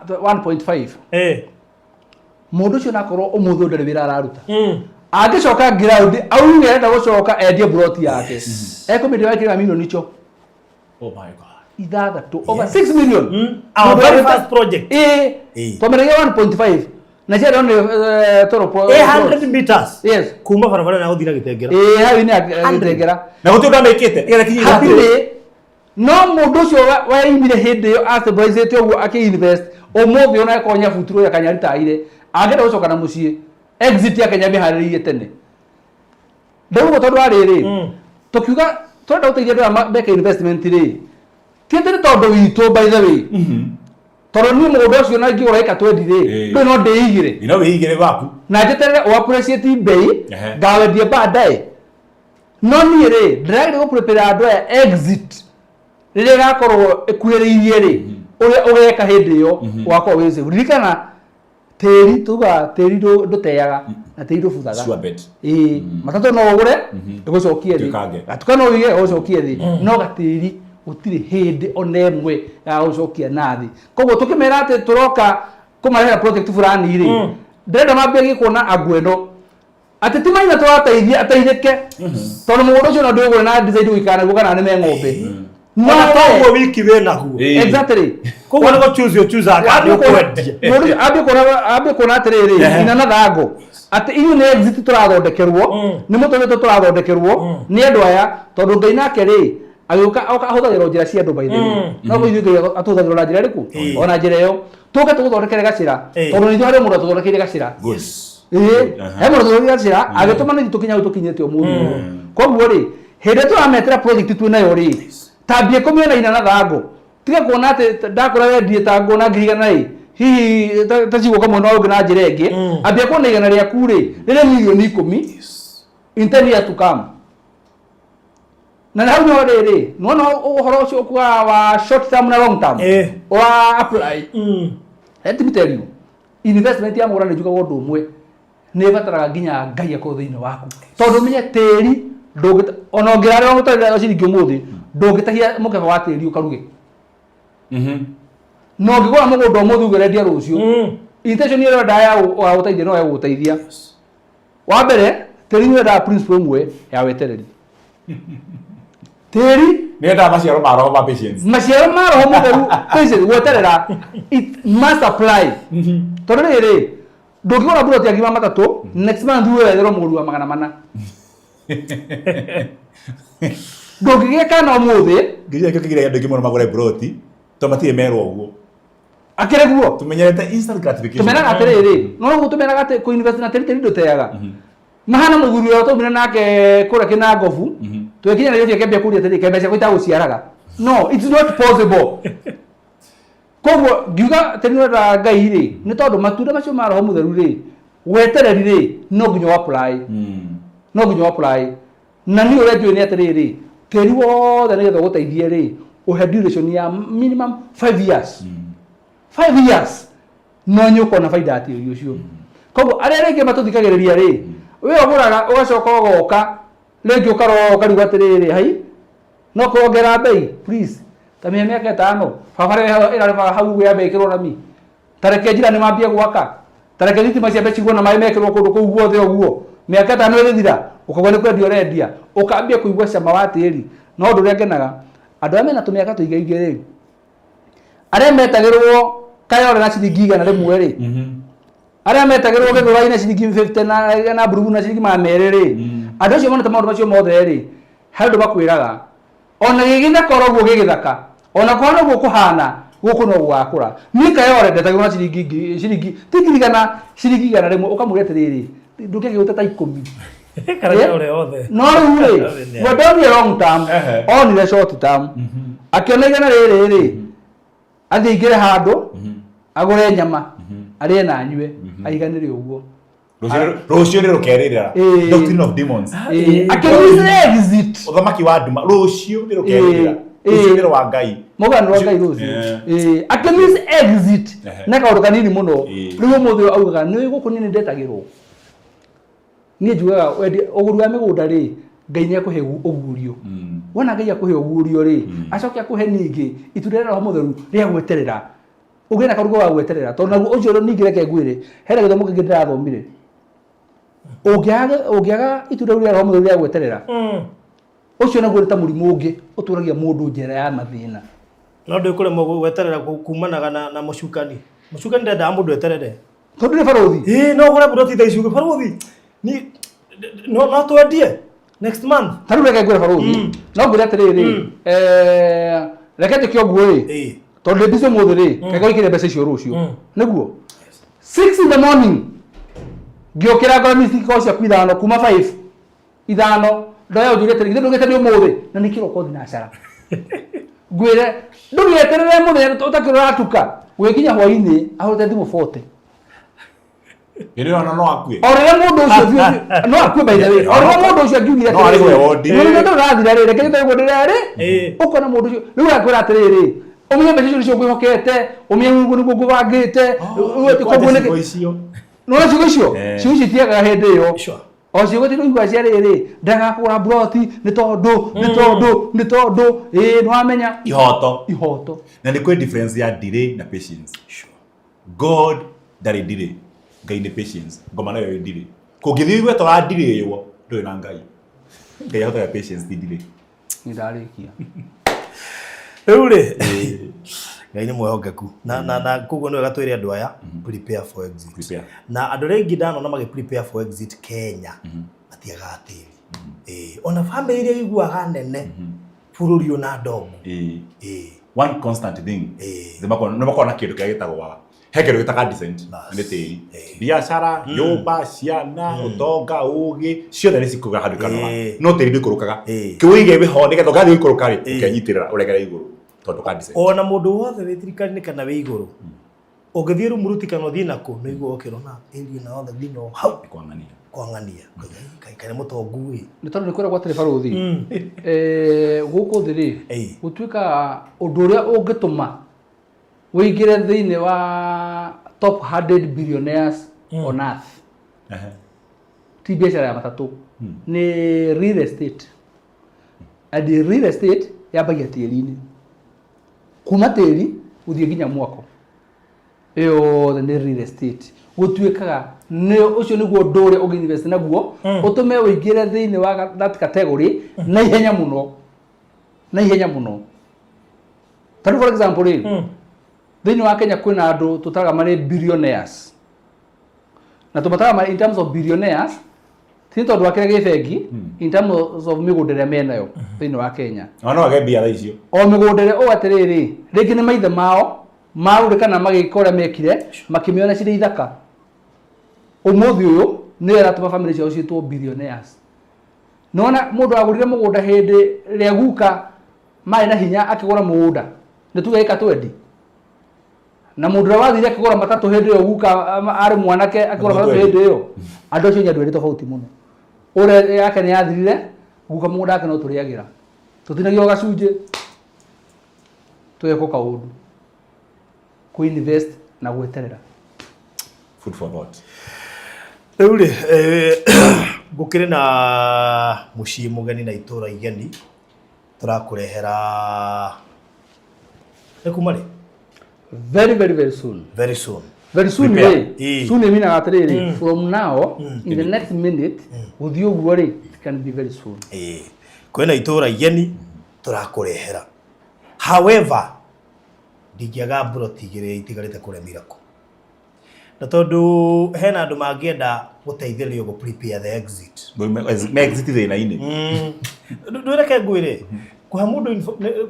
1.5. Mũndũ ũcio nakorwo ũmũthĩ ũyũ ndarĩ wĩra araruta. Angĩcoka ground auge arenda gũcoka endie plot yake. Ekũmĩendia wekĩra milioni icio. Oh my God. 6 over 6 million. Our very first project. Ĩ. Twamendagia 1.5. Na ciarĩ nĩ toro 800 meters. Yes. Kuma barabara na gũthiĩ na Gĩtengera. Ĩ hau nĩ Gĩtengera. Na gũtirĩ ũndũ amĩkĩte. Nĩgetha kinyie Hatirĩ. No mũndũ ũcio weimire hĩndĩ ĩyo astabilizĩte ũguo akĩ-invest, ũmũthĩ ona akorwo nĩabutirwo ya kanyaritaire, angĩenda gũcoka na mũciĩ, exit yake nĩamĩharĩrĩirie tene. Ndauga tondũ wa rĩrĩ, tũkiuga tũrenda gũteithia andũ aya meke investment rĩ, ti atĩ nĩ tondũ witũ by the way. Tondũ niĩ mũgũnda ũcio na ingĩgũra ĩka 20 rĩ, ndũĩ no ndĩigĩre. No wĩigĩre waku. Na njeterere ũ appreciate bei, ngawendia baadaye. No niĩ rĩ, ndĩrageria gũ prepare andũ aya exit rĩrĩa ĩgakorwo ĩkuhĩrĩirie rĩ, ũrĩa ũgeka hĩndĩ ĩyo ũgakorwo wĩ safe. Ririkana tĩri, tugaga tĩri ndũteaga na tĩri ndũbuthaga. Sure bet. Ĩĩ, matatũ no ũgũre ĩgũcokie thĩ. Ĩtuĩkange. Gatuka no ũige ĩgũcokie thĩ. No gatĩri gũtirĩ hĩndĩ ona ĩmwe gagũcokia na thĩ. Koguo tũkĩmera atĩ tũroka kũmarehera project fulani rĩ, ndĩrenda mambĩrĩrie kuona angu ĩno atĩ ti maina tũrateithia ateithĩke tondũ mũgũnda ũcio no ndĩũgũre na decide gũikara naguo kana nĩme ng'ombe. No Ona we. toguo wiki wĩ naguo. Exactly. Koguo nĩ gũ choose you choose aka nĩ ũkwendia. Mũndũ ambie kuona atĩrĩrĩ, ina na thango. Atĩ inyuĩ nĩ exit tũrathondekerwo, nĩ mũtũrĩre tũrathondekerwo nĩ andũ aya, tondũ Ngai nake rĩ agĩũka oka ahũthagĩra o njĩra cia andũ, by the way. No ithuĩ Ngai atũhũthagĩra na njĩra ĩrĩkũ? Ona njĩra ĩyo tũke tũgũthondekere gacĩra, tondũ nĩ ithuĩ harĩ mũndũ atũthondekeire gacĩra. Ĩĩ, he mũndũ atũthondekeire gacĩra agĩtũma nĩ ithuĩ tũkinya hau tũkinyĩte ũmũthĩ ũyũ. Koguo rĩ, hĩndĩ ĩrĩa tũrametera project twĩ nayo rĩ, tambia 14 na thango, tiga kuona atĩ ndakũra wendie ta nguona 100,000 ĩ, hihi ta cigũka mwena ũngĩ na njĩra ĩngĩ. Ambia kuona 100 rĩaku rĩ rĩrĩ 10,000,000 in 10 years to come. Na hau nĩho rĩrĩ nĩwona ũhoro ũcio ũkuaga wa short term na long term wa apply. Let me tell you, investment ya mũgũnda nĩ njugaga ũndũ ũmwe, nĩ ĩbataraga nginya Ngai akorwo thĩinĩ waku, tondũ ũmenye tĩri ndũngĩ ona ũngĩrarĩra ũtarĩ ciringi ũmũthĩ, ndũngĩtahia mũkebe wa tĩri ũkaruge. Na ũngĩgũra mũgũnda ũmũthĩ uge ũrendia rũciũ, intention ĩrĩa ũrenda ya gũteithia no ya gũgũteithia. Wa mbere, tĩri nĩ wendaga principle ĩmwe ya wetereri. Tĩri nĩ endaga maciaro ma roho ma patience. Maciaro ma Roho Mũtheru, patience, gweterera, it must apply, tondũ rĩrĩ ndũngĩgũra buroti ya 300,000, next month uwe wetherwo mũgũri wa 400. Ndũngĩgĩa kana ũmũthĩ. Ngĩria kĩo kĩgiragia andũ aingĩ mũno magũre broti tondũ matirĩ merwo ũguo. Akĩrĩ guo. Tũmenyerete instant gratification. Tũmeraga atĩrĩrĩ, no ũguo tũmeraga atĩ kũ-invest na tĩri, tĩri ndũteaga. Mahana mũthuri ũrĩa twaumire nake kũrĩa kĩnangobu, twĩkinya Nairobi akĩambia kũria atĩrĩ, kembe ciakwa itagũciaraga. No it's not possible. Koguo ngiuga tĩri nĩwendaga Ngai rĩ, nĩ tondũ matunda macio ma Roho Mũtheru rĩ, wetereri rĩ, no nginya ũ apply, no nginya ũ apply. Na niĩ ũrĩa njũĩ nĩ atĩrĩrĩ, tĩri wothe nĩgetha ũgũteithie rĩ, ũhe duration ya minimum 5 years, 5 years, no nĩ ũkona baida ya tĩri ũcio. Koguo arĩa rĩngĩ matũthikagĩrĩria rĩ, we ũgũraga ũgacoka ũgoka rĩngĩ ũkarora ũkarigwo atĩrĩrĩ, hai no kuongerera bei, please ta mĩhe mĩaka 5, barabara ĩyo ĩrarĩ hau ũguo yambe ĩkĩrwo rami, ta reke njĩra nĩ mambie gwaka, ta reke thitima ciambe cigwo na maĩ mekĩrwo kũndũ kũu guothe ũguo. Mĩaka 5 ĩgĩthira, ũkauga nĩ kwendia ũrendia, ũkambia kũigua cama wa tĩri. No ũndũ ũrĩa ngenaga, andũ arĩa mena tũmĩaka tũingaingĩ rĩ, arĩa metagĩrwo Kayore na ciringi 100 rĩ, arĩa metagĩrwo Gĩthũrai na ciringi 50 na Buruburu na ciringi 200 rĩ, andũ acio monete maũndũ macio mothe rĩ, harĩ ũndũ makwĩraga, ona gĩ gĩthaka oro ũguo gĩ gĩthaka, ona kũhana ũguo kũhana, gũkũ no gũgakũra. Niĩ Kayore ndetagĩrwo na ciringi ciringi ti 100,000, ciringi 100, ũkamwĩra atĩrĩrĩ, ndũngĩagĩgũte ta 10. Kana Kayore othe. No rĩu rĩ, we ndonire long term, onire short term. Akĩona 100 rĩrĩ rĩ, athiĩ aingĩre handũ agũre nyama arĩe na anyue, aiganĩre ũguo. Rũciũ nĩ rũkerĩrĩra. Doctrine of demons. Akĩmiss exit. Ũthamaki wa nduma, rũciũ nĩ rũkerĩrĩra. Rũciũ nĩ rwa Ngai. Mauga nĩ rwa Ngai rũciũ. Akĩmiss exit na kaũndũ kanini mũno. Rĩu ũmũthĩ ũyũ augaga nĩ gũkũ niĩ nĩ ndetagĩrwo. Niĩ njugaga ũgũri wa mĩgũnda rĩ, Ngai nĩ akũhe ũguũrio. Wona Ngai akũhe ũguũrio rĩ, acoke akũhe ningĩ itunda rĩa Roho Mũtheru rĩa gweterera, ũgĩe na karugo ga gweterera, tondũ naguo ũcio ningĩ reke ngwĩre, hena gĩthomo kĩngĩ ndĩrathomire. Ũngĩaga itunda rĩu rĩa Roho Mũtheru rĩa gweterera, ũcio naguo nĩ ta mũrimũ ũngĩ ũtũragia mũndũ njera ya mathĩna. No ndĩkũremwo gweterera kumanaga na mũcukani. Mũcukani ndendaga mũndũ eterere. Tondũ nĩ barũthi. Ĩĩ, no ũgũre buroti thaa ici uge barũthi ni no twendie next month. Ta rĩu reke ngwĩre barũthi, no ngwĩre atĩrĩrĩ, reke njĩke ũguo ĩ, tondũ ndĩ busy ũmũthĩ rĩ, reke wĩkĩre mbeca icio rũciũ nĩguo 6 in the morning ngĩũkĩra ngora missed call ciaku 5 kuma 5 5, ndoya ũnjũrie atĩrĩ, githĩ ndũgĩte nĩ ũmũthĩ na nĩ kĩroko thinacara, ngwĩre ndũgĩeterere mũthenya ũtakĩrora atuka gũgĩkinya hwainĩ ahũrĩte thimũ 40. Hĩndĩ ĩyo ona no akue. O rĩrĩa mũndũ ũcio biũ no akue, by the way, o rĩrĩa mũndũ ũcio angiugire No arĩhwo wondi. Mũthenya ũrĩa ũrathira rĩ, reke njĩte ũguo ndĩrerĩ, ũkona mũndũ ũcio rĩu akwĩra atĩrĩrĩ, ũmenye mbeca icio nĩcio ngwĩhokete, ũmenye ũguo nĩguo ngũbangĩte. Kwanja ciugo icio. Nĩwona ciugo icio, ciugo icio itiagaga hĩndĩ ĩyo. O ciugo tiraigua cia rĩrĩ, ndagakũgũra mburoti nĩ tondũ ĩĩ nĩwamenya. Ihoto. Ihoto. Na nĩ kwĩ difference ya delay na patience. God ndarĩ delay, Ngai nĩ patience. Ngoma nayo ĩ delay. Kũngĩthiĩ ũigue ta ũradirĩywo, ndũrĩ na Ngai. Ngai ahũthagĩra patience, ti delay. Nĩ ndarĩkia. Rĩu rĩ, Ngai nĩ mwĩhokeku na koguo nĩ wega twĩre andũ aya, prepare for exit. Prepare. Na andũ arĩa aingĩ ndanona magĩ prepare for exit Kenya matiagaga tĩri. Ĩĩ, ona famĩlĩ iria iguaga nene bũrũri ũyũ na ndongo. Ĩĩ. One constant thing, nĩ makoragwo na kĩndũ kĩrĩa gĩtagwo, he kĩndũ gĩtaga decent. Bas. Nĩ tĩri, biacara, nyũmba, ciana, ũtonga, ũgĩ, ciothe nĩ cikũga handũ ikanoga, no tĩri ndũikũrũkaga. Kĩwĩige wĩho nĩgetha ũgathiĩ gũikũrũka rĩ, ũkenyitĩrĩra ũregere igũrũ tondũ ka decent. Ona mũndũ wothe wĩ thirikari-inĩ kana wĩ igũrũ, ũngĩthiĩ Rumuruti kana ũthiĩ nakũ, nĩ ũiguaga ũkĩrwo na area na othe nginya o hau. Kwang'ania. Kwang'ania. Kaĩ kaĩ nĩ mũtongu ĩ. Nĩ tondũ nĩ kwĩragwo atĩrĩ, barũthi, gũkũ thĩ rĩ, gũtuĩkaga ũndũ ũrĩa ũngĩtũma ũingĩre thĩinĩ wa top 100 billionaires on earth ti biacara ya matatũ, nĩ real estate. And real estate yambagia tĩri-inĩ, kuma tĩri gũthiĩ nginya mwako, ĩyo yothe nĩ real estate. Gũtuĩkaga nĩ ũcio nĩguo ũndũ ũrĩa ũngĩ invest naguo ũtũme ũingĩre thĩinĩ wa that category na ihenya mũno, na ihenya mũno. Tarĩu, for example rĩ, thĩinĩ wa Kenya kwĩna andũ tũtaraga marĩ billionaires, na tũmataraga marĩ in terms of billionaires ti tondũ wa kĩrĩa gĩ bengi, in terms of mĩgũnda ĩrĩa menayo thĩinĩ wa Kenya. Ona no age mbia thaa icio. O mĩgũnda ĩrĩa ũũ atĩrĩrĩ, rĩngĩ nĩ maithe mao marũrĩ kana magĩka ũrĩa mekire makĩmĩona cirĩ ithaka, ũmũthĩ ũyũ nĩyo ĩratũma famĩlĩ ciao ciĩtwo billionaires. Nona mũndũ agũrire mũgũnda hĩndĩ ĩrĩa guka marĩ na hinya, akĩgũra mũgũnda nĩ tuge ĩka 20, na mũndũ ũrĩa wathire akĩgũra matatũ hĩndĩ ĩyo guka arĩ mwanake akĩgũra matatũ hĩndĩ ĩyo, andũ acio nĩ andũ erĩ tofauti mũno. Ũrĩa yake nĩ yathirire, guka mũgũnda wake no tũrĩagĩra, tũtinagio gacunjĩ, twekwo kaũndũ kũ invest na gweterera. Food for thought. Rĩu rĩ, ngũkĩrĩ na mũciĩ mũgeni na itũra igeni tũrakũrehera nĩ kuma rĩ? Very, very, very soon. Very soon. Very soon. Prepare. Rĩ, soon ĩminaga atĩrĩrĩ, from now, in the next minute gũthiĩ ũguo rĩ, it can be very soon. Ĩĩ, kwĩna itũra igeni tũrakũrehera. However, ndingĩaga mburoti igĩrĩ itigarĩte kũrĩa Miracle, na tondũ hena andũ mangĩenda gũteithĩrĩrio gũ prepare the exit. Me exit thĩna-inĩ. Ndwĩreke ngwĩre, kũhe mũndũ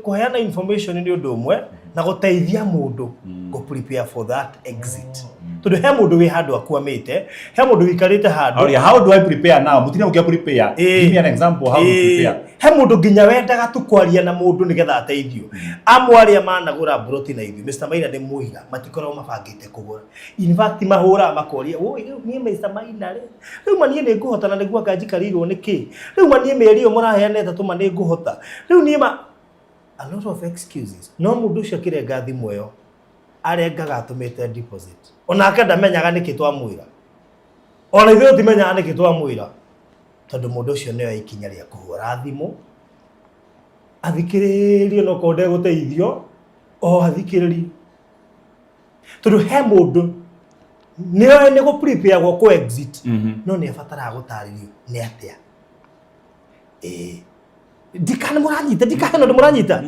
kũheana information nĩ ũndũ ũmwe na gũteithia mũndũ gũ prepare for that exit, tondũ he mũndũ wĩ handũ akwamĩte, he mũndũ wĩikarĩte handũ. Auria, "How do I prepare now?" Mutina ukia prepare. Give me an example how to prepare. He mũndũ nginya wendaga tu kwaria na mũndũ nĩgetha ateithio. Amwe arĩa managũra mburoti na ithuĩ, Mr. Maina nĩ mũira, matikoragwo mabangĩte kũgũra. In fact, mahũraga makoria, "Woi, rĩu niĩ Mr. Maina rĩ, rĩu ma niĩ nĩ ngũhota? Na nĩguo anga njikarĩirwo nĩ kĩ? Rĩu ma niĩ mĩeri ĩyo mũraheana ĩtatũ, ma nĩ ngũhota rĩu niĩ ma?" A lot of excuses. No mũndũ ũcio akĩrenga thimũ ĩyo, arengaga atũmĩte deposit, onake ndamenyaga nĩkĩ twamwĩra, ona ithuĩ tũtimenyaga nĩkĩ twamwĩra, tondũ mũndũ ũcio nĩoya ikinya rĩa kũhũra thimũ athikĩrĩrie, no korwo ndegũteithio o athikĩrĩrie, tondũ he mũndũ nĩoĩ nĩ gũ prepare gwo kũ exit, no nĩ abataraga gũtarĩrio nĩ atĩa. Ĩĩ, ndikane mũranyita, ndikane ũndũ mũranyita.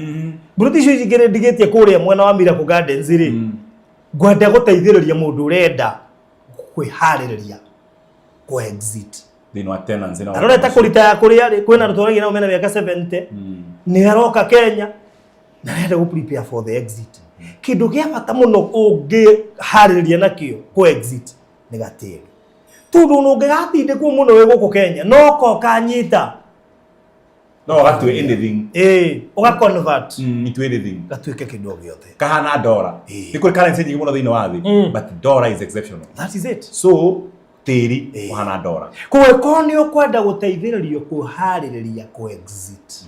Mburoti icio ingĩ ndigĩtie kũrĩa mwena wa Miracle Gardens rĩ, ngwenda gũteithĩrĩria mũndũ ũrenda kwĩharĩrĩria kũ exit. Thĩinĩ wa tenancy na aroreta kũritaya kũrĩa rĩ, kwĩna andũ tũragia nao mena mĩaka 70, nĩ aroka Kenya na arenda gũ prepare for the exit. Kĩndũ gĩa bata mũno ũngĩharĩrĩria nakĩo kũ exit nĩ gatĩri, tondũ ũngĩgatindĩkwo mũno wĩ gũkũ Kenya no ko kanyita. No gatue anything. Ĩĩ, ũga convert Into anything. Gatuĩke kĩndũ o gĩothe. Kahana dollar. Nĩ kũrĩ currency nyingĩ mũno thĩinĩ wa thĩ, but dollar is exceptional. That is it. So tĩri ũhana dollar. Kũngĩkorwo nĩ ũkwenda gũteithĩrĩrio kwĩharĩrĩria kũ exit,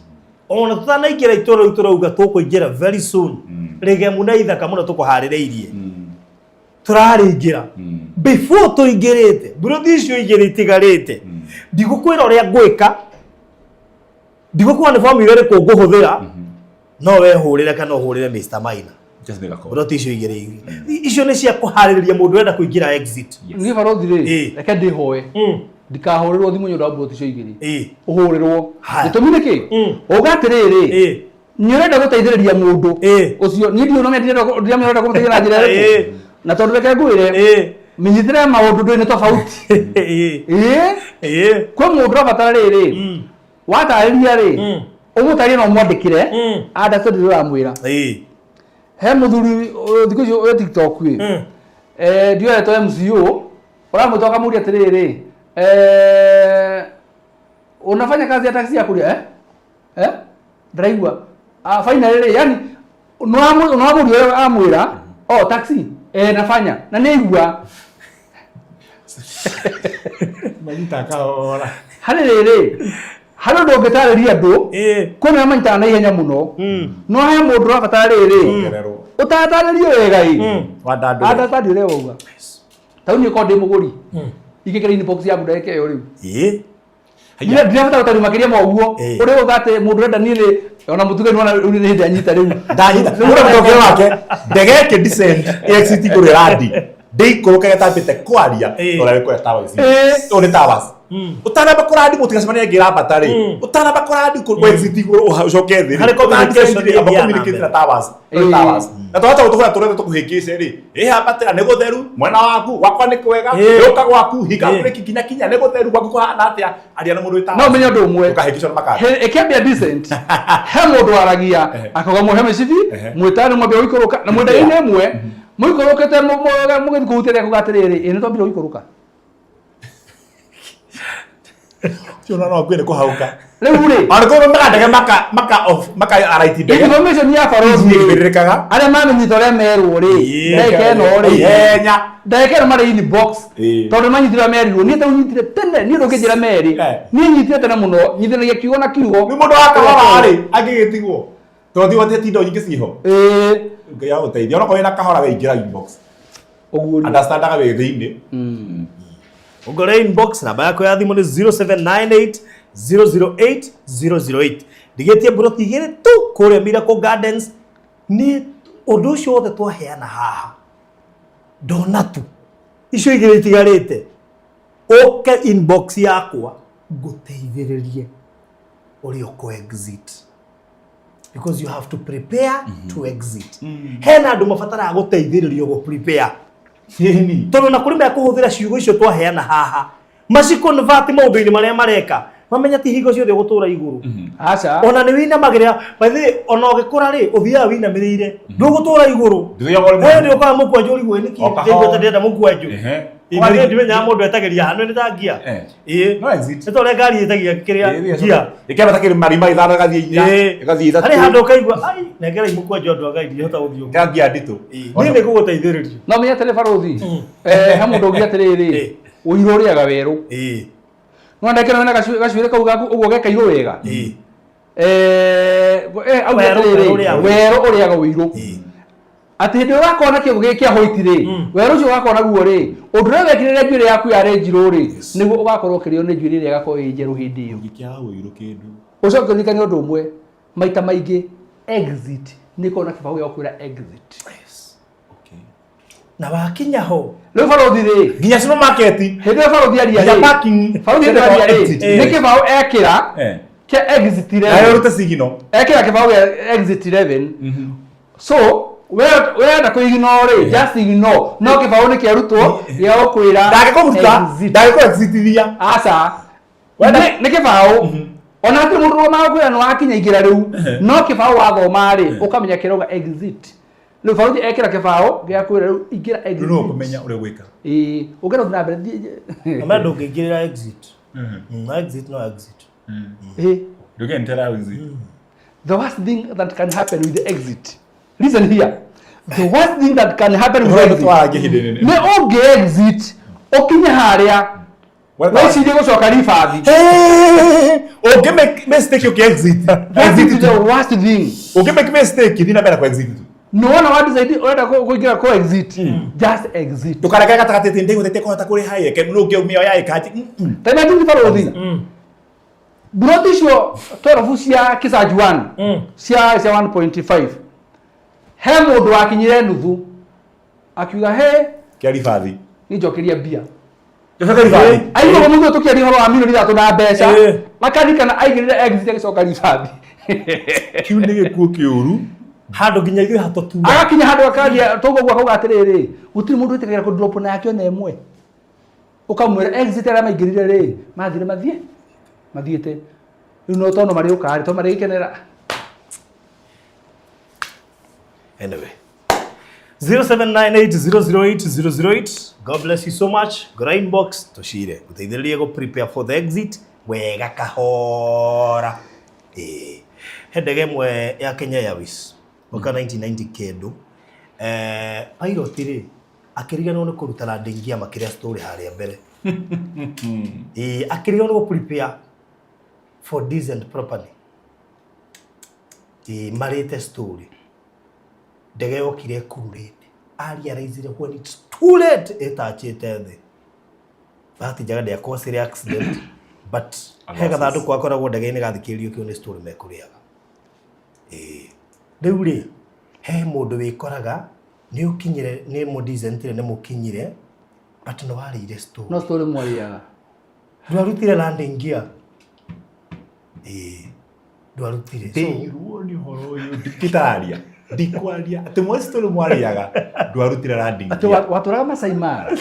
ona tũtanaingĩra itũra rĩu tũrauga tũkũingĩra very soon, rĩgemu na ithaka mũno tũkũharĩrĩirie, tũrarĩingĩra before tũingĩrĩte mburoti icio igĩrĩ itigarĩte. Ndigũkwĩra ũrĩa ngwĩka, ndigũkwĩra nĩ formula ĩrĩkũ ngũhũthĩra, no wehũrĩre kana ũhũrĩre Mr. Maina. Just make a call. Mburoti icio igĩrĩ icio nĩ cia kũharĩrĩria mũndũ ũrenda kũingĩra exit. Niĩ barothi rĩ, reke ndĩhoe ndikahũrĩrwo thimũ nĩ ũndũ wa mburoti icio igĩrĩ. Ũhũrĩrwo. Haya. Gĩtũmi nĩ kĩ? Uga atĩrĩrĩ, Nĩ ũrenda gũteithĩrĩria mũndũ Ĩĩ. ũcio, niĩ ndiũĩ no ndiramenya ũrenda kũmũteithia na njĩra ĩrĩkũ. Ĩĩ. Na tondũ reke ngwĩre, Ĩĩ. mĩnyitĩre ya maũndũ ndũĩ nĩ tofauti. Ĩĩ. Ĩĩ. Ĩĩ. Kwĩ mũndũ ũrabatara rĩrĩ, watarĩria rĩ, ũmũtarĩrie na ũmwandĩkĩre understand ũrĩa ũramwĩra. Ĩĩ. He mũthuri thikũ icio wĩ TikTok ĩ, ndiũĩ etwo MCO, ũramwĩta ũkamũria atĩrĩrĩ, unafanya kazi ya taxi ya kuria, eh? Eh? Ndaraigua. Ah, finally rĩ, yani nĩwamũria ũrĩa amwĩra, oh, taxi, eh, nafanya na nĩaigua. Manyita kahora. Harĩ rĩrĩ, harĩ ũndũ ũngĩtarĩria andũ, Ĩĩ. kwĩna arĩa manyitaga na ihenya mũno, no he mũndũ ũrabatara rĩrĩ, Ongererwo. ũtatarĩrio wega ĩ, Wandandũre. understand ũrĩa wauga. Ta rĩu niĩ korwo ndĩ mũgũri, ingĩkĩra inbox yaku ndagĩka ĩyo rĩu. Ĩĩ. Ndirabatara gũtarĩrio makĩria ma ũguo. Ĩĩ. Ũrĩa ũga atĩ mũndũ ũrenda niĩ nĩ ona mũtuge nĩ wona rĩu nĩ hĩndĩ anyita rĩu. Ndanyita. Ũrĩa mũtongere wake ndege ĩkĩ descend exit igũrũ ĩrandi ndĩikũrũke ĩtambĩte kwaria. Ĩĩ. Ũrĩa wĩkũrĩa towers. Ĩĩ. Ũyũ nĩ towers. Ũtanamba kũrandi mũtigacemanie ĩngĩ ĩrambata rĩ, ũtanamba kũrandi kũ exit igũrũ ũcoke thĩ rĩ, Harĩ communication ũtana descend rĩ, amba ĩthiaga na communicate mbere. na towers. Ũyũ nĩ Ĩĩ. towers. Na twacha gũtũhũra tũrĩa tũkũhĩngĩce rĩ, ĩ hambatĩra nĩ gũtheru mwena waku gwakwa nĩ kwega, Ĩĩ. ũka gwaku hinga Ĩĩ. breki kinya kinya nĩ gũtheru gwaku kũhana atĩa, aria na mũndũ wĩ towers. No ũmenye ũndũ ũmwe. Ũkahĩngĩcwo nĩ makari. Ĩkĩambia decent, he mũndũ waragia akauga muohe mĩcibi, mwĩtane mwambia gũikũrũka na mwĩ ndege-inĩ ĩmwe, mũikũrũkĩte mũgĩthiĩ kũhutia kuga atĩrĩrĩ, ĩ nĩ twambire gũikũrũka. Ũcio no akuĩ nĩ kũhauka. Rĩu rĩ, Ona kũrĩ maka ndege maka maka off maka araiti ndege. Information ya barothi rĩ, Ĩbĩrĩrĩkaga. arĩa mamenyita ũrĩa merwo rĩ, ndagĩka ĩno rĩ, Ihenya. ndagĩka ĩno marĩ inbox, Ĩĩ. tondũ manyitire ũrĩa merirwo. Niĩ ta nyitire tene, niĩ ndũngĩnjĩra merĩ, Eh. niĩ nyitire tene mũno, nyitithanagia kiugo na kiugo. Nĩ mũndũ wa kahora rĩ, angĩgĩtigwo. Tondũ ti gwatĩ indo nyingĩ ciho. Ĩĩ. Ngai agũteithia. Onokorwo wĩna kahora we ingĩra inbox. Ũguo rĩ. Understandaga wĩ thĩinĩ. Ũngore inbox namba yakwa ya thimũ nĩ 0798 008 008. Ndigĩtie mburoti igĩrĩ tu kũrĩa Miracle Gardens. Nĩ ũndũ ũcio wothe twaheana haha ndona tu icio igĩrĩ itigarĩte, ũke inbox yakwa ngũteithĩrĩrie ũrĩa ũkũ exit, because you have to prepare to exit. Hena andũ mabataraga gũteithĩrĩrio gũ prepare, tondũ na kũrĩ mekũhũthĩra ciugo icio twaheana haha maciconvert maũndũ-inĩ marĩa mareka, mamenya ti hingo ciothe ũgũtũra igũrũ. Aca. Ona nĩ wĩinamagĩrĩra by the way, ona ũgĩkũra rĩ, ũthiaga wĩinamĩrĩire, ndũgũtũra igũrũ. Ndũthiaga ũrĩ Ĩĩ, nĩ ũkoraga mũkwanjũ ũrigwo nĩkĩ O kahora. ndĩguo ta ndĩrenda mũkwanjũ. Ehe. Ĩĩ, ndimenyaga mũndũ etagĩria hano nĩ ta ngia. Eh. Ĩĩ. No exit. Nĩ ta ũrĩa ngari ĩtagia kĩrĩa ngia. Ĩkĩambata kĩrĩma marima ithano ĩgathiĩ inya, Ĩĩ. ĩgathiĩ ithatũ. Harĩ handũ ũkaigua ai nengerai mũkwanjũ andũ a Ngai, ndingĩhota gũthiĩ ũguo. Ĩka ngia nditũ. Niĩ nĩ ngũgũteithĩrĩria. No menye atĩrĩ barothi, he mũndũ ũngĩ atĩrĩrĩ, Ĩĩ. ũirũ ũrĩaga werũ. Ĩĩ. No ndeke wena gacuĩrĩ kau gaku ũguo gekairwo wega. Ĩĩ. Auga Werũ, atĩrĩrĩ, werũ ũrĩaga ũirũ. werũ ũrĩaga ũirũ. Ĩĩ. Atĩ hĩndĩ ĩrĩa ũgakorwo na kĩongo gĩkĩ kĩa white rĩ, werũ ũcio ũgakorwo naguo rĩ, ũndũ ũrĩa wekire rĩrĩa njuĩrĩ yaku yarĩ njirũ rĩ, nĩguo ũgakorwo ũkĩrĩo nĩ njuĩrĩ ĩrĩa ĩgakorwo ĩ njerũ hĩndĩ ĩyo. Ũngĩkĩaga ũirũ kĩndũ. Ũcoke ũririkane ũndũ ũmwe, maita maingĩ exit nĩ ĩkoragwo na kĩbaũ gĩa gũkwĩra exit. Okay. Na wakinya ho Rĩu barothi rĩ, Nginya supermarket. hĩndĩ ĩrĩa barothi aria Nginya rĩ, parking. barothi hĩndĩ ĩrĩa aria rĩ, Exit. nĩ kĩbaũ ekĩra Eh. kĩa exit Nayo 11. ũrute signal. Ekĩra kĩbaũ gĩa exit 11. So wenda kũ ignore rĩ, just ignore. No kĩbaũ nĩ kĩarutwo gĩa gũkwĩra Ndangĩkũruta, exit. ndangĩkũ-exitithia. Aca. Wenda- Nĩ kĩbaũ. Ona hatirĩ mũndũ ũrũgamaga kwĩra nĩ wakinya ingĩra rĩu. No kĩbaũ wathoma rĩ, ũkamenya kĩrauga exit. Rĩu barothi ekĩra kĩbaũ gĩa kwĩra rĩu ingĩra Rĩu exit. no ũkũmenya ũrĩa ũgwĩka. Ĩĩ, ũngĩenda gũthiĩ na mbere thiĩ. na ndũngĩingĩrĩra exit. No exit, no exit. Ĩĩ. Ndũngĩentera exit. The worst thing that can happen with the exit. Listen here. The worst thing that can happen with the Ũhoro exit. twaragia ihinda inene. Nĩ ũngĩ exit ũkinye harĩa wĩcirie gũcoka ribathi. Ũngĩ make mistake ũkĩ exit. That is Exit the worst thing. Ũngĩ make mistake thiĩ na mbere kũ exit tu. Nĩ wona wa decide ũrenda kũingĩra kũ exit. Just exit. Ndũkareke gatagatĩ atĩ ndĩgũtetia kũhota kũrĩha ĩ, ke nũ ũngĩ mĩoya ĩkanji. Ta imagine barothi. Buroti icio 12 cia Kisanju 1 cia 1.5, he mũndũ wakinyire nuthu akiuga he Kĩa ribathi. nĩnjokeria mbia. Njokeria ribathi. Aigua mũndũ tũkĩaria ũhoro wa milioni ithatũ na mbeca, Ĩĩ. akarikana aigĩrĩre exit agĩcoka ribathi. Kiu nĩ gĩkuũ kĩũru. Handũ nginya ithuĩ hatũtua. Agakinya handũ akaria toguo guo akauga atĩrĩrĩ, gũtirĩ mũndũ wĩtĩkagĩra kũ drop na yake ona ĩmwe. Ũkamwĩra exit arĩa maingĩrire rĩ, mathire mathiĩ mathiĩte. Rĩu no tono marĩũka rĩ, to marĩgĩkenera. Anyway, 0798008008. God bless you so much. Ngora inbox tucire guteithĩrĩrie gũ prepare for the exit wega kahora. Ĩĩ, he ndege ĩmwe ya Kenya Airways mwaka 1990 kĩndũ, pilot rĩ akĩriganĩrwo nĩ kũruta landing gear makĩrĩa story harĩa mbere. Ĩĩ, akĩriganĩrwo nĩ gũ prepare for descent properly. Ĩĩ, marĩte story, ndege yokire ĩkururĩte, arealizire when it's too late ĩtachĩte thĩ. Bahati njega ndĩacosire accident, but he gathandũkũ gakoragwo ndege-inĩ gathikĩrĩrio kĩu nĩ story mekũrĩaga. Ĩĩ, rĩu rĩ he mũndũ wĩkoraga nĩ ũkinyire, nĩ mũdecentire, nĩ mũkinyire, but nĩ warĩire story. No story mwarĩaga. Ndwarutire landing gear. Ĩĩ, ndwarutire. So, Ndĩirwo nĩ ũhoro ũyũ, ndingĩtaria, ndikwaria atĩ mwe story mwarĩaga ndwarutire landing Atĩ gear. watũraga Masai Mara.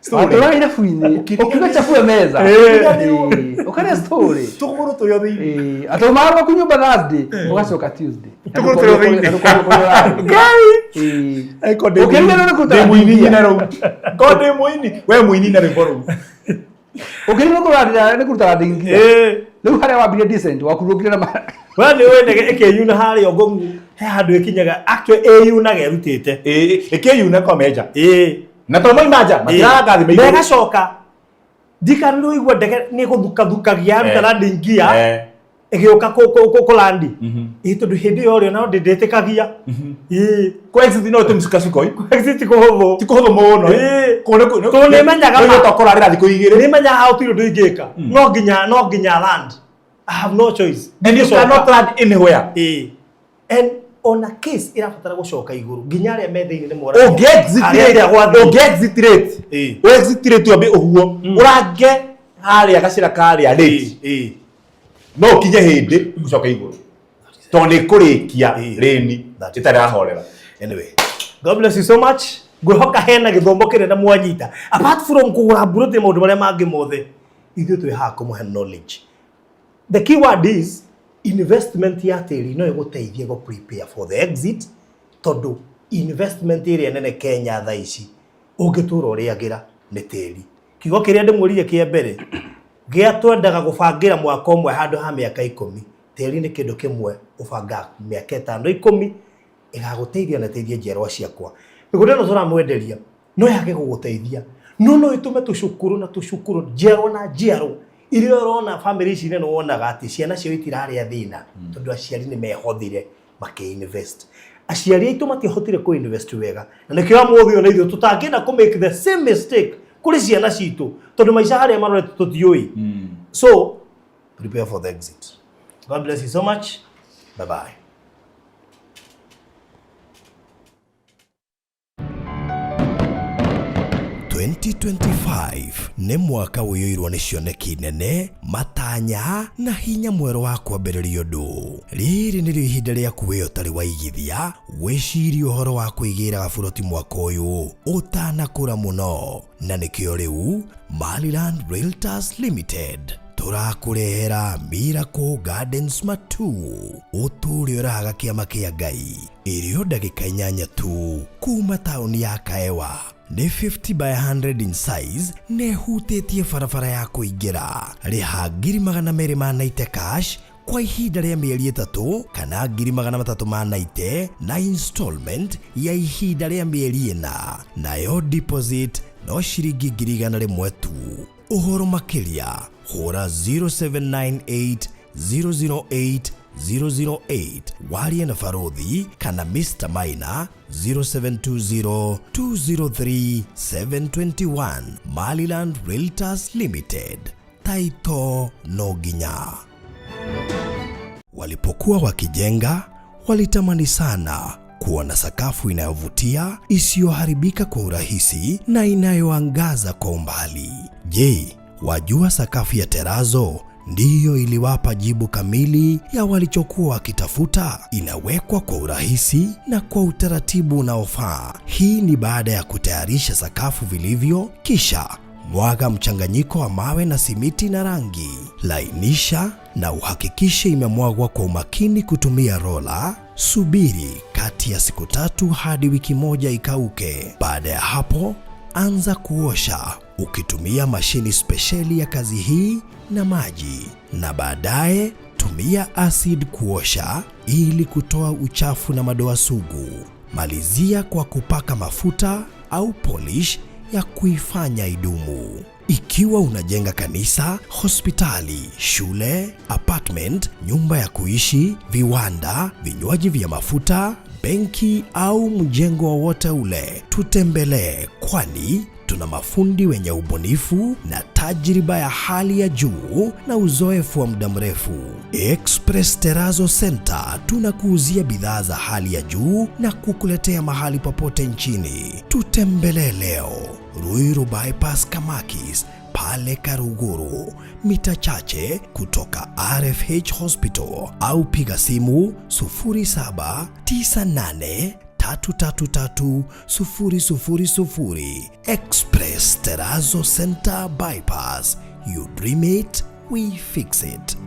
Story. Watũraga irabu-inĩ. Ũkiuga chafue meza. Ĩĩ, ũkarĩa story. Tũgũrũ tũrĩ o thĩinĩ. Ĩĩ, atĩ umaga gwaku nyũmba Thursday, ũgacoka Tuesday. Tũgũrũ tũrĩ o thĩinĩ. Na ndũkorwo kũrĩa ũrathiĩ. Ngai. Ĩĩ. Angĩkorwo ndĩ Ũkĩriganĩrwo nĩ kũruta ndĩ mũini landing gear. nyina rũu. Ngorwo ndĩ mũini, we mũini na rwĩmbo rũu. Ũkĩriganĩrwo nĩ kũruta landing gear. Ĩĩ. Rĩu harĩa wambirie decent, wakurũkire na we nĩ ũĩ ndege ĩkĩyuna harĩa ngũng'u he handũ ĩkinyaga, actually ĩyunaga ĩrutĩte. Ĩĩ, ĩkĩyuna kwa menja. Ĩĩ. Na to moima nja, matiranga thĩ na maigũrũ. ĩgacoka ndikana nĩ ũigua ndege nĩ gũthukathukagia yaruta landing gear ĩgĩũka kũlandi. Ĩĩ, tondũ hĩndĩ ĩyo rĩ ona ndĩtĩkagia. Ĩĩ. Kũ exit no tĩ msukasuko. Exit kũhũthũ. Ti kũhũthũ mũno. Ĩĩ. Kũu nĩ Tondũ nĩmenyaga Nĩ ma. tũkũrarĩra thikũ igĩrĩ. Nĩmenyaga hau tirĩ ũndũ ingĩka. No nginya land. I have no choice. And you cannot land anywhere. Ĩĩ. And ona case ĩrabatara gũcoka igũrũ nginya arĩa me thĩinĩ nĩ moragia. Ũngĩ-exit Harĩa rate, ĩrĩa gwathiĩ. ũngĩ-exit rate. Ĩĩ. Ũ-exit rate wambe ũguo. Ũrange harĩa gacĩra karĩa rate. Ĩĩ. No ũkinye hĩndĩ ũcoke igũrũ. Tondũ nĩ kũrĩkia Ĩĩ. rĩni That is- ĩtarĩ rahorera. Anyway, God bless you so much. Ngwĩhoka hena gĩthomo kĩnene mwanyita. Apart from kũgũra mburũti na maũndũ marĩa mangĩ mothe, ithuĩ twĩ haha kũmũhe knowledge. The key word is investment ya tĩri no ĩgũteithie gũ prepare for the exit, tondũ investment ĩrĩa nene Kenya thaa ici ũngĩtũra ũrĩagĩra nĩ tĩri. Kiugo kĩrĩa ndĩmwĩrire kĩa mbere gĩa twendaga gũbangĩra mwaka ũmwe handũ ha mĩaka 10, tĩri nĩ kĩndũ kĩmwe ũbangaga mĩaka 5, 10 ĩgagũteithia na ĩteithie njiarwa ciakwa. Mĩgũnda ĩno tũramwenderia no yage gũgũteithia, no ĩtũme tũcukuru na tũcukuru, njiarwa na njiarwa iria ũrona bamĩrĩ ici nene wonaga atĩ ciana ciao itirarĩa thĩna, tondũ aciari nĩ mehothire makĩ-invest. Aciari aitũ matiahotire kũ-invest wega, na nĩkĩo ũmũthĩ ũyũ na ithuĩ tũtangĩenda kũ make the same mistake kũrĩ ciana citũ, tondũ maica harĩa marorete tũtiũĩ. So prepare for the exit. God bless you so much. Bye bye. 2025 nĩ mwaka ũiyũirwo nĩ cioneki nene, matanya na hinya mwerũ wa kwambĩrĩria ũndũ. Rĩrĩ nĩrĩo ihinda rĩaku we ũtarĩ waigithia wĩcirie ũhoro wa kwĩgĩra gaburoti mwaka ũyũ ũtanakũra mũno, na nĩkĩo rĩu Maryland Realtors Limited tũrakũrehera Miracle Gardens Matu, ũtũũre ũrahaga kĩama kĩa Ngai, ĩrĩ o ndagĩka 8 tu kuma taũni ya Kaewa. Nĩ 50 by 100 in size na ĩhutĩtie barabara ya kũingĩra. Rĩha 290,000 cash kwa ihinda rĩa mĩeri 3 kana 390,000 na installment ya ihinda rĩa mĩeri 4, nayo deposit no ciringi 100,000 tu. Ũhoro makĩria hũra 0798 008 008 warie na Barothi kana Mr. Maina 0720 203 721. Maryland Realtors Limited, taito no nginya. Walipokuwa wakijenga walitamani sana kuwa na sakafu inayovutia, isiyoharibika kwa urahisi na inayoangaza kwa umbali. Je, wajua sakafu ya terazo ndiyo iliwapa jibu kamili ya walichokuwa wakitafuta. Inawekwa kwa urahisi na kwa utaratibu unaofaa. Hii ni baada ya kutayarisha sakafu vilivyo, kisha mwaga mchanganyiko wa mawe na simiti na rangi. Lainisha na uhakikishe imemwagwa kwa umakini kutumia rola. Subiri kati ya siku 3 hadi wiki 1 ikauke. Baada ya hapo, anza kuosha ukitumia mashini spesheli ya kazi hii na maji, na baadaye tumia acid kuosha ili kutoa uchafu na madoa sugu. Malizia kwa kupaka mafuta au polish ya kuifanya idumu. Ikiwa unajenga kanisa, hospitali, shule, apartment, nyumba ya kuishi, viwanda, vinywaji vya mafuta, benki au mjengo wowote ule, tutembelee, kwani tuna mafundi wenye ubunifu na tajriba ya hali ya juu na uzoefu wa muda mrefu. Express Terrazzo Center tunakuuzia bidhaa za hali ya juu na kukuletea mahali popote nchini. Tutembelee leo Ruiru Bypass Kamakis pale Karuguru, mita chache kutoka RFH Hospital, au piga simu 0798 333 000. Express Terrazzo Center Bypass. You dream it, we fix it.